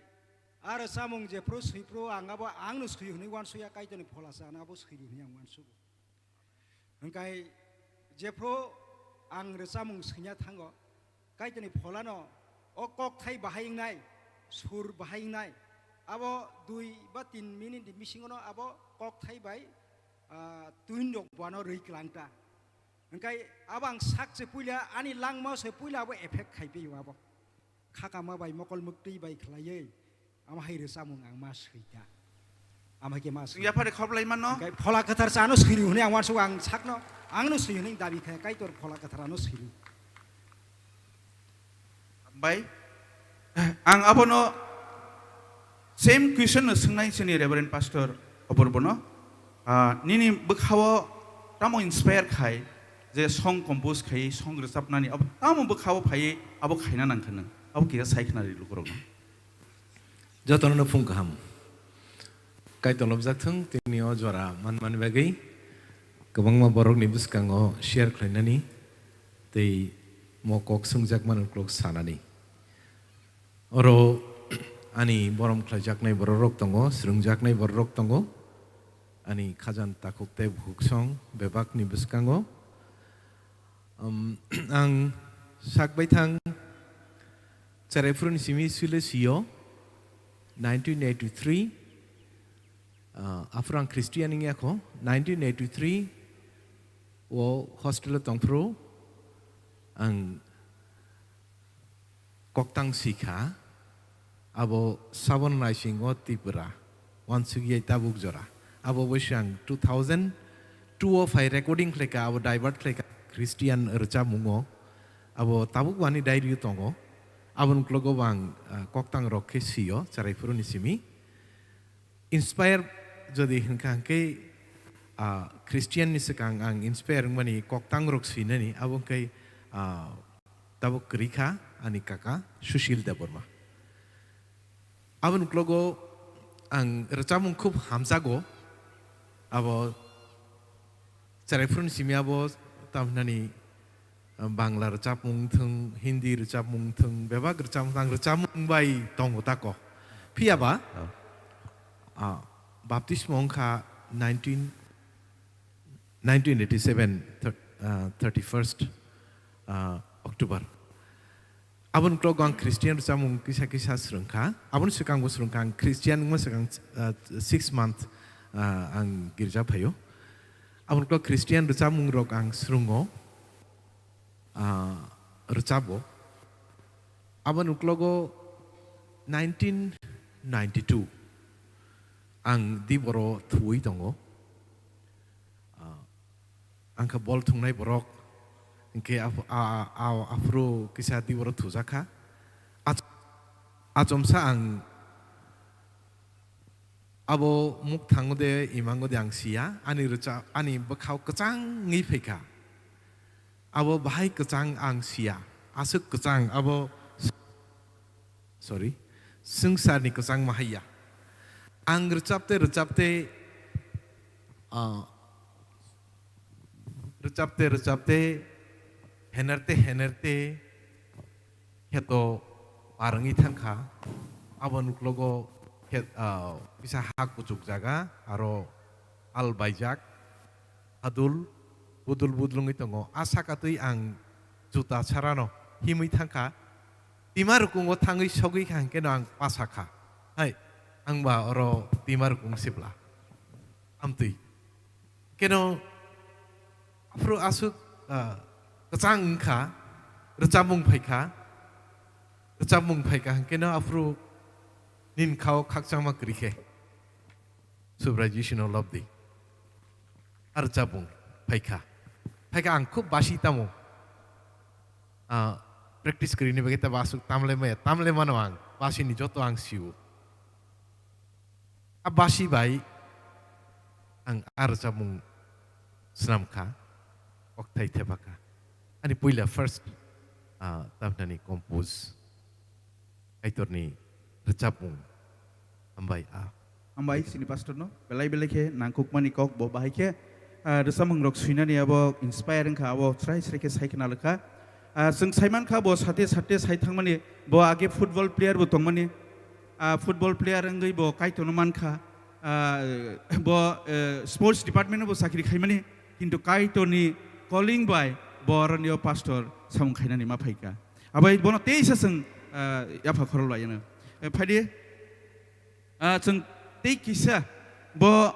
a rwchapmung jephru swiphru ang abo angno swi hwnwi uansuya, Kaitorni Phola se ano abo swi di hwnwi ang uansugo. Hingkai jephru ang rwchapmung swina thango, Kaitorni Pholano o kokthai bahai wngnai, sur bahai wngnai, abo dui ba tin minute ni bisingono abo kokthai bai, ah, twin rok buano rwi kwlangta. Hingkai abo ang sak se puila ani langmao se puila abo effect khai pio abo. Khakama bai mokol mwktwi bai khlaiwi, amo hai rwchapmung ang ma swita. Amo hai khe ma swi. Yaphari khorblai mano. Hingkai Phola Kwthar se ano swi hwnwi ang uansugo, ang sakno, angno swi hwnwi dabi khe, Kaitor Phola Kwthar ano swi. Bai, ang abono same question no swngnai chini Reverend Pastor Apurbono. Ah, nini bwkhao tamo inspire khai je song compose khai, song rwchapnani, abo tamo bwkhao phaiwi abo khaina nangkha nwng? Abo kisa sai khna ri lukurokno. Jotono phung kaham. Kaitor lobjak thung, tini o jora manmani bagwi kwbangma borokni bwskango share khlainani tei mo kok swngjak mani uklok sanani. Oro ani borom khlaijaknai bororok tongo, swrwngjaknai bororok tongo, ani khajan takhuk tei bukhuksong bebakni bwskango. Um, ang sak baithang cherai phuruni simi sile sio, nineteen eighty-three, ah, aphuru ang Christian wngya kho, nineteen eighty-three o hostel o tongphuru ang koktang sikha, abo Sabon Naising o Tripura, wansukya tabuk jora. Abo bai se ang two thousand two o phai recording khlaika, abo divert khlaika Christian rwchapmungo. Abo tabuk bo ani diary o tongo. Aboni uklogo bo ang, ah, koktang rok khe sio, chwrai phuru ni simi. Inspire jodi hinkha hinkhe, ah, Christian ni swkang ang inspire wngmani koktang rok swinani, abo hinkhe, ah, tabuk kwrwi kha ani kaka Sushil Debbarma. Aboni uklogo ang rwchapmung khub hamjago. Abo chwrai phuru ni simi abo tamhinani, ah, Bangla rwchapmung thung, Hindi rwchapmung thung, bebak rwchapmung thung, ang rwchapmung bai tongo tako. Phiya ba, Oh. ah, baptismo wngkha nineteen, nineteen eighty-seven, thir-, ah, thirty-first, ah, October. Aboni uklogo ang Christian rwchapmung kisa kisa swrwngkha. Aboni swkang bo swrwngkha ang Christian wngma swkang, ah, six month, ah, ang girja phaio. Aboni uklogo Christian rwchapmung rok ang swrwngo, ah, rwchabo. Aboni uklogo nineteen ninety-two ang diboro thuwi tongo. Ah, ang kha bol thungnai borok, hinkhe aph-, a, a, a, aphuru kisa di borok thujakha. Ach-, achomsa ang abo muk thango de, imango de ang siya, ani rwcha-, ani bwkhao kwchangwi phaikha. Abo bahai kwchang ang siya, aswk kwchang abo Sorry, swngcharni kwchangma haiya. Ang rwchapte rwchapte, ah, rwchapte rwchapte, henerte henerte, kheto par wngwi thangkha. Aboni uklogo khet-, ah, kisa ha kuchuk jaga, aro al baijak. Hadul, budul budul wngwi tongo. A saka twi ang juta sarano himwi thangkha. Tima rukungo thangwi sogwi kha hwnkhe no ang pasa kha. Hai, ang ba oro tima rukung sibla. Amtwi. Keno aphuru aswk, ah, kwchang wngkha, rwchapmung phaikha. Rwchapmung phaikha hwnkhe no aphuru nini khao khakchangma kwrwi khe. Subrai Jisino lobdi. Ar chabung phaikha. Phaikha ang khub basi tamo. Ah, practice kwrwini bagwi tabo aswk tamle maya, tamle mano ang. Basini joto ang sio. A basi bai ang ar chabung swnamkha. Okthai thepakha. Ani puila first, ah, tamnani compose. Kaitorni rwchapmung. Hambai, ah. Hambai, sini pastor no. Belai belai khe nangkukmani kok bo bahai khe, ah, rwchapmung rok swinani abo inspire wngkha, abo srai srai khe sai khna lwkha. Ah, chwng saimankha bo sate sate sai thangmani bo age football player bo tongmani. Ah, football player wngwi bo Kaitorno mankha. Ah, bo, eh, sports department bo chakri khaimani. Kintu Kaitorni calling bai bo aroni o pastor samung khainani ma phaikha. Abai bono teisa chwng, ah, yapha khorol bai ano. Eh, phaidi, ah, chwng tei kisa bo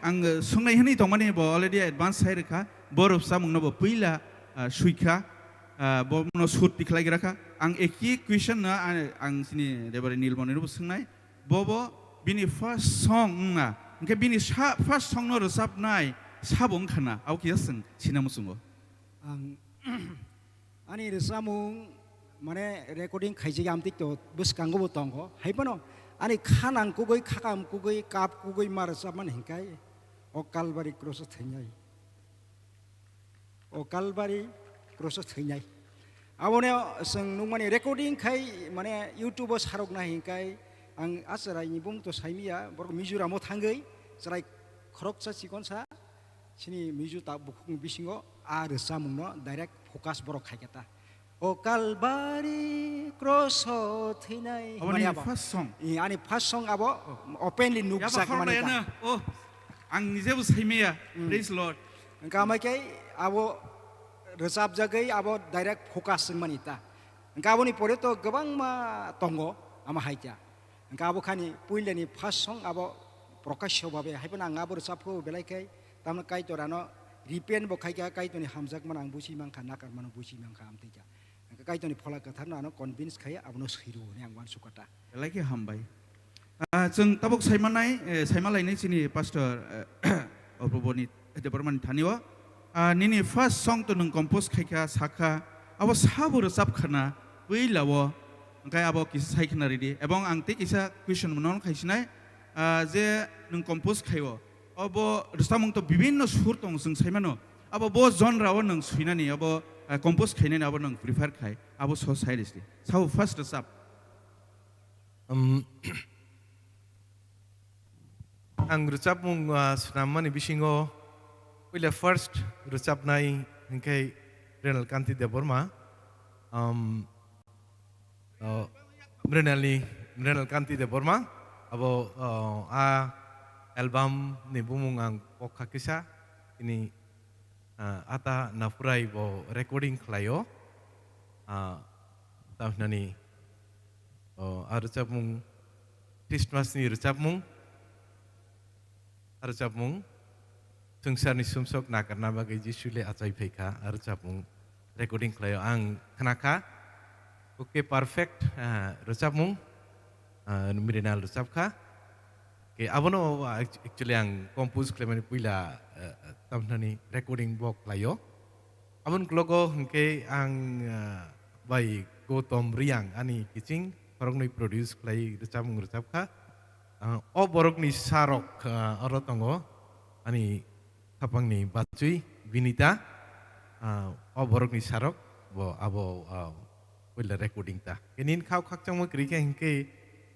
ang, eh, sungnai hwnwi tongmani bo already advance sai rwkha. Bo rwchapmung no bo puila, ah, suikha. Ah, bo no shoot tikhlai gra kha. Ang eki question no, ah, ang sini Reverend Nilmoni no bo swngnai. Bo bo bini first song wngna. Hwnkhe bini sa-, first song no rwchapnai sabo wngkha na. Abo kisa chwng sina muchungo. Ang ani rwchapmung, mane, recording khaijak amtwi to bwskango bo tongo. Hai phano ani kha nang kugui, khakam kugui, kap kugui ma rwchapmani hinkai o Kalbari cross o thwinai. O Kalbari cross o thwinai. Aboni chwng nukmani recording khai, mane, YouTube o sarokna hinkai ang a chwraini bung to saimiya, borok Mizoram o thangwi chwrai khoroksa chikonsa. Chini Mizo ta bukhukni bisingo a rwchapmungno direct focus borok khaikha ta. O Kalbari cross o thwinai Aboni hwnmani abo. First song. I, ani first song abo openly nukjak mani ta. Oh, ang nijebo saimaya. Hmm. Praise Lord. Hwnkha amai khe abo rwchapjagwi abo direct focus wngmani ta. Hwnkha aboni pore to kwbangma tongo ama hai kha. Hwnkha abo khani puilani first song abo prokasyo babe, hai phano ang abo rwchapkho belai khai, tamno Kaitor ano repent bo khaikha, Kaitorni hamjakmano ang buji mankha, nakarmano buji mankha, amtwi kha. Hwnkha Kaitorni Phola Kwtharno ano convince khai, abono swiru hwnwi ang uansukha ta. Belai khe hambai. Ah, chwng tabuk saimanai, eh, saimalainai chini pastor, eh, Oproboni Debbarmani thani o. Ah, nini first song to nwng compose khaikha, sakha, abo sabo rwchap khana, puila o, hwnkhe abo kisa sai khna ridi. Ebong ang tei kisa question nono khaisinai, ah, je nwng compose khaio, obo rwchapmung to bibinno sur tongo chwng saimano, abo bo genre o nwng swinani, abo, ah, compose khainani abo nwng prefer khai, abo so sai risi. Sabo first rwchap. Um, ang rwchapmung, ah, swnammani bisingo puila first rwchapnai hwnkhe Mrinal Kanti Debbarma. Um, oh, Mrinalni, Mrinal Kanti Debbarma. Abo, oh, a album ni bumung ang pokha kisa ini, ah, ata nafurai bo recording khlaio. Ah, tamhinani, oh, a rwchapmung, Christmas ni rwchapmung, a rwchapmung, swngcharni sumsok nakarna bagwi Jisu le achai phaikha, a rwchapmung recording khlaio. Ang khnakha, okay, perfect, ah, rwchapmung, ah, Mrinal rwchapkha. Ke abono, ah, act-, actually ang compose khlaimani puila, ah, tamhinani recording bo khlaio. Aboni uklogo hwnkhe ang, ah, bai Gautam Reang ani kiching khoroknwi produce khlai rwchapmung rwchapkha. Ah, o borokni sarok, ah, oro tongo ani khapangni bachwi Binita, ah, o borokni sarok bo abo, ah, puila recording ta. Ke nini khao khakchangma kwrwi khe hwnkhe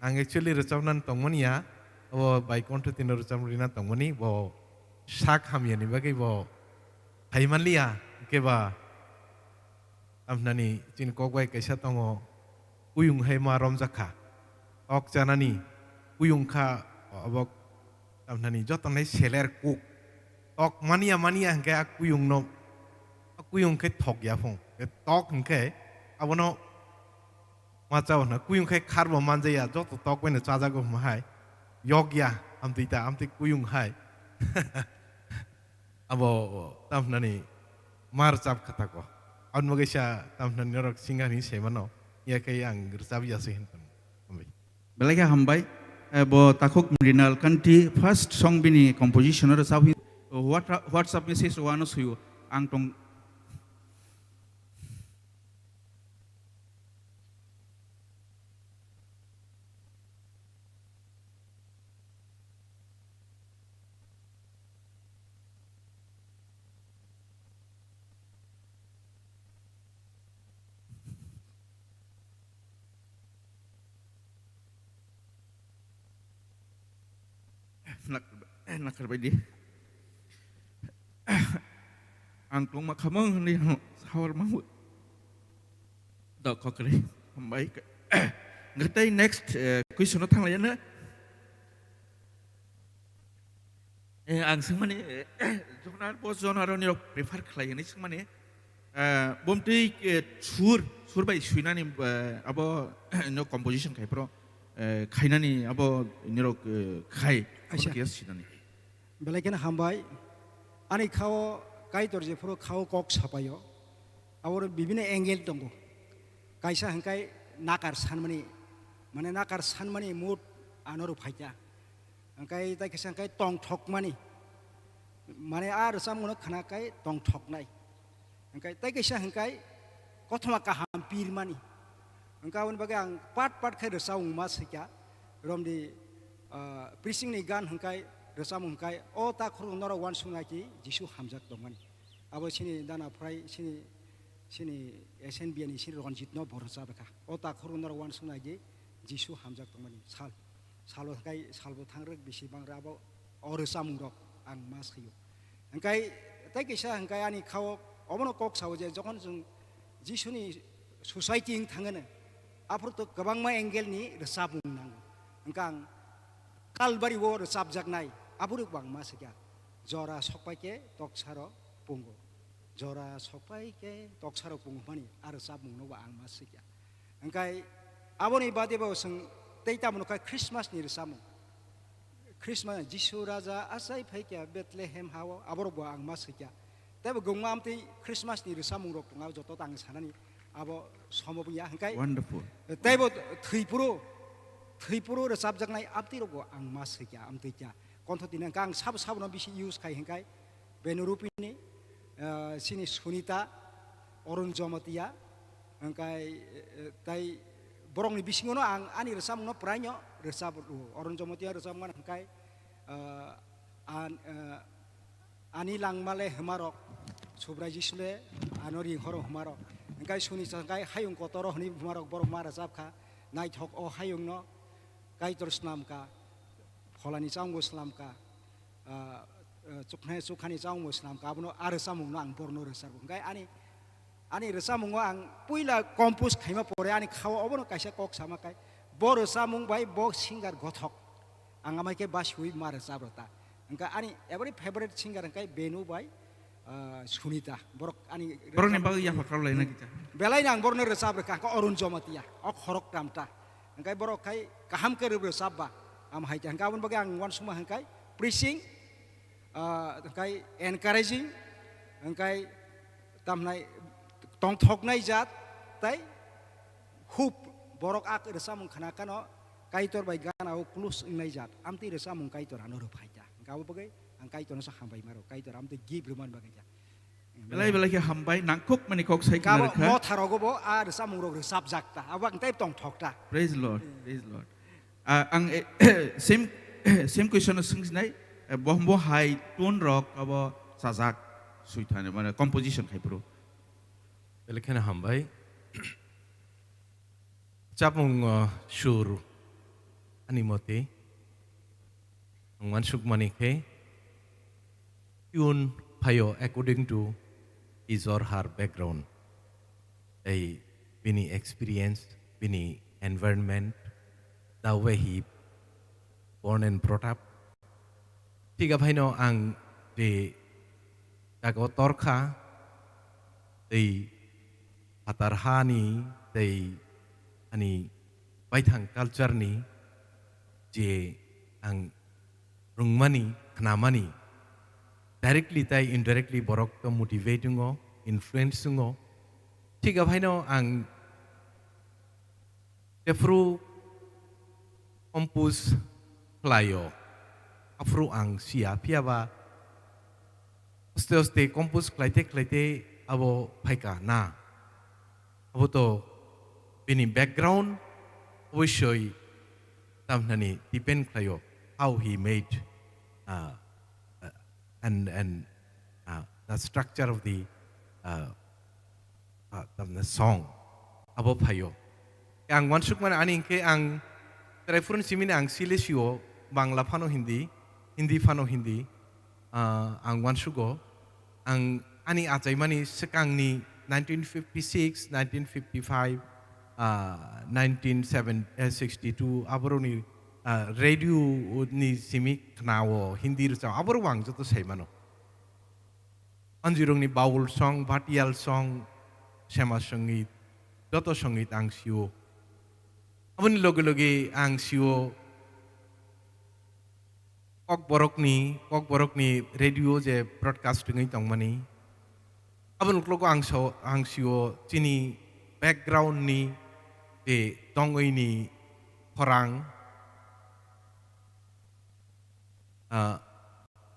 ang actually rwchapnani tongmani ya, abo bai kontho tino rwchapna rina tongmani, bo sak hamyani bagwi bo hai manliya, hwnkhe ba tamhinani chini kok bai kaisa tongo, kuyung hai ma romjak kha, tok chanani, kuyung kha, obo tamhinani joto nai seler kuk, tok mania mania hwnkhe a kuyung no, a kuyung khe thok ya phung, tok hwnkhe abono ma chao hwna, kuyung khe kharbo manjaya, joto tok bai no chajago hwma hai, yok ya, amtwi ta, amtwi kuyung hai. Abo tamhinani ma rwchap kha tako. Aboni bagwi sa tamhinani norok singer hinwi saimano, ya khe ang rwchap ya se hinwi tong. Hambai. Belai khe hambai. Eh, bo takhuk Mrinal Kanti first song bini composition o rwchap hin. What-, WhatsApp message o ano suyo. Ang tong Nak-, eh, nakar baidi. Ang tongma khamang hwnwi ang sawar mango. Da kokre. Hambai. Ngatai next, eh, question o thanglaiyana. Eh, ang swngmani, eh, jokhon arbo jon aro nirok prefer khlai hwnwi swngmani, eh, bomtwi, eh, sur, sur bai suinani, eh, abo, no composition khai phro, eh, khainani abo nirok, eh, khai, abo Aisa. Khe sinani. Belai kheno hambai. Ani khao Kaitor jephuru khao kok sapaio, abo bibini angle tongo. Kaisa hwnkhe nakar sanmani, mane nakar sanmani mood anoro phaikha. Hwnkhe tai kaisa hwnkhe tongthokmani, mane a rwchapmungno khnakhai tongthoknai. Hwnkhe tai kaisa hwnkhe kothoma kaham pirmani. Hwnkhe aboni bagwi ang part part khe rwchapmung ma swikha. Romdi, ah, preaching ni gan hwnkhe rwchapmung hwnkhe, "O takhuk norok uansuknai ki Jisu hamjak tongmani." Abo chini dana phrai chini, chini S N B ni chini Ranjit no bo rwchapkha. "O takhuk norok uansuknai ki Jisu hamjak tongmani." Sal, salo hwnkhe salbo thangrwk bisi bangra abo o rwchapmung rok ang ma swio. Hwnkhe tei kisa hwnkhe ani khao obono kok sao je jokhon chwng Jisuni society wng thangano, aphuru to kwbangma angle ni rwchapmung nango. Hwnkhe ang Kalbari o rwchapjaknai aphuru bo ang ma swikha, "Jora sokpai khe toksaro pungo, jora sokpai khe toksaro pungo," hwnmani a rwchapmung no bo ang ma swikha. Hwnkhe aboni bade bo chwng tei tamo nukha Christmas ni rwchapmung. Christmas, Jisu Raja achai phaikha Bethlehem hao, aborok bo ang ma swikha. Teibo gwngma amtwi Christmas ni rwchapmung rok tongo, joto tang sanani abo somo wngya hwnkhe. Wonderful. Teibo thwi phuru thwi phuru rwchapjaknai amtwi rokbo ang ma swi kha, amtwi kha. Kontho tini hwnkhe ang sabo sabono bisi use khai hwnkhe Benu Rupini, ah, chini Sunita, Arun Jamatia, hwnkhe, eh, tai borokni bisingono ang ani rwchapmungno praino rwchap rwo. Arun Jamatia rwchapmani hwnkhe, ah, an, ah, Ani langmale hwmarok, Subraiji sule ano ring horo hwmarok. Hwnkhe Sunita hwnkhe hayung kotoro hwnwi hwmarok borok ma rwchap kha. Naithok o hayungno Kaitor snam kha, pholani chamungbo snam kha, ah, ah, chukne-, chukhani chamungbo snam kha. Abono a rwchapmungno ang borno rwchapgo. Hwnkhe ani Ani rwchapmungo ang puila compose khaima pore ani khao obono kaisa kok sama kai, bo rwchapmung bai bo singer gothok. Ang amai khe basiwi ma rwchap rwta. Hwnkhe ani every favorite singer hwnkhe Benu bai, ah, Sunita. Borok ani Borokni rwchapmung bagwi yapha kharlaina Hmm. kita. Belaino ang borokno rwchap rwkha, hwnkhe Arun Jamatia, o khorok tamta. Hwnkhe borok khai kaham khe rwchap ba. Am hai khe hwnkhe aboni bagwi ang uansukma hwnkhe preaching, ah, hwnkhe encouraging, hwnkhe tamhnai tongthoknai jat, tai hope borok a rwchapmung khna khano Kaitor bai gana o close wngnai jat, amtwi rwchapmung Kaitor ano rwphai kha. Hwnkhe abo bagwi ang Kaitorno sa hambai maro, Kaitor amtwi gift rwmani bagwi kha. Belai belai khe hambai, nangkukmani kok sai Hwnkhe abo khna rwkha. Motharogo bo a rwchapmungrok rwchapjak ta, abo ang tei tongthok ta. Praise Lord, praise Lord. Ah, ang, eh, same, same question no swngsinai, eh, bo, bo hai tune rok abo sajak suithani, mane composition khai phuru. Belai kheno hambai. Chapmung, uh, sur ani mote ang uansukmani khe tune phaio according to his or her background. Tei bini experience, bini environment, the way he born and brought up. Thik aphaino ang je jaga o torkha, tei phatar hani, tei ani baithang culture ni je ang rwngmani, khnamani, directly tei indirectly borok to motivate wngo, influence wngo. Thik aphaino ang jephru compose khlaio, aphru ang siya, phiyaba aste aste compose khlaite khlaite abo phaika na. Abo to bini background obosoi tamhnani depend khlaio, how he made, uh, uh, and, and, uh, the structure of the, uh, uh, tamna song abo phaio. Ang uansukmani ani hwnkhe ang chwrai phuruni simini ang sile sio, Bangla phano Hindi, Hindi phano Hindi, ah, ang uansugo. Ang ani achaimani swkangni nineteen fifty-six, nineteen fifty-five, ah, nineteen seven, eh, sixty-two aborokni, ah, radio ni simi khnao Hindi rwchap aborok ang joto saimano. Anjirokni baul song, bhatiyal song, sema songit, joto songit ang sio. Aboni loge loge ang sio Kokborokni, Kokborokni radio je broadcast wngwi tongmani. Aboni uklogo ang so, ang sio chini background ni je tongwini khorang, ah,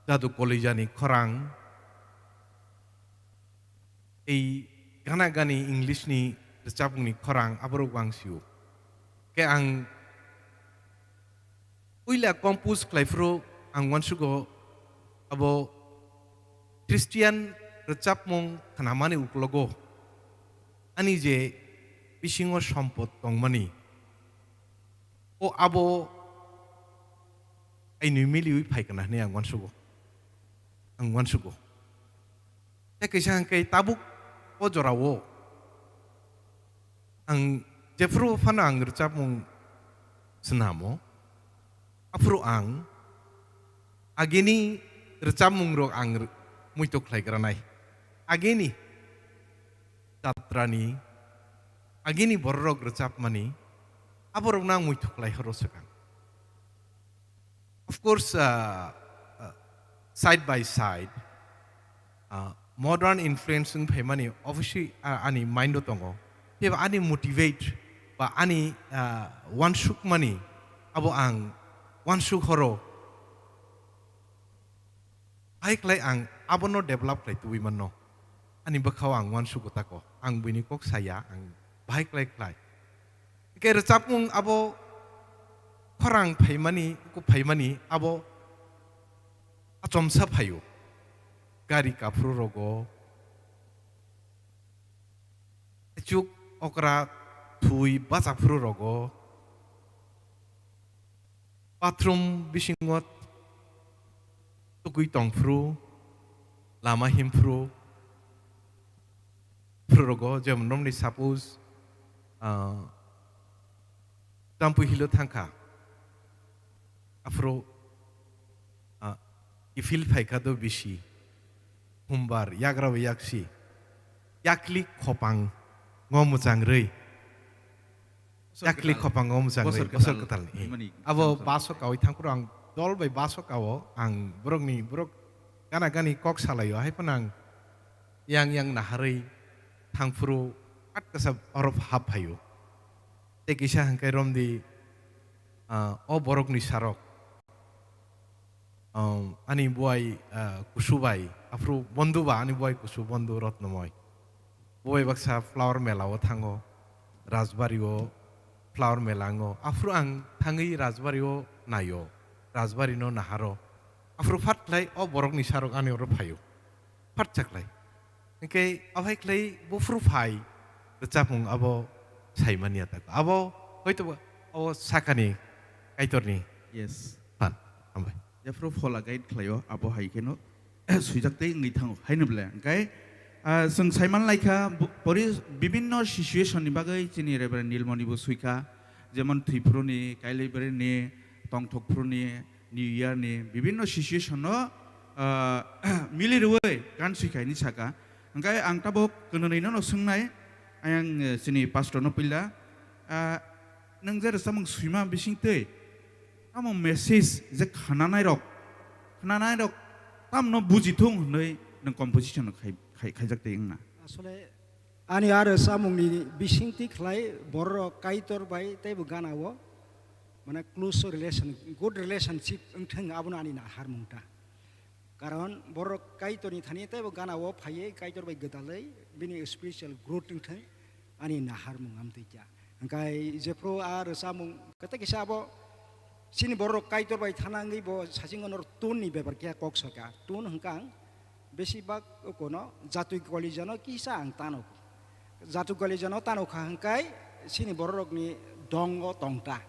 Jadu Kolijani khorang, tei gana gani English ni rwchapmung ni khorang, aborok ang sio. Khe ang puila compose khlai phuru ang uansugo abo Christian rwchapmung khnamani uklogo ani je bisingo sompot tongmani, o abo ainwi miliwi phai kana hwnwi ang uansugo. Ang uansugo. Tei kaisa hwnkhe tabuk o jorao ang jephru phano ang rwchapmung swnamo, aphuru ang agini rwchapmungrok ang r-, muitu khlaigranai. Agini jatrani, agini bororok rwchapmani, aborokno ang muitu khlai horo swkang. Of course, uh, uh, side by side, uh, modern influence wng phaimani obviously, uh, ani mind o tongo. Phiya ani motivate ba ani, uh, uansukmani abo ang uansuk horo. Hai khlai ang abono develop khlai tubui manno. Ani bwkhao ang uansuk tako. Ang buini kok saya, ang bahai khlai khlai. Hingke rwchapmung abo khorang phaimani, kuk phaimani abo achomsa phaio. Gari kaphuru rogo, echuk okra thui bacha phuru rogo, bathroom bisingo tukui tong phuru, lama him phuru, phuru rogo, jemon romni suppose, ah, Tampui hilo thangkha. Aphuru, ah, kiphil phaikha do bisi. Humbar, yagra bai yaksi. Yakli khopang ngo mwchang rwi. Bosor Yakli kwtal. Khopang ngo mwchang rwi. Bosor Bosor kwtal. Kwtalni. Himani Abo samsok. Baso kawi thangphuru ang dol bai baso kawo ang borokni borok gana gani kok salaio. Hai phano ang yang yang naharwi thangphuru at kasa oro hap phaio. Tei kisa hingke romdi, ah, o borokni sarok. Um, ani buai, ah, kusu bai, aphuru Bondu ba, ani buai kusu Bondu Rotnomoi. Buai baksa flower mela o thango, Rajbari o flower mela ango. Aphuru ang thangwi Rajbari o naio, Rajbari no naharo. Aphuru phat khlai o borokni sarok ani oro phaio. Phat chaklai. Hingke aphai khlai buphuru phai rwchapmung abo saimani atako. Abo hoito bo abo sakani Kaitorni Yes. Phan. Hambai. Jephru phola guide khlaio, abo hai kheno swijak tei wngwi thango. Haino ble, hingke, ah, chwng saiman laikha, bo-, pori bibinno situation ni bagwi chini Reverend Nilmoni bo swikha, jemon thwiphru ni, kailaibrwi ni, tongthokphru ni, New Year ni, bibinno situation no, ah, mili rwui gan swikha hinwi saka. Hingke ang tabuk kwnwi no swngnai, ayang, eh, chini pastor no pila, ah, nwng je rwchapmung swima bising twi, tamo message je khnanai rok, khnanai rok tamno buji thung hwnwi nwng composition no khai, khai, khaijak tei wngna. Asole ani aro samungni bisingtwi khlai borok Kaitor bai teibo gana o, mane close relation, good relationship wngthang abono ani naharmung ta. Karon borok Kaitorni thani teibo gana o phaiwi Kaitor bai gwdalwi bini spiritual growth wngthang ani naharmung amtwi kya. Hingkai jephru a rwchapmung kete kisa abo chini borok Kaitor bai thana wngwi bo sachingo nor tun ni bepar kya kok soka. Tun hwnkang besibak kono jatwi college no kisa ang tano. Jatwi college no tano kha hingkai chini borok rokni dongo tongta.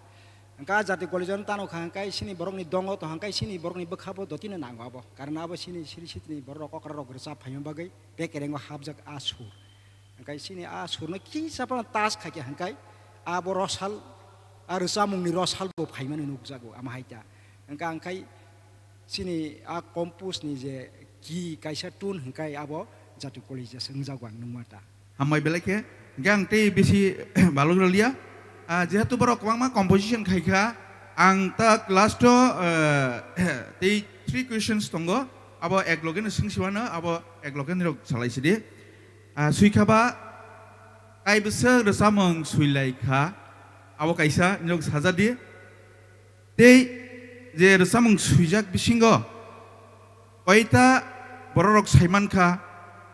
Hingka jatwi college no tano kha hingkai chini borok ni dongo tong hingkai chini borok ni bwkha bo dotino nango abo. Karon abo chini siri sitini borok okra rok rwchap phaima bagwi bekereng o hapjak a sur. Hingkai chini a sur no kisa phano touch khaikha hingkai abo rosal, a rwchapmung ni rosal bo phaimani nukjago ama hai ta. Hingka hingkai chini a compose ni je ki kaisa tune hingkai abo jatwi college se wngjago ang nukma ta. Hambai belai khe, hingke ang tei bisi balok rwliya. Ah, jehetu borok kwbangma composition khai kha, ang tak last o, eh, tei three questions tongo, abo ek loge no swng siwano, abo ek loge nirok salai sidi. Ah, swi kha ba, kai bwswk rwchapmung swi lai kha, abo kaisa nirok saja di. Tei je rwchapmung swijak bisingo koita bororok saimankha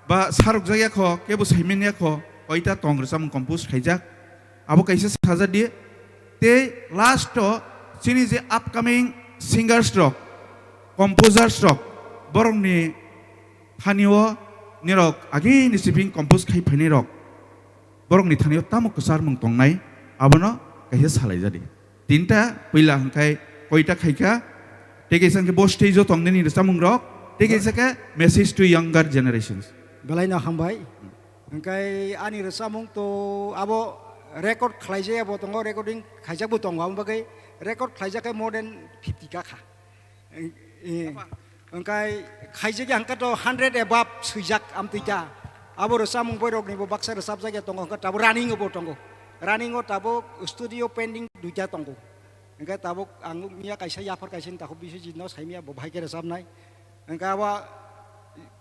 ba sarokjak yakho, kebo saiman yakho, koita tong rwchapmung compose khaijak. Abo kaisa sajak di. Tei last o chini je upcoming singers rok, composers rok, borokni thani o nirok agini sibing compose khai phainai rok, borokni thani o tamo kwcharmung tongnai, abono kaisa salai jadi. Tinta puila hwnkhe koita khaikha, tei kaisa hwnkhe bo stage o tongnaini rwchapmung rok, tei kaisa khe message to younger generations. Belai no hambai. Hwnkhe ani rwchapmung to abo record khlaijak bo tongo, recording khaijak bo tongo, abo bagwi record khlaijak khe more than fifty ka kha. Eh, eh. Hwnkhe khaijak ya hwnkhe to hundred above swijak amtwi ta. Abo rwchapmung boirokni bo baksa rwchapjak ya tongo, hwnkhe tabuk running o bo tongo. Running o tabuk studio pending duita tongo. Hwnkhe tabuk ang nukya kaisa yaphar kaisa ni takhuk Biswajit no saimya bo bahai khe rwchapnai. Hwnkhe abo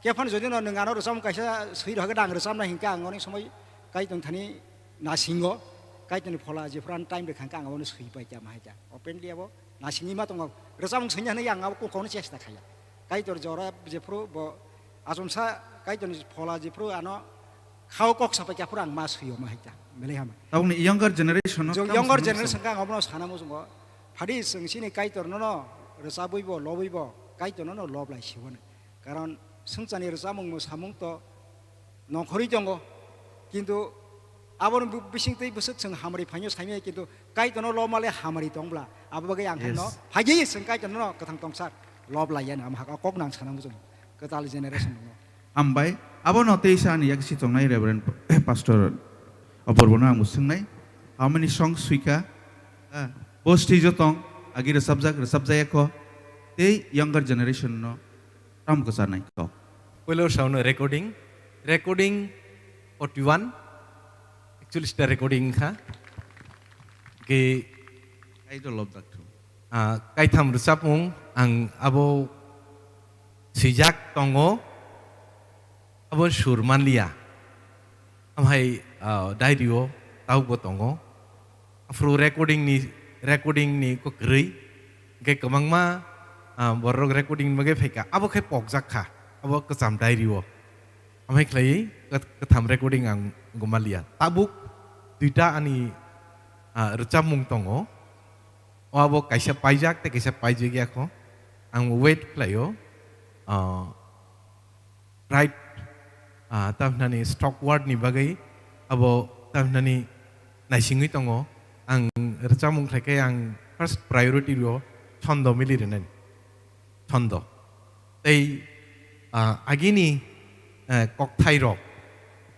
kephano jodi no nwng ano rwchapmung kaisa swi rwkha khe da ang rwchapnai hinkhe ang onek somoi Kaitor thani nasingo. Kaitorni phola jephuru ano time rwkha hwnkhe ang abono swipai kha, ma hai kha. Openly abo nasingwi ma tongo. Rwchapmung swina hwnwi ang abo kokno chesta khaiya. Kaitor jora jephuru bo achomsa Kaitorni phola jephuru ano khao kok sapai kha phuru ang ma swio, ma hai kha. Belai hama. Tabukni younger generation no Jong tamo younger sana generation muchungo. Khe ang abono sana muchungo. Phadi chwng chini Kaitorno no rwchabwi bo, lobwi bo, Kaitorno no lob lai siboni. Karon swngcharni rwchapmung mwsamung to nongkhorwi tongo, kintu aboni bu-, bisingtwi bwswk chwng hamari phaino saimaya, kintu Kaitorno lobmale hamari tongbla, abo bagwi ang khe no Yes. Phaidi chwng Kaitorno kwthang tongsak lob laiya, ang hakha kok nang sana muchung kwtal generation no. Hambai, abono teisa ani yak si tongnai Reverend Pastor Apurbono ang bo swngnai, how many songs swikha? Ah, bo stage o tong, agi rwchapjak, rwchapjaya kho, tei younger generation no Tamo kwcharnai kok. Puilo saono recording, recording forty one, actually sita recording kha. Ke Title of that too. Ah, kaitham rwchapmung ang abo swijak tongo, abo sur manliya. Amhai, ah, diary o tabukbo tongo. Aphuru recording ni, recording ni kwkrwi. Hwnkhe kwbangma, ah, borok recording ni bagwi phaikha. Abo khe pokjak kha. Abo kwcham diary o. Amhai khlaiwi kwt-, kwtham recording ang gumaliya. Tabuk duita ani, ah, rwchapmung tongo. O abo kaisa paijak tei kaisa paijak ya kho. Ang wait khlaio. Ah, Pride, ah, tamhinani stock word ni bagwi abo tamhinani naisingwi tongo. Ang rwchapmung khlai khe ang first priority o chondo mili rwnani. Chondo. Tei, ah, agini, eh, kokthai rok,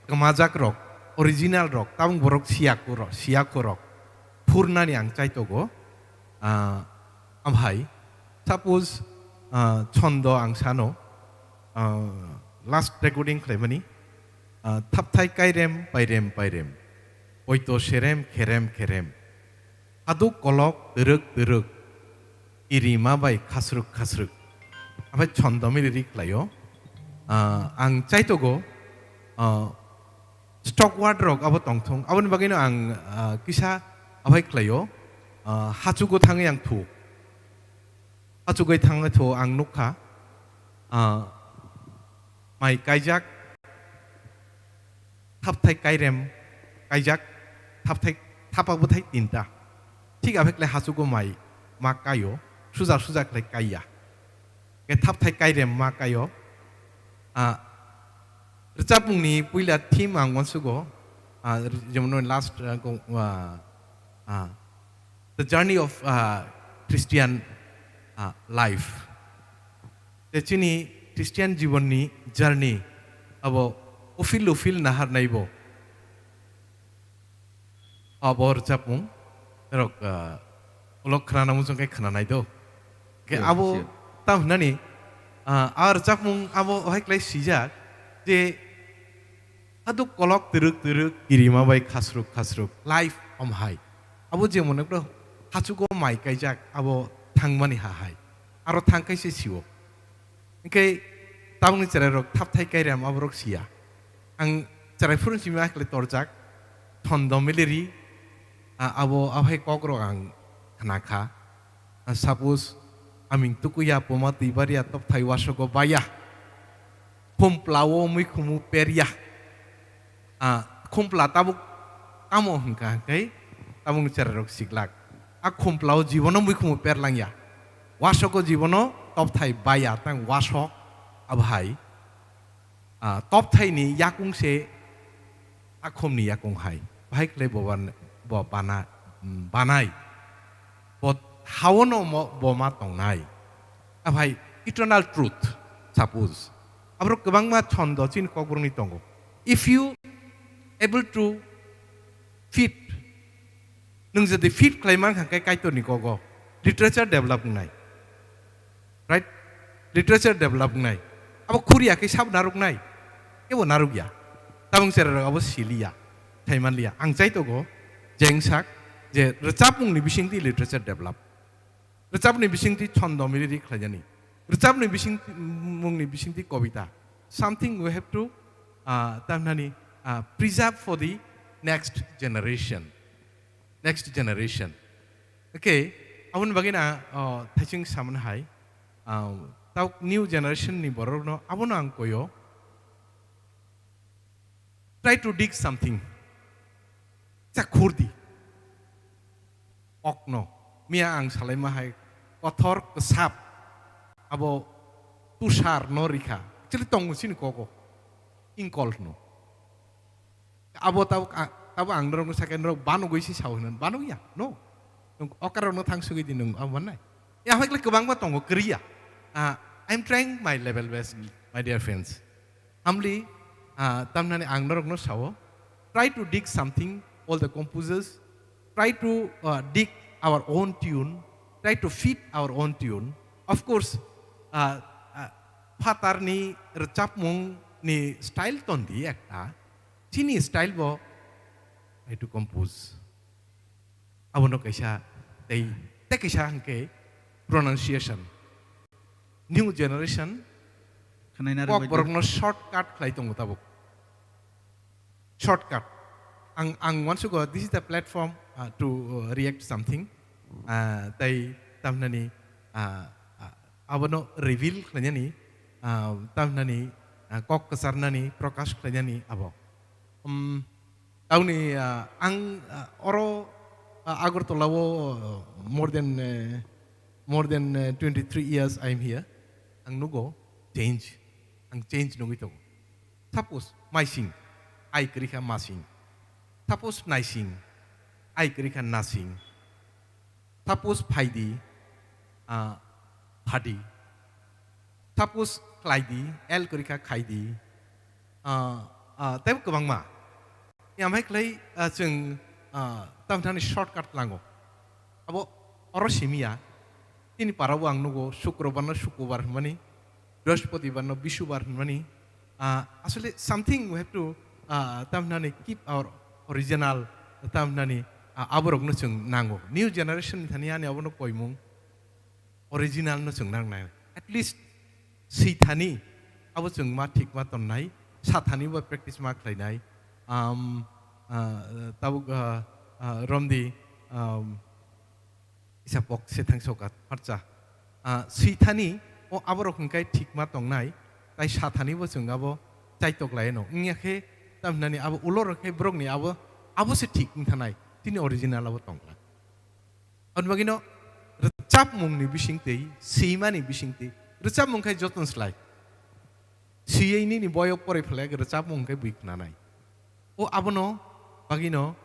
kwmajak rok, original rok, tabuk borok siya kho rok, siya kho rok, phurnani ang chaitogo. Ah, amhai, suppose, ah, chondo ang sano, ah, last recording khlaimani, ah, thapthai kairem, pairem, pairem, poito serem, kherem, kherem, haduk kolok, twrwk, twrwk, kirima bai khasrwk, khasrwk. Amhai chondo mili ri khlaio. Ah, ang chaitogo, ah, stock word rok abo tongthung. Aboni bagwino ang, ah, kisa abai khlaio. Ah, hachugo thangwi ang thu. Hachugwi thangwi thu ang nukha. Ah, mai kaijak, thapthai kairem kaijak, thapthai, thapa bwthai tinta. Thik abai khlai hachugo mai ma kaio, suja suja khlai kaiya. Khe thapthai kairem ma kaio. Ah, rwchapmungni puila theme ang uansugo, ah, jemon last, ah, go, ah, ah, The Journey of, ah, Christian, ah, Life. Je chini Christian jibonni journey abo uphil uphil naharnaibo. Abo rwchapmung, norok, ah, ulo khwnana muchung khe khwnanai do. Khe Sure, abo sure. Tam hwnani, ah, a rwchapmung abo ohai khlai swijak je haduk kolok twrwk twrwk kirima bai khasrwk khasrwk life omhai. Abo je mone kro hachugo mai kaijak abo thangmani ha hai. Aro thang kaise siwo. Hwnkhe tabukni chwrairok thapthai kairem aborok siya. Ang chwrai phuru simi akle torjak, thondo miliri, a-, abo, abohai kokrok ang khna kha. A, suppose, aming tukuya, poma twi barya, topthai wasogo baya, khumpla o mui khumu perya. A, khumpla tabuk tamo hwnkha hwnkhe, tabukni chwrairok siklak. A khumpla o jibono mui khumu perlangya. Wasogo jibono topthai baya, tang wasok abohai. Ah, topthaini yakung se akhumni yakung hai. Bahai khlai bo ban-, bo bana-, mm, banai. Bo haono mo-, bo ma tongnai. Aphai eternal truth, suppose. Aborok kwbangma chondo chini kokborokni tongo. If you able to fit, nwng jodi fit khlai mankha khe Kaitorni kogo, literature develop wngnai. Right? Literature develop wngnai. Abo khuriya khe sabo narwknai? Kebo narwkya. Tabuk chwrairok abo siliya, thaimanliya. Ang chaitogo, jengsak, je rwchapmungni bisingtwi literature develop. Rwchapni bisingtwi chondo miliri khlaijani. Rwchapni bisingtwi, mungni bisingtwi kobita. Something we have to, ah, tamhinani, ah, preserve for the next generation. Next generation. Okay, aboni bagwi na, oh, thaising samani hai, ah, tau new generation ni borok no abono ang koyo. Try to dig something. Cha khurdi. Okno. Miya ang salaima hai kothor kwsap. Abo tushar no rikha. Actually tongo sini koko. Inkol no. Abo tabo, a-, tabo ang norokno sakhe norok banugwi si sao hinwi banugya. No. Nwng okarokno thang sugwi di nwng abo mannai. Ya hoi kle kwbangma tongo kwrwiya. Ah, I'm trying my level best, my dear friends. Humbly, ah, tamnani ang norokno sao. Try to dig something, all the composers. Try to, ah, dig our own tune. Try to fit our own tune. Of course, ah, ah, phatarni rwchapmungni style tondi ekta. Chini style bo try to compose. Abono kaisa tei, tei kaisa hwnkhe pronunciation. New generation Khwnaina kok rwbaidi. Borokno shortcut khlai tongo tabuk. Shortcut. Ang, ang uansugo, this is the platform, uh, to, uh, react something. Uh, tei tamhnani, uh, uh, abono reveal khlainani, uh, tamhnani, uh, kok kwcharnani, prokash khlainani abo. Um, Tauni, ah, ang, ah, oro, ah, Agartala o, ah, more than, eh, more than, eh, twenty-three years I am here. Ang nugo change. Ang change nugwi tongo. Suppose, maising, I kwrwi kha masing. Suppose, naising, I kwrwi kha nasing. Suppose phaidi, ah, phadi. Suppose khlaidi, L kwrwi kha khaidi. Ah, ah, teibo kwbangma. Yamhai khlai, ah, chwng, ah, tamthani shortcut lango. Abo oro simiya. Tini parao ang nugo Sukrobar no Sukubar hwnmani. Brihaspatibar no Bisubar hwnmani, ah, asole something we have to, ah, tamhnani keep our original, tamhnani, ah, aborokno chwng nango. New generation ni thani ani abono koimung original no chwng nangnai. At least swi thani abo chwng ma thik ma tonnai, sa thani bo practice ma khlainai. Um, ah, tabuk, ah, ah, romdi, um, Isa pok se thang sokat, harcha. Ah, swi thani, o aborok hwnkhe thik ma tongnai, tai sa thani bo chwng abo chaitok lai no. Wngya khe, tamhinani abo ulo rok khe borokni abo, abo se thik wng thanai, tini original abo tongla. Aboni bagwino rwchapmungni bisingtwi, swimani bisingtwi, rwchapmung khe joton slai. Siyei nini boyok poroi phlai rwchapmung hwnkhe bui khnanai. O abono bagwino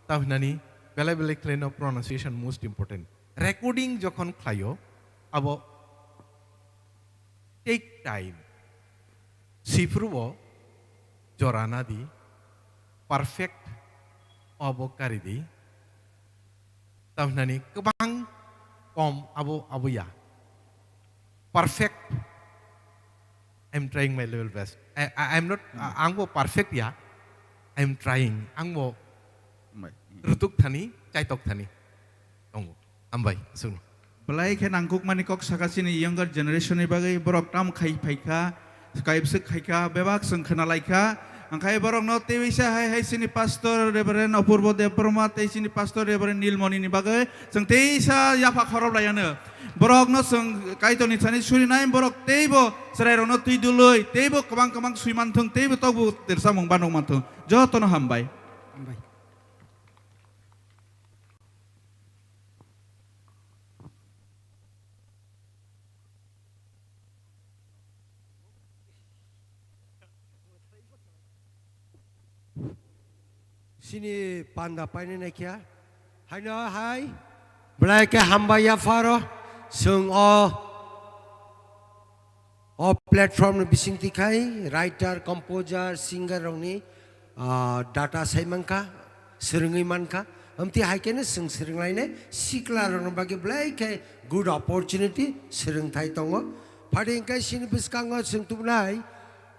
tamhinani belai belai khlaino pronunciation most important. Recording jokhon khlaio, abo take time. Siphuru bo jora nadi, perfect obo karidi. Tamhinani kwbang kom abo, abo ya. Perfect. I'm trying my level best. I, I, I'm not, Hmm. a-, ang bo perfect ya. I'm trying. Ang bo Hambai. Rwtuk thani, chaitok thani. Tongo. Hambai, aswkno. Belai khe nangkukmani kok saka chini younger generation ni bagwi borok tam khai phaikha. Kaibswk khaikha, bebak chwng khwnalaikha. Hwnkhe borokno teisa hai hai chini pastor Reverend Apurbo Debbarma tei chini pastor Reverend Nilmoni ni bagwi chwng teisa yapha khoroplaiano. Borokno chwng Kaitorni thani surinai, borok teibo chwrairokno twi dului, teibo kwbang kwbang swi manthung, teibo tokbo rwchapmung banuk manthung. Jotono hambai. Hambai. Chini panda painai naikha. Haino hai. Belai khe hambai yapharo. Chwng o, o platform ni bisingtwi khai writer, composer, singer rokni, ah, data sai mankha, swrwngwi mankha. Amtwi hai kheno chwng swrwnglainai sikla rokni bagwi belai khe good opportunity swrwngthai tongo. Phadi hwnkhe chini bwskango chwng tubunai,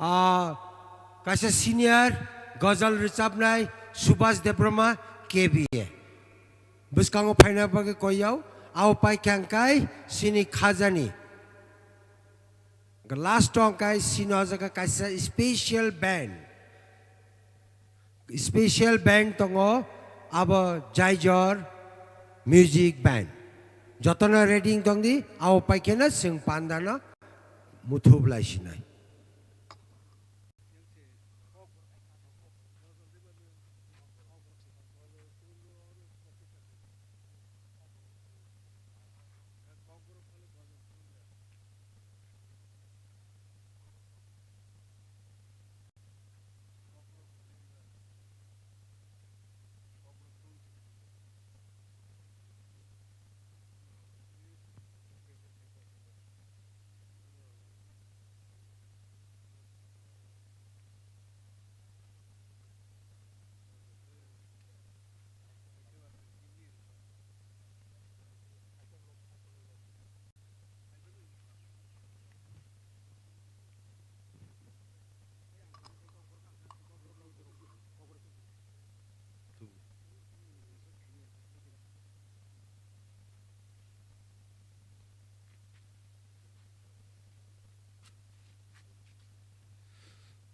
ah, kaisa senior ghazal rwchapnai Subhas Debbarma K B A. Bwskango phaina bagwi koyao, abo paikha hwnkhe chini khajani. Last o hwnkhe chini o jaga kaisa special band. Special band tongo, Abo Jaijor Music Band. Jotono ready wng tongdi, abo paikheno chwng pandano muthup lai sinai.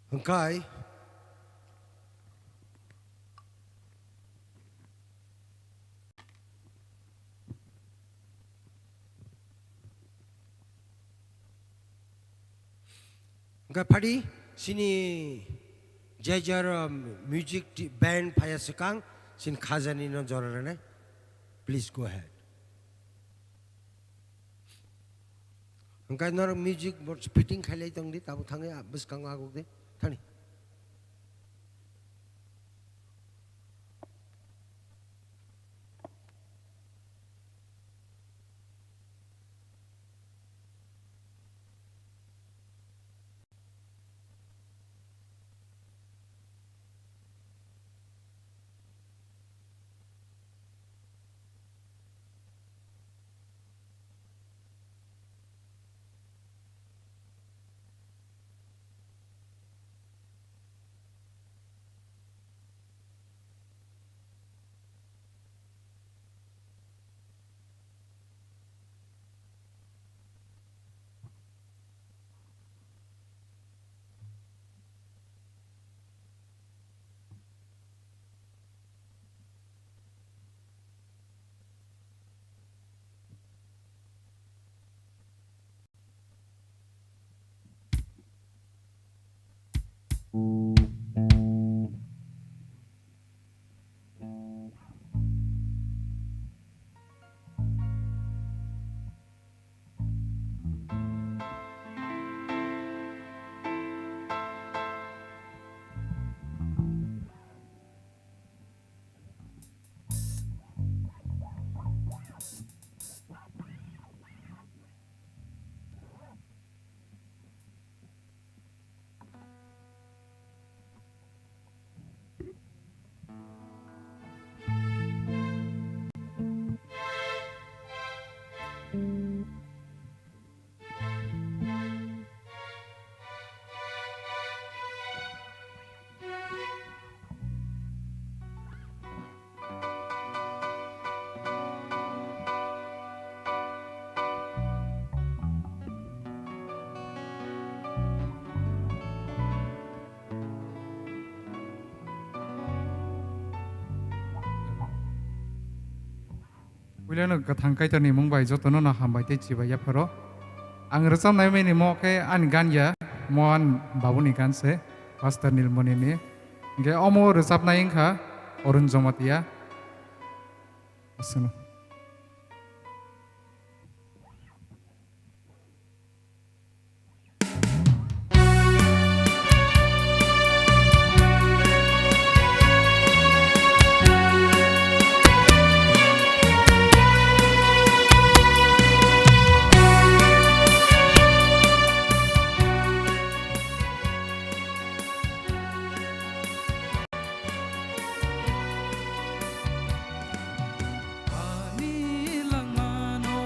Hwnkhe Hwnkhe phadi chini J J R, um, music ti-, band phaiya swkang, chini khajani no jora rwnai. Please go ahead. Hwnkhe norok music box fitting khailai tongdi, tabuk thangwi a-, bwskango agukdi. Thani. Puilano kwthang Kaitorni mung bai jotono no hambai tei chibai yapharo. Ang rwchapnai mani mo khe ani gan ya, mo ani babuni gan se, Pastor Nilmoni ni. Hingke omo rwchapnai wngkha Arun Jamatia. Aswkno. Ani langmano,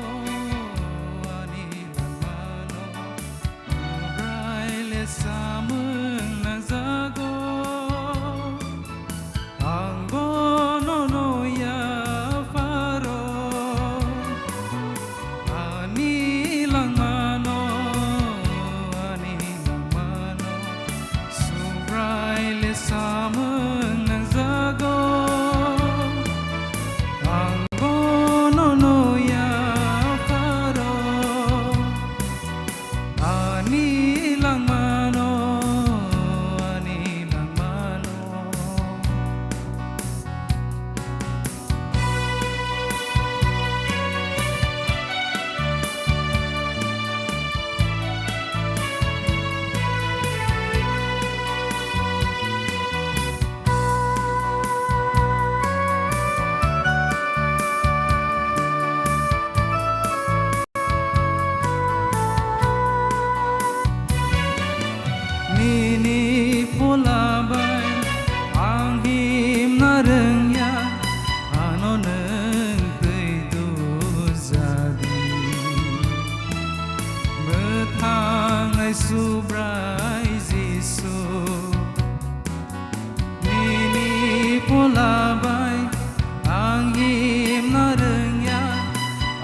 ani langmano, Subrai le samung nangjago, ang bono no yapharo. Ani langmano, ani langmano, Subrai le samung nangjago. Phola bai ang himna rwngya, ano nwng twi dujadi. Mwthangnai Subrai Jisu, nini phola bai ang himna rwngya,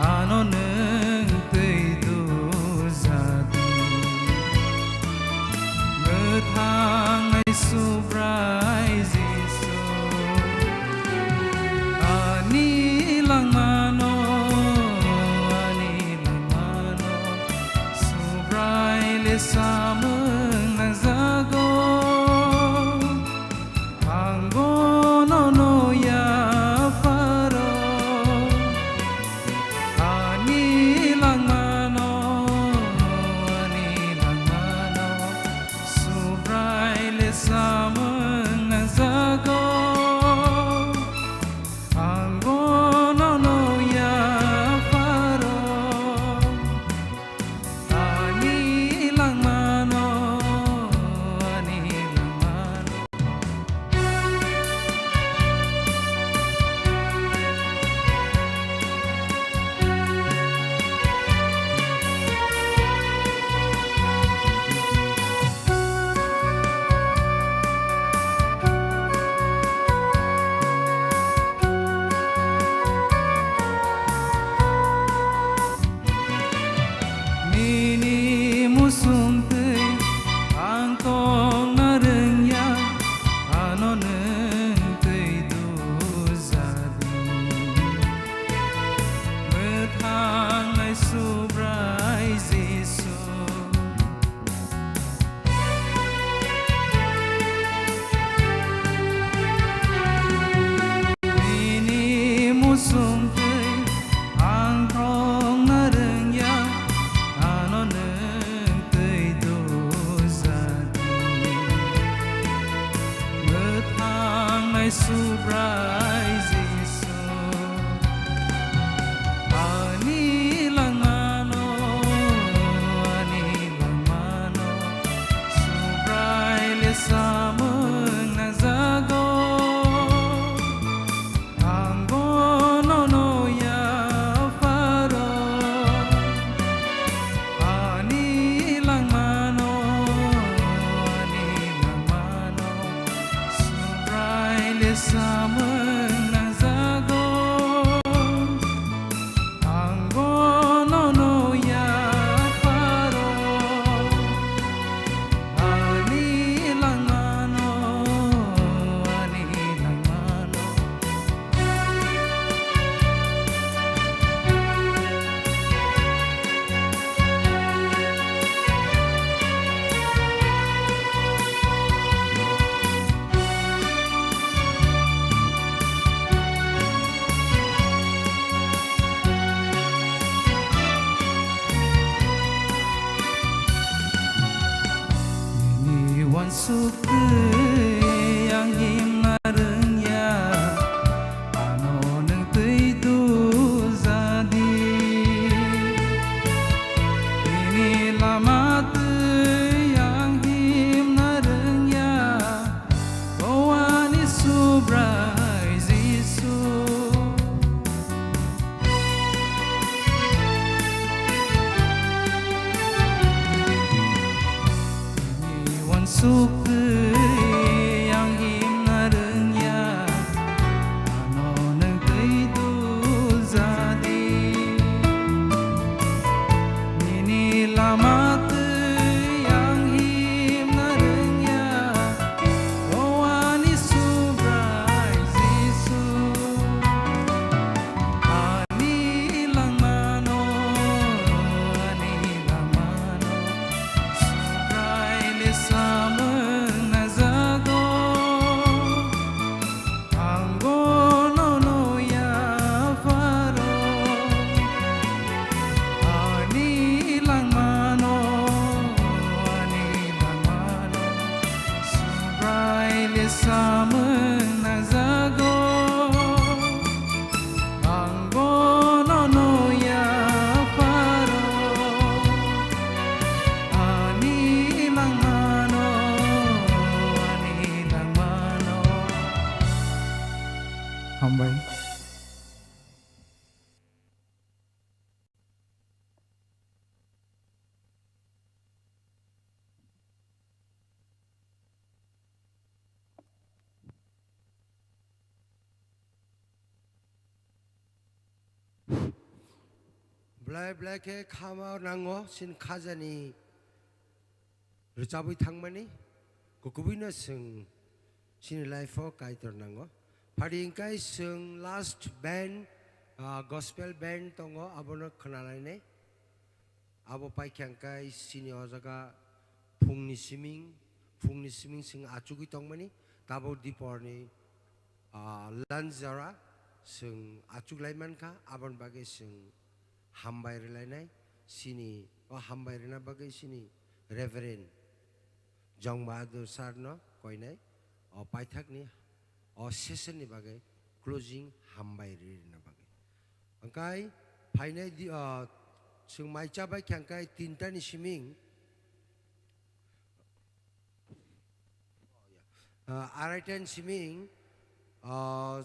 ano nwng twi dujadi. Mwthangnai Subrai Jisu, ani langmano, ani langmano, Subrai le samung nangjago. Ang bono no yapharo, ani langmano, ani langmano, Subrai le samung nangjago. Ang bono no yapharo, ani langmano, ani langmano. Nini muchung twi ang tongna rwngya, ano nwng twi dujadi. Mwthangnai Subrai Jisu, nini muchung twi ang tongna rwngya, ano nwng twi dujadi. Mwthangnai Subrai Jisu, ani langmano, ani langmano, Subrai le samung nangjago. Ang bono no yapharo, ani langmano, ani langmano, Subrai le samung nangjago. Ang bono no yapharo, ani langmano, ani langmano. Nini uansuk twi ang himna rwngya, ano nwng twi dujadi. Nini lama twi ang himna rwngya, o ani Subrai Jisu. Nini uansuk twi ang himna rwngya, ano nwng twi dujadi. Nini lama twi ang himna rwngya, o ani Subrai Jisu. Ani langmano, ani langmano, Subrai le samung nangjago. Ang bono no yapharo, ani langmano, ani langmano, Subrai le samung nangjago. Ang bono no yapharo, ani langmano, Belai belai khe khama nango, sin khajani rwchabwi thangmani, kukubuino chwng chini life-o Kaitor nango. Phadi hwnkhe chwng last band, ah, gospel band tongo, abono khwnalainai. Abo paikha hwnkhe chini o jaga phungni siming, phungni siming chwng achugwi tongmani, tabuk diporni, ah, lunch jora chwng achuklai mankha, aboni bagwi chwng hambai rwlainai, chini o hambai rwna bagwi chini Reverend Jong Bahadur sir no koinai, o paithakni o session ni bagwi closing hambai rwna bagwi. Hwnkhe phainai di, o, chwng mai chabai khe hwnkhe tinta ni siming, o, araita ni siming, o,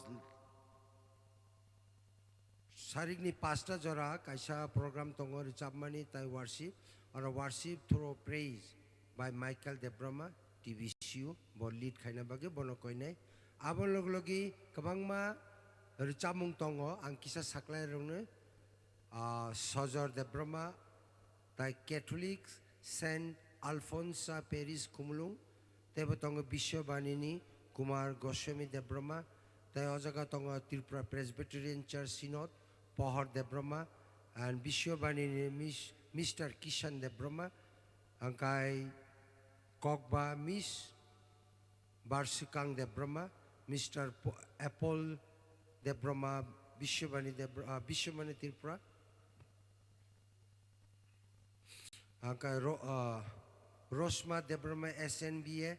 Sarikni pasta jora kaisa program tongo, rwchapmani tai worship. Oro worship through praise by Michael Debbarma, T B C U, bo lead khaina bagwi bono koinai. Abo log logi kwbangma rwchapmung tongo, ang kisa saklai rwngno, ah, Sojor Debbarma, tai Catholic Saint Alphonsa Parish Khumulwng, teibo tongo Biswabanini Kumar Goswami Debbarma, tei o jaga tongo Tripura Presbyterian Church Synod, Pohor Debbarma, and Biswabanini Mis-, Mister Kishan Debbarma, angkai Kokba Miss Barsukang Debbarma, Mister Po-, Apple Debbarma, Biswabani Debra-, ah, Biswabani Tripura, Angkai Ro-, ah, Rosma Debbarma S N B A,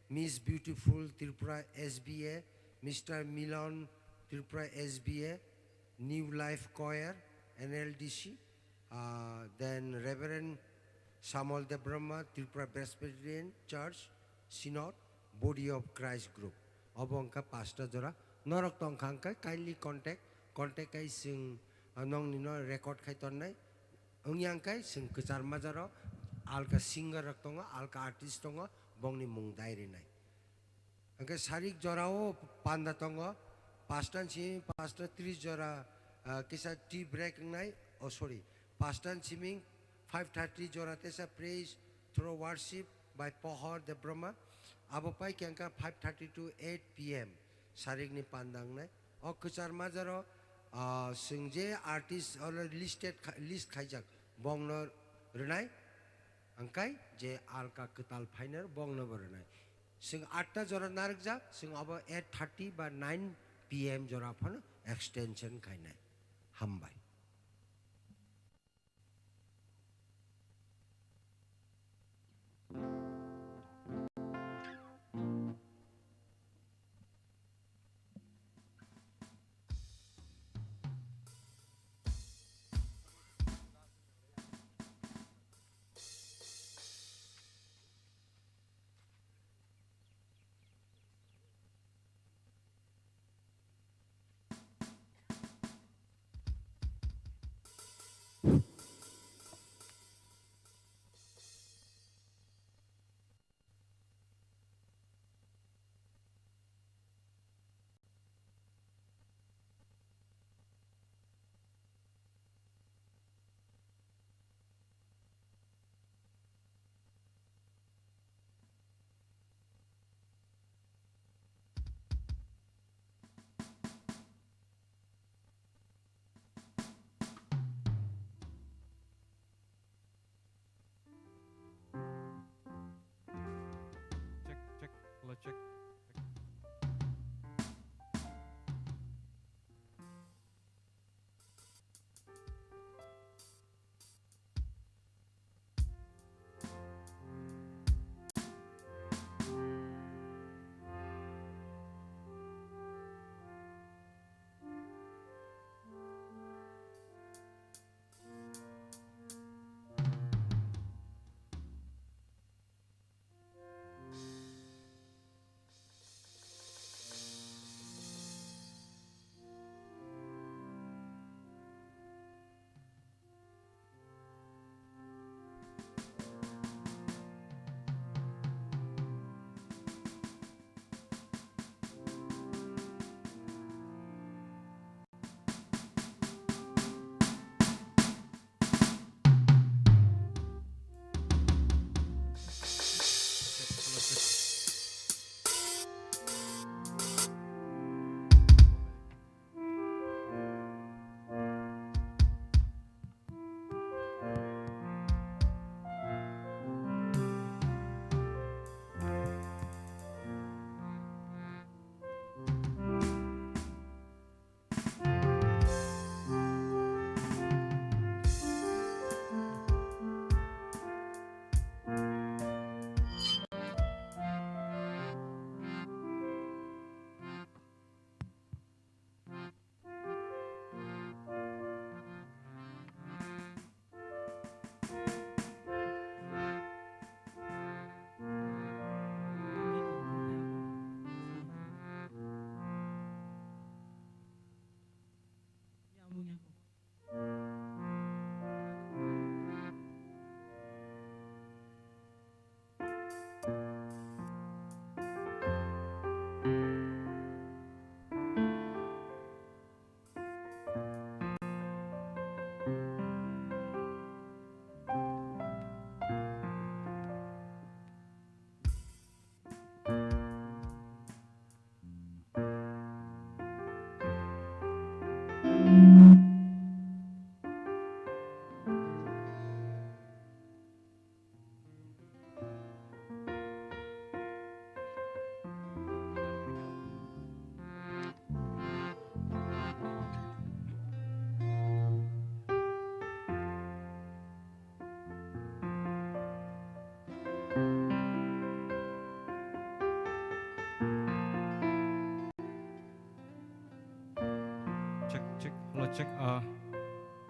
Miss Beautiful Tripura S B A, Mister Milan Tripura S B A, New Life Choir, N L D C, ah, then Reverend Samuel Debbarma, Tripura Presbyterian Church Synod, Body of Christ Group. Obo wngkha pasta jora. Norok tongkha hwnkhe kindly contact, contact khai chwng, ah, nongni no record khai tonnai. Wngya hwnkhe chwng kwchar majaro alka singer rok tongo, alka artist tongo, bongni mung dai rinai. Hwnkhe sarik jorao panda tongo, pasta ni simi pasta tris jora, ah, kisa tea break wngnai, oh sorry, pasta ni simi five thirty jora tesa praise through worship by Pohor Debbarma. Abo pai khe wngkha five thirty to eight P M sarikni panda wngnai. O kwchar majaro, ah, chwng je artist oro listed kha-, list khaijak, bongno rwnai, hwnkhe je alka kwtal phainai bongno bo rwnai. Chwng atta jora narwkjak, chwng abo eight thirty ba nine P M jora phano extension khainai. Hambai. Chek, ah,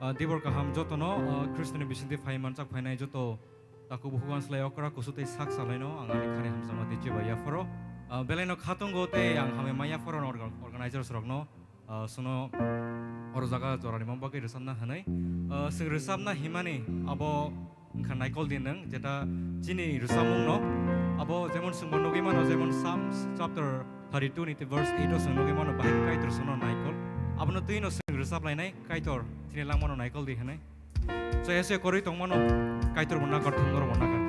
ah, dibor kaham jotono, ah, Khristoni bisingtwi phai manchak phainai joto takhuk bukhuk anslai okra kusu tei sak salaino ang ani khani hamjakma tei chibai yapharo. Ah, belaino khatungo tei ang hamya ma yapharo organ-, organizers rokno, ah, suno oro jaga jorani mung bagwi rwchapna hwnwi. Ah, chwng rwchapna himani abo wngkha naikol di nwng, jeta chini rwchapmungno abo jemon chwngbo nugwi mano, jemon Psalms chapter thirty-two ni verse eight o chwng nugwi mano, bahai khe Kaitor chwngno naikol. Abono twino chwng rwchap lainai, Kaitor chini langmano naikol di hwnwi. Chaya se kwrwi tongmano, Kaitor bo nakar, thwngno bo nakar.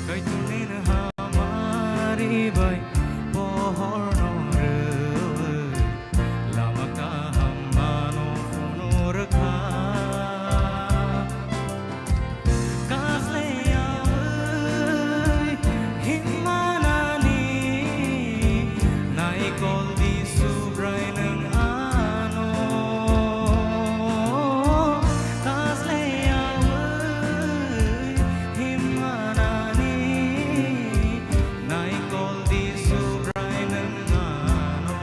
Kaitorni hamari bai pohorno rwui, lama kaham mano phunukha. Kasle yaui himmanani naikol di Subrai nwng ano. Kasle yaui himmanani naikol di Subrai nwng ano.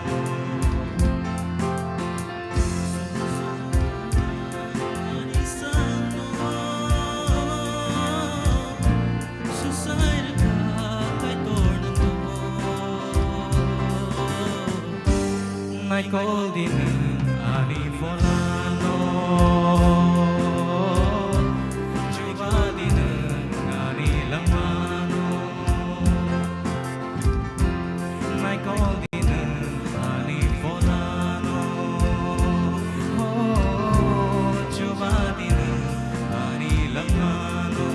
Naikol di nwng ani pholano, chuba di nwng ani langmano. Naikol di nwng ani pholano, o chuba di nwng ani langmano.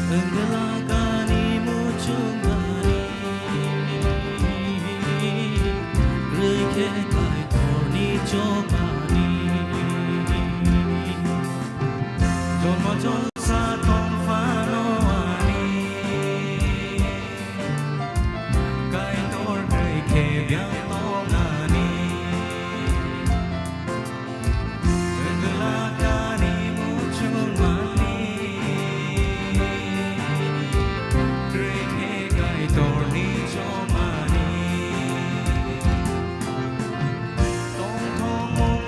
Wngwlakani muchungmani, kwrwi khe Kaitorni chobani. Jomo jolsa tongphano ani, Kaitor kwrwi khe biyang tongnani. Wngwlakani muchungmani, kwrwi khe Kaitorni chobani. Tongthokmung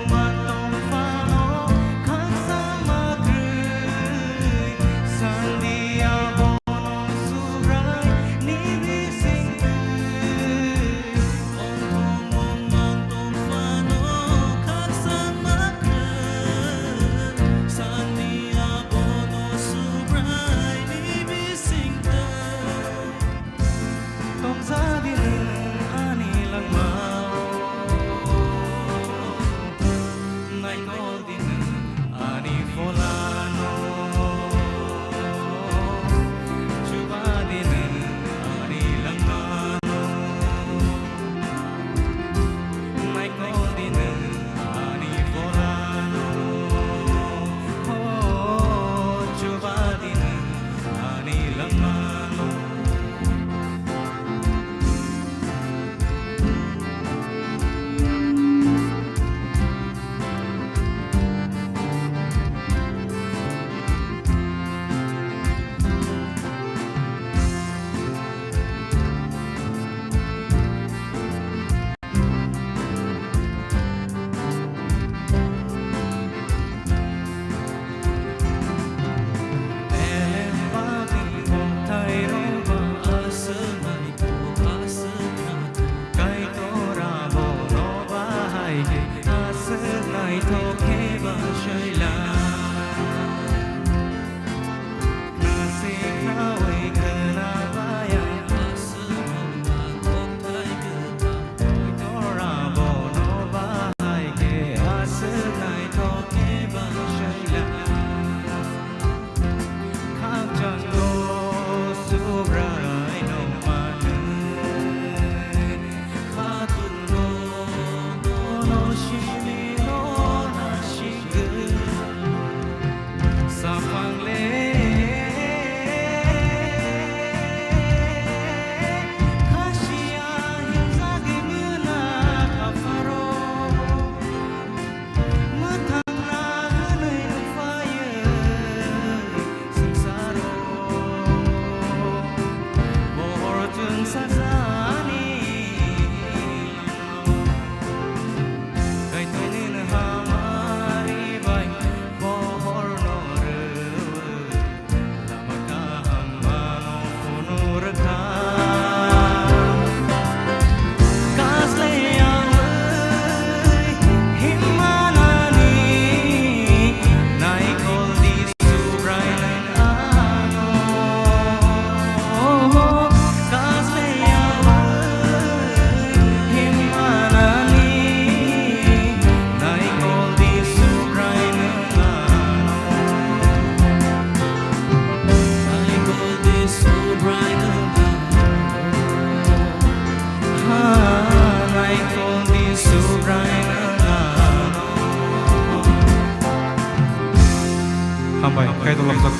Hambai, kaitor lamjak.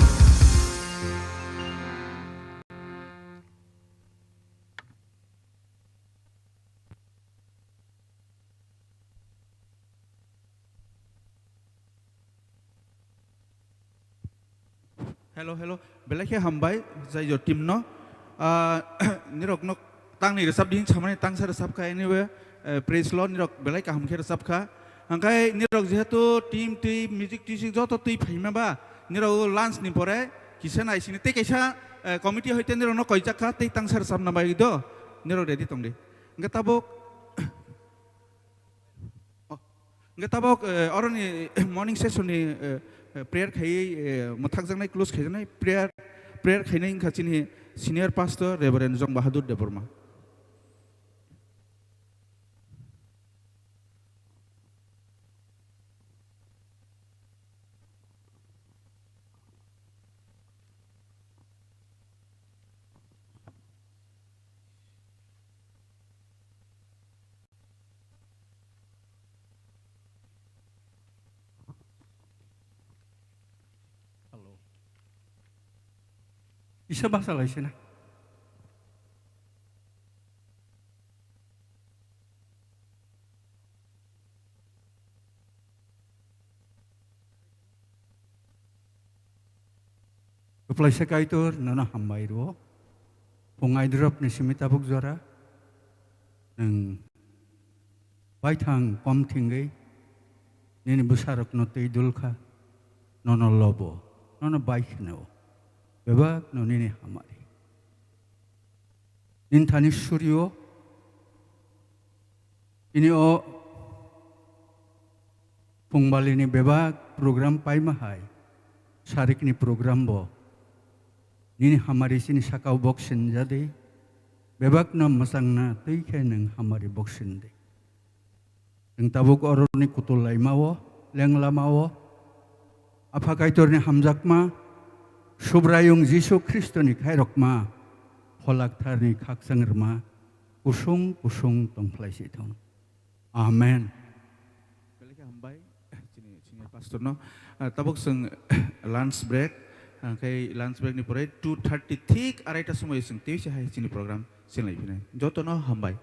Hello, hello. Belai khe hambai, Jaijo team no. Ah, nirok no tangni rwchap di hinwi samani tangsa rwchap kha, anyway, eh, praise Lord, nirok belai kaham khe rwchap kha. Hangkhai nirok jehetu team twi, music twisik joto twi phaima ba, nirok lunch ni pore kisa nai sini tei kaisa, eh, committee hoite nirok no koijak kha tei tangsa rwchapna bai do, nirok ready tong di. Hingkhe tabuk, Oh, hingke tabok, eh, oroni morning session ni, eh, eh, prayer khaiwi, eh, mwthakjaknai, close khaijaknai prayer, prayer khainai wngkha chini senior pastor Reverend Jong Bahadur Debbarma. Hello. Isa basa lai sina. Kwplaisa Kaitor, nono hambai rwo. Phung aidrop ni simi tabuk jora. Nwng baithang kom thwngwi nini bwsarokno twi dul kha, nono lobo, nono bai kheno. Bebakno nini hamari. Nini thani surio, ini o phungbalini bebak program paima hai, sarikni program bo nini hamari chini sakao bok sinjadi, bebakno mwchangna twi khe nwng hamari bok sindi. Nwng tabuk oroni kutul laimao, leng lamao, Apha Kaitorni hamjakma, Subraiyung Jisu Khristoni khairokma, Phola Ktharni khakchang rwma, kusung kusung tongphlai si thung. Amen. Belai khe hambai, chini senior pastor no. Ah, tabuk chwng lunch break, ah, khai lunch break ni pore two thirty thik araita somoi chwng tei se hai chini program sinlai phinai. Joto no hambai.